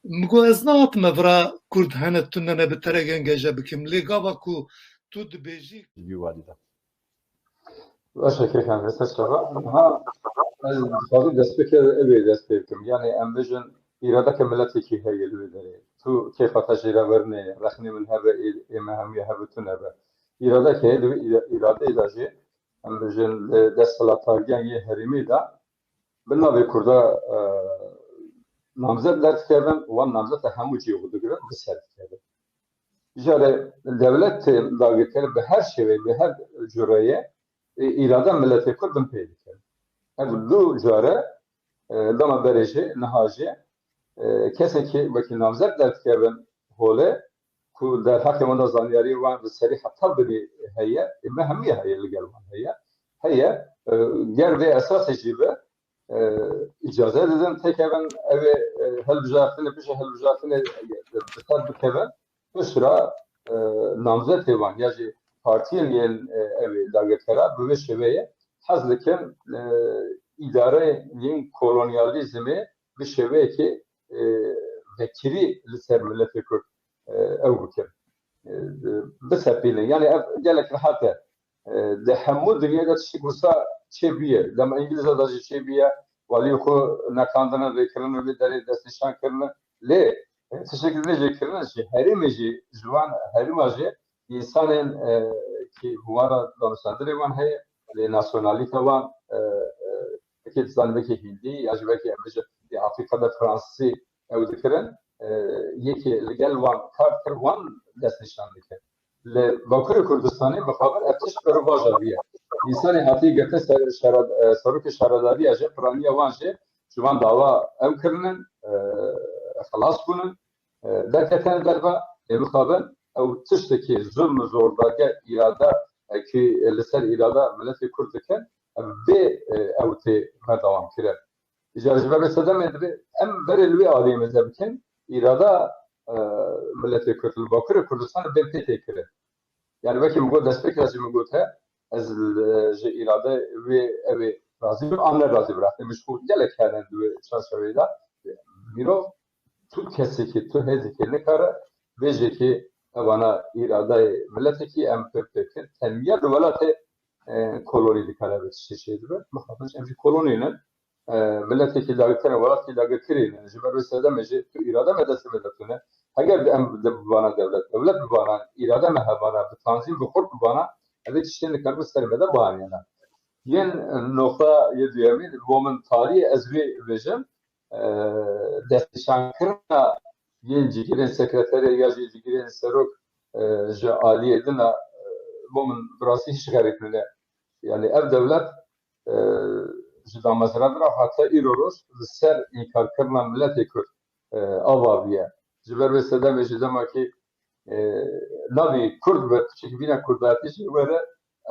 Min got ez nehatime vira Kurd hene tune ne bi te re gengeje bikim. Lê gava ku tu dibêjî. Ji vî warî de. Baş e, kêkan, ser çava. Ha, ez dixwazim destpêkê ev ê dest pê bikim. Yani em bêjin îradeke miletekî heye li wê derê. Tu kêfa te jê re wernê, rexnê min hebe, ê, ê me hemûye hebe tune be. Îradeke heye, li wê îra-, îradeyê de jî em bêjin li desthilatdariyan yê herêmê de bi navê Kurda, e, namzet derdikevin, wan namzeta hemû cihê xwe digirin, bi ser dikevin. Jare dewletê dagirker bi her şêweyê, bi her cureyê, e, îrada miletê Kurd bin pê dike. Ev du care, e, dema berê jî, niha jî, e, kesekî wekî namzet derdikevin holê, ku derheqê wan de zanyarî wan bi serî heta binî heye, ê me hemûye heye, li gel wan heye. Heye, e, ger vê esasê jî be, e, îcaze didin, têkevin, ew ê, e, hilbijartinê, bije hilbijartinê, e, bi ser bikevin, piştre, e, namzetê wan ya jî partiyên yên, e, ew ê dagirkera bi vê şêweyê hez dikin, e, îdareyên kolonyalîzmê bi şêweyekê, e, vekirî li ser miletê Kurd, e, ew bikin. E, bisepînin. Yani ev gelek rehet e. E, di hemû dinyayê de tiştek wisa çêbûye. Dema Îngilîza de jî çêbûye, waliyê xwe neqandine, rêkirine, wê derê destnîşan kirine. Lê, e, tiştekî din jî kirine jî, herêmê jî, ji wan herêma jî, însanên, e, ki bi wan re danûstandinê wan heye, lê nasyonalîte wan, e, e, wekî dizan, wekî hîndî, ya jî wekî em bêjin, di Afrîka de fransî ew dikirin, e, yekê li gel wan kar dikir, wan destnîşan dikir. Li Bakurê Kurdistanê mixabin ev tişt berovaja bûye. Însanê hatiye girtin ser-, şara-, e, serokê şaredariya jî, piraniya wan jî ji wan dawa ew kirinin, e, xilas bûnin, e, derketine derve, lê mixabin ew tiştekî zulm û zordarge îrade, e, ki li ser îrada miletê Kurd dikin, ev vê, e, ew tê berdewam kirin. Îcar ji ber vê sedemê divê em berê li wê aliyê mêze bikin, îrada, e, miletê Kurd li Bakurê Kurdistanê bên pê tê kirin. Yani wekî min got destpêkê jî min got he, ez, e, ji îrade wê, ew ê razî bin an ne razî bin. Rextê min ji xwe gelek hene di wê çarçeveyê de. Mirov tu kesekî, tu hêzekî nikare bêje ki evana îradeyê miletekî em pê pê kir. Tenya di welatê e, kolonî dikare bi tiştê çêdibe. Mixabin em jî kolonî ne. E, miletekî dagirker e, welatî dagirkerî ne. Ji ber wê sedemê jî tu îrade me destê me de tune. Heger em de bibana dewlet, dewlet bibana, îrade me hebana, bi tanzîm, bi xurt bibana, ev ê tiştên li kerbi serê me de bihaniyana. Yên noqta yê duyemî, bo min tarî ez vê bêjim, e, destnîşankirina yên cîgirên sekreterê ya jî cîgirên serok, e, ji aliyê din e, bo min bi rastî hiç xerîb nîne. Yani ev dewlet, e, ji damezrandina heta îro roj li ser înkarkirina miletê Kurd, e, ava bûye. Ji ber vê sedemê ji dema ki, e, navê Kurd ve piçek bîne Kurdayetî jî were,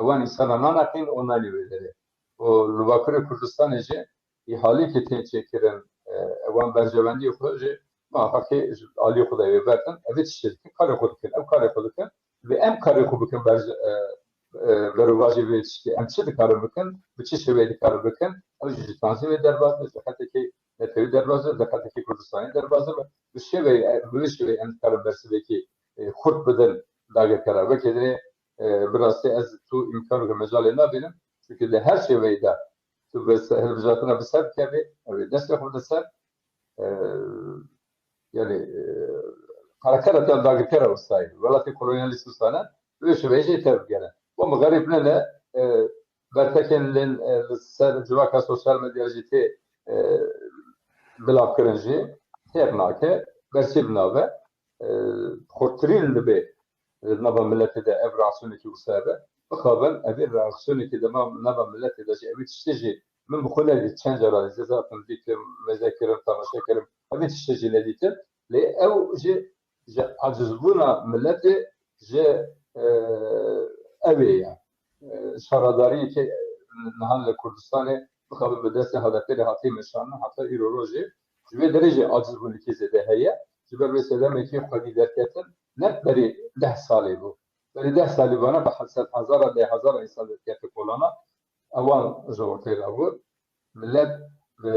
ewan însana naneqîn û nanî wê derê. Û li Bakurê Kurdistanê jî îhalîkê tên çêkirin, e, ewan berjewendiyê xwe jî muhaqqaqî ji aliyê xwe de wê bertin. Ev ê tiştê dikin, karê xwe dikin. Ew karê xwe dikin. Vê em karê xwe bikin ber, e, e, berovajê vê tiştê. Em çi dikarin bikin? Bi çi şêweyê dikarin bikin? Ew jî ji tanzîmê derbas be, ji xetekê netewî derbas be, ji xetekê Kurdistanê derbas be. Bi şêweyê, bi vê şêweyê em dikarin bersivekî, e, xurt bidin dagirkera. Wekî dinê, e, bi rastî ez tu îmkan û mecalê nabînim. Çunke di her şêweyê de tu bi se-, hilbijartina bi ser bikevî, ew ê destê xwe bide ser, e, yani, e, karakara te dagirkera wisa ye. Welatê kolonyalîst wisa ne. Bi vê şêweyê jî tevgere. Bo min xerîb nene, e, bertekên lên, e, li ser civaka sosyal medya jî tê, e, bilavkirin jî têr nake, bersîv nabe. E, xurtirîn dibe, e, nava miletê de ev reaksiyonekî wisa be. Bixabin, ev ê reaksiyonekî de ma-, nava miletê de jî ev ê tiştê jî min bi xwe nedît, çend cara jî zaten dîtim, mêze kirim, temaşe kirim, ev ê tiştê jî nedîtim. Lê ew jî ji acizbûna miletê ji, e, ew ê ye. E, şaredariyekê niha li Kurdistanê bixabe bi destê HDP'ê re hatiye meşandin, heta îro rojê ji vê derê jî acizbûnekî zêde heye. Ji ber wê sedemekî xwedî derketin ne berî deh salê bû. Berî deh salî vana bi sed hezara, deh hezara însan derkete kolana. Ewan ji ortê rabû. Milet bi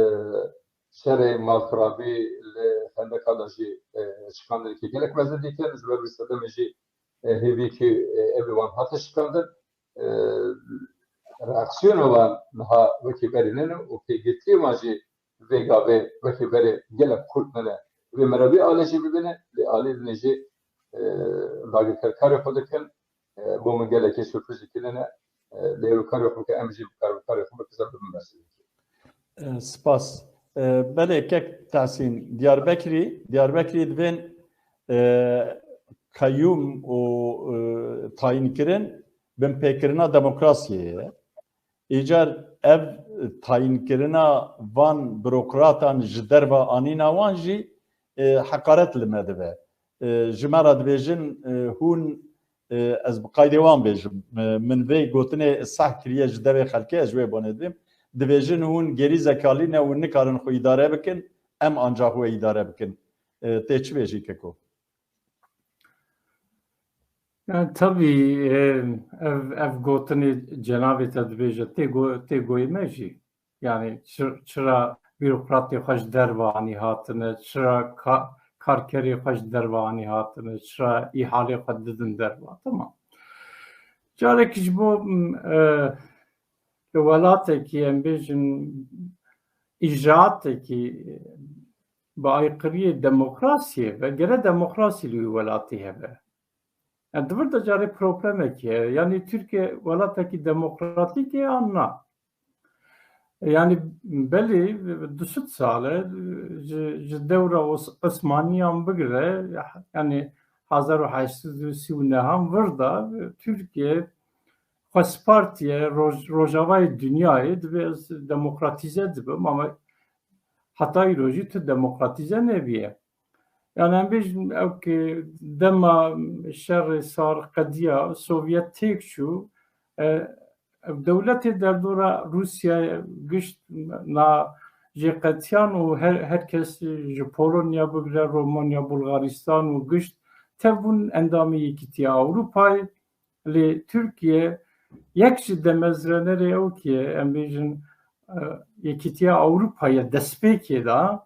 şerê malxirabî li xendeka de jî, e, şikandinekî gelek mezin dîtin. Ji ber wî sedemê jî, e, hêvîkî, e, evê wan hate şikandin. E, reaksiyona wan niha wekî berê nene û pêgirtiyê wan jî vê gavê wekî berê gelek kurt nene. Vê mere vê alê jî bibîne, lê alê dinê jî, e, dagirker karê xwe dikin. E, bo min gelekî sürprizekî nene. E, lê ew karê xwe ke em jî bi kar-, karê xwe bikizin bibin bersivekî. E, spas. E, belê kek Tahsîn, Diyarbekirî, Diyarbekirî divên, e, qeyûm û, e, tayînkirin binpêkirina demokrasiyê ye. Îcar ev tayînkirina van burokratan ji derve anîna wan jî, e, heqaret li me dibe. E, ji me re dibêjin, e, hûn, e, ez bi qaydê wan bêjim. E, min vê gotinê seh kiriye ji devê xelkê, ez ji wê bonê dibêm. Dibêjin hûn gêrî zekalî ne, hûn nikarin xwe îdare bikin, em ancax we îdare bikin. E, tê çi bêjî keko? Yani tabii, e, ev, ev gotinê cenabê te dibêje, tê go-, tê goyê me jî. Yani çi-, çira bürokratê xwe ji derve anî hatine, çira ka-, karkerê xwe ji derve anî hatine, çira îhalê xwe didin derve. Tamam. Carek ji bo, m, e, li welatekî, em bêjin, îcraatekî bi aykıriyê demokrasiyê ve, gere demokrasî li wî welatî hebe. Yani di vir de carê problemekî heye. Yani Tirkiye welatekî demokratîk e an na? Yani belê du sed sal e, ji, ji dewra Os-, Osmaniyan bigire, yani hezar û heşt sed û sî û nehan vir de Tirkiye xwespartiye roj-, rojavayê dinyayê, dibê ez demokratîze dibim, ama heta îro jî tu demokratîze nebîye. Yani em bêjin ew ki dema şerê sar qediya, Sovyet têk çû, e, ev dewletê derdora Rûsyayê gişt na jêqetiyan û her, her kes ji Polonya bigire Romanya, Bulgaristan û gişt tevbûn endamê Yekîtiya Ewropayê. Lê Tirkiye yek ji demezrenerê ew ki ye, em bêjin e, Yekîtiya Ewropayê destpêkê de,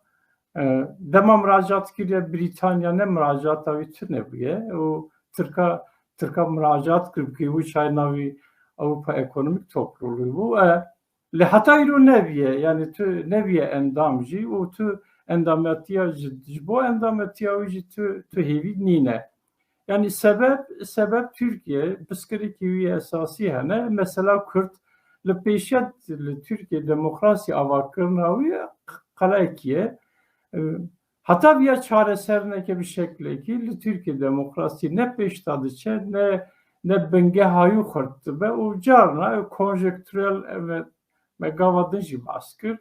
e, dema miracat kiriye Brîtanya, ne miracata wî tune bûye û Tirka, Tirka miracat kiribû, wî çay navî Ewropa Ekonomîk Topluluğu bû. E, lê heta îro neviye, yani tu neviye endam jî û tu endamiyetiya ji, ji bo endamiyetiya wî jî tu, tu hêvî nîne. Yani sebeb, sebeb Tirkiye, pirsgirêkî wî esasî hene, mesela Kurd li pêşiya li Tirkiye demokrasî avakirina wî qelekî ye. E, heta viya çareser neke bi şeklekî li Tirkiye demokrasî ne pêş de diçe, ne, ne bingeha wî xurt dibe û carna konjektürel, evet, me gava din jî behs kir.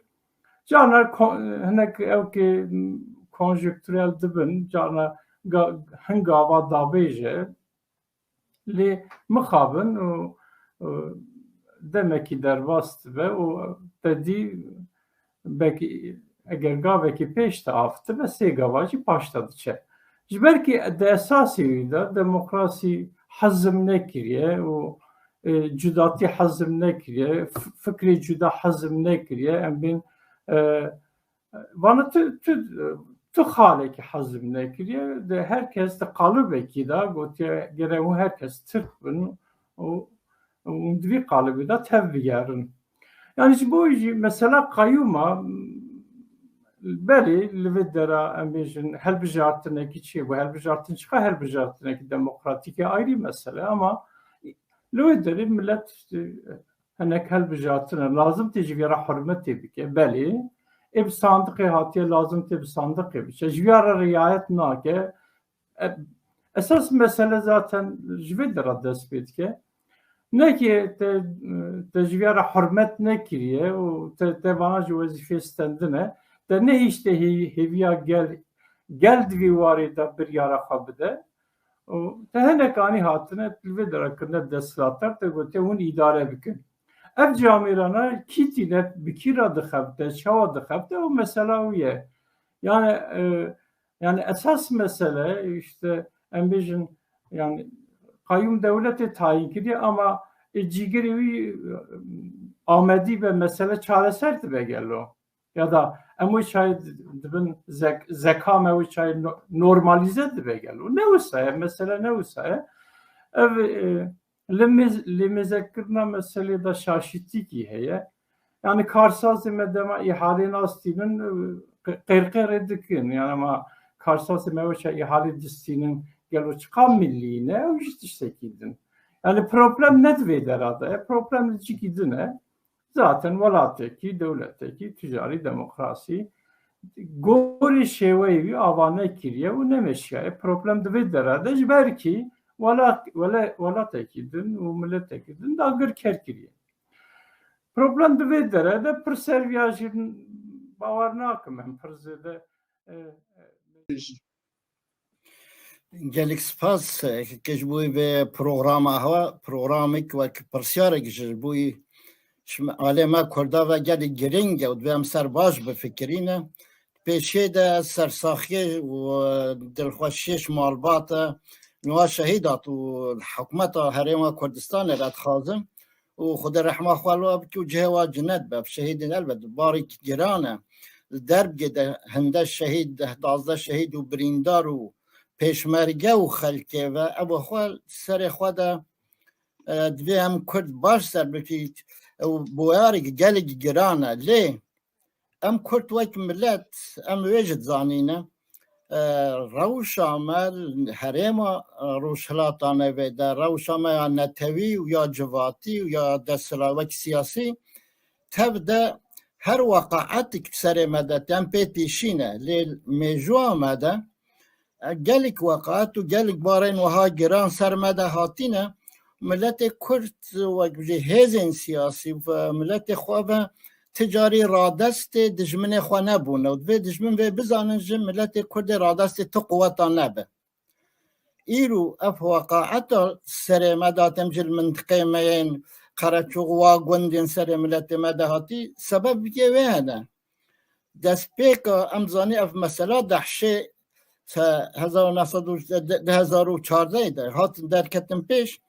Carna ko-, hinek ew ke konjektürel dibin, carna ga-, hin gava dabêje, lê mixabin û, û demekî derbas dibe û te dî belkî eger gavekî pêş de av dibe, sê gava jî paş de diçe. Ji ber kî di esasê wî de demokrasî hezm nekiriye û, e, cudatî hezm nekiriye, f-, fikrê cuda hezm nekiriye, em bên, e, vana tu, tu, tu xalekî hezm nekiriye, de her kes di qalibekî de gotiye, gere hûn her kes Tirk bin û, û di vî qalibê de tev bigerin. Yani ji bo jî mesela qeyûma, belê li vê dera em bêjin helbijartinekî çê bû, helbijartin çiqa helbijartinekî demokratîk e ayrî mesele, ama li wê derê millet, e, hinek helbijartin e, lazim tê ji vê re hurmetê bike, belê. Ê bi sandiqê hatiye, lazim tê bi sandiqê biçe. Ji vê re riayet nake. E, esas mesele zaten ji vê dera dest pê dike. Ne ki te, te ji vê re hurmet nekiriye û te, te vana ji wezîfê stendine, te nehişte hê-, hêviya gel, gel di vî warê de biryara xwe bide. Û te hinek anî hatine, li vê dera kirine desthilatdar, te gotiye hûn îdare bikin. Ev camêrana kî tîne, bi kî re dixebite, çawa dixebite, ew mesela wî ye. Yani, e, yani esas mesele, işte, em bêjin, yani, qeyûm dewletê tayîn kiriye, ama, e, cîgirê wî, e, Amedî be, mesele çareser dibe gelo. Ya da em wê çayê dibin zek-, zeka me wê çayê no-, normalîze dibe gelo. Ne wisa ye, mesele ne wisa ye. Ev, e, limêz-, limêzekirina meselê de şaşîtîkî heye. Yani karsazê me dema îhalê nastînin, e, qê-, qêrqêrê dikin. Yani ama karsazê me wê çayê îhalê distînin, gelo çiqa millî ne, ew jî tiştekî din. Yani problem ne di vê dera de ye, problem li cîkî din e. Zaten welatekî, dewletekî, ticarî, demokrasî, gorî şêweyê wî ava nekiriye û nemeşiyaye. Problem di vê dera de ji ber kî wela-, wela-, welatekî din û miletekî din dagirker kiriye. Problem di vê dere de pir ser viya jî bawer nakim em pir zêde, e, e, Gelek spas, e, ke ji bo vê programa hewa, programek wek pirsyarek ji bo ji alê me Kurda ve gelek giring e û divê em ser baş bifikirîne. Pêşê de sersaxiyê û dilxweşiyê ji malbata niha şehîd hat û hikûmeta Herêma Kurdistanê re dixwazim û Xwedê rehma xwe li we bike û cihê we cinet be. Şehîdên elbet barek giran e. Li Derbgê de hinde şehîd, deh, duwazdeh şehîd û birîndar û pêşmerge û xelkê ve, ew xwe serê xwe de, e, divê em Kurd baş ser bikî û boyarek gelek giran e. Lê em Kurd wek milet, em wê jî dizanîne, e, rewşa me herêma, e, Rojhilata Navê de, rewşa me ya netewî û ya civatî û ya desthilat wek siyasî, tev de her weqaetik bi serê me de tê, em pê tîşîne. Lê mêjûya me de, e, gelek weqaet û gelek barên wiha giran ser me de hatîne. Miletê Kurd wek jî hêzên siyasî ve miletê xwe ve ti carî radestê dijminê xwe nebûne û divê dijmin vê bizanin ji miletê Kurdê radestê ti quweta nebe. Îro ev weqaeta serê me de hatim ji li mintiqê me yên Qereçox wa gundên serê miletê me de hatî, sebeb bike wê hene. Destpêka em zanî ev mesela dehşê se-, hezar û neh sed û, du hezar û çardeh de hatin derketin pêş.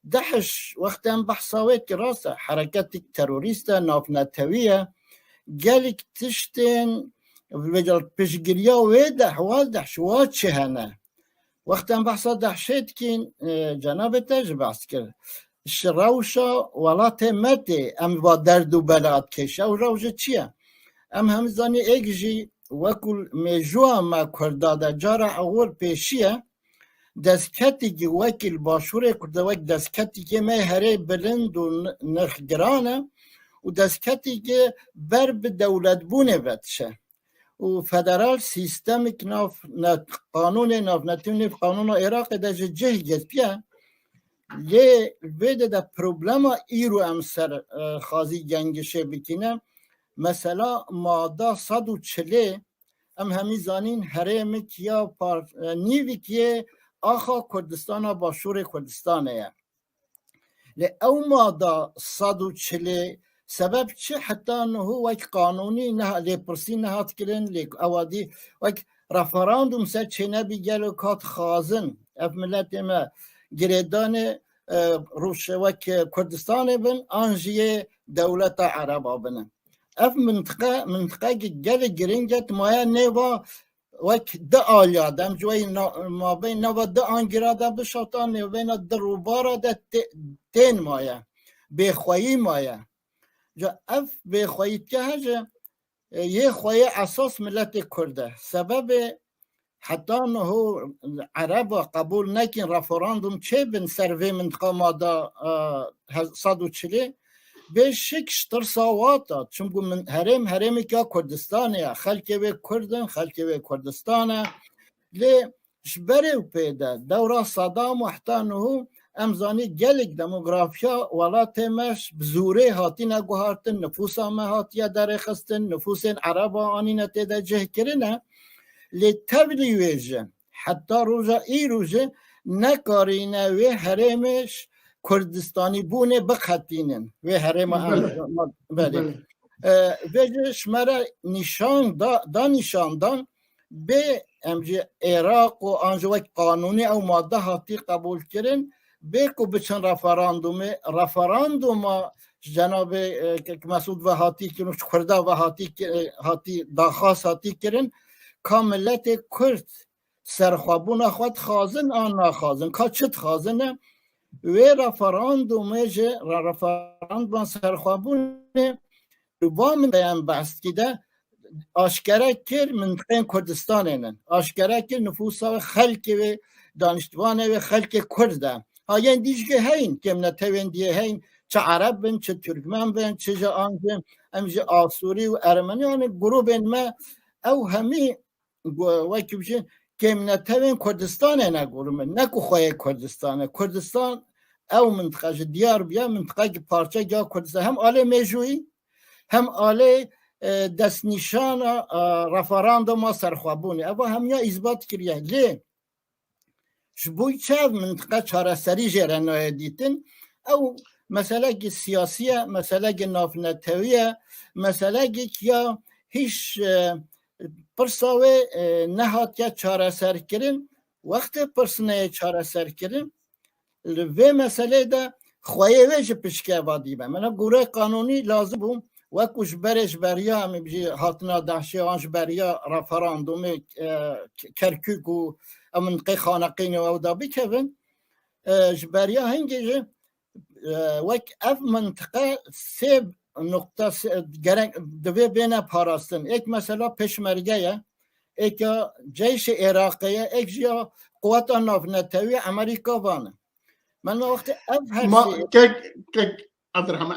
Dehiş, wextê em behsa wê kir, rast e, hereketik terorîst e, navnetewî ye. gelek tiştên vêca piştgiriya wê dehwa dehşwa çi hene. Wexta em behsa dehşê dikîn, e, cenabê te jî behs kir. Ji rewşa welatê me tê em va derd û bela dikêşe. Ew rewşe çi ye? Em hemî zanî êk jî wekû mêjûya me Kurda de cara ewil pêşî ye. Destketîkî wekî li Başûrê Kurda wek destketîkê me herê bilind û n-, nirx giran e û destketîkê ber bi dewletbûnê ve diçe. Û federal sîstemik nav ne-, qanûnê navnetewî nêv qanûna Iraqê de ji cih girtiye. Lê vê de de problema îro em ser, e, xazî gengişê bikîne. Mesela mada sed û çilê em hemî zanîn herêmik ya par-, e, nîvik yê axa Kurdistana Başûrê Kurdistanê ye. Lê ew mada sed û çilê sebeb çi heta niho wek qanûnî neha-, lêpirsî nehat kirin, lê ewa dî wek referandum ser çênebî gelo kat xazin. Ev miletê me girêdanê, e, rûşe wek Kurdistanê bin, an jî yê dewleta Ereba binin. Ev mintiqe, mintiqekî gelê giring e, tu maye nêva wek di aliya de, em ji wê na-, mabeyna ve di angira de bişata nêvbeyna di rûbara de tê-, tên maye. Bêxweyî maye. Ca ev bêxweyîtke hece, e, yê xweyê esas miletê Kurd e. Sebebê heta niho Ereba qebûl nekin referandum çêbin ser vê mintiqa mada, e, hez-, sed û çilê. Bê şik ji tirsa wata, çimku min herêm, herêmek ya Kurdistanê ye. Xelkê wê Kurd in, xelkê wê Kurdistan e. Lê ji berê û pê de, dewra Sedam û heta niho, em zanî gelek demografiya welatê me ji bi zûrê hatine guhartin, nifûsa me hatiye derêxistin, nifûsên Ereba anîne tê de cih kirine. Lê tevlî wê jî, heta roja îro jî nekarîne wê herêmê ş-, Kurdistanî bûnê biqetînin. Wê herêma em, Belê. Belê. Belê. E, vê jî ji me re nîşan da, da nîşan dan bê em jî Iraq û an jî wek qanûnî ew madde hatî qebûl kirin, bê ku biçin referandumê, referanduma ji cenabê, e, Kek Mesûd ve hatî kirin û ji Kurda ve hatî ki-, e, hatî daxwaz hatî kirin, ka miletê Kurd serxwebûna xwe dixwazin an naxwazin, ka çi dixwazin e, wê referandumê ji re-, referanduma serxwebûnê li va mintiqeyan behs dikî de aşkere kir mintiqeyên Kurdistanê ne. Aşkere kir nifûsa wê, xelkê wê, daniştvanê wê, xelkê Kurd e. Ha yên dî jî heyîn, kêmnetewên diyê heyîn, çi Ereb bin, çi Türkmen bin, çi ji an jî, em jî Asûrî û Ermenî, yanî grûbên me ew hemî gu-, wekî bijî kêmnetewên Kurdistanê ne gurû min, ne ku xweyê Kurdistan e. Kurdistan ew mintiqe ji diyar bûye, mintiqekî parçekî ya Kurdistan. Hem alê mêjûyî, hem alê, e, destnîşana, e, referanduma serxwebûnê. Eva hemiya îsbat kiriye. Lê ji bo çi ev mintiqe çareserî jê re nayê dîtin? Ew meselekî siyasî ye, meselekî navnetewî ye, meselekî ya hîç, e, pirsa wê, e, nehatiye çareserkirin. Wextê pirs neyê çareserkirin, li vê meseleyê de xweyê wê jî pişke va dîbe. Mena gorê qanûnî lazim bû, wekû ji berê ji beriya em jî hatina DAIŞê an ji beriya referandumê, e, Kerkûk û ew mintiqê Xaneqînê û ew da bikevin. E, ji beriya hingê jî, e, wek ev mintiqe sê nuqta sê, gerek divê bêne parastin. Êk mesela Pêşmerge ye, êk ya ceyşê Iraqê ye, êk jî ya quweta navnetewî Amerîka van e. Mena wextê ev her Ma, sê kek, kek, Abdurrahman,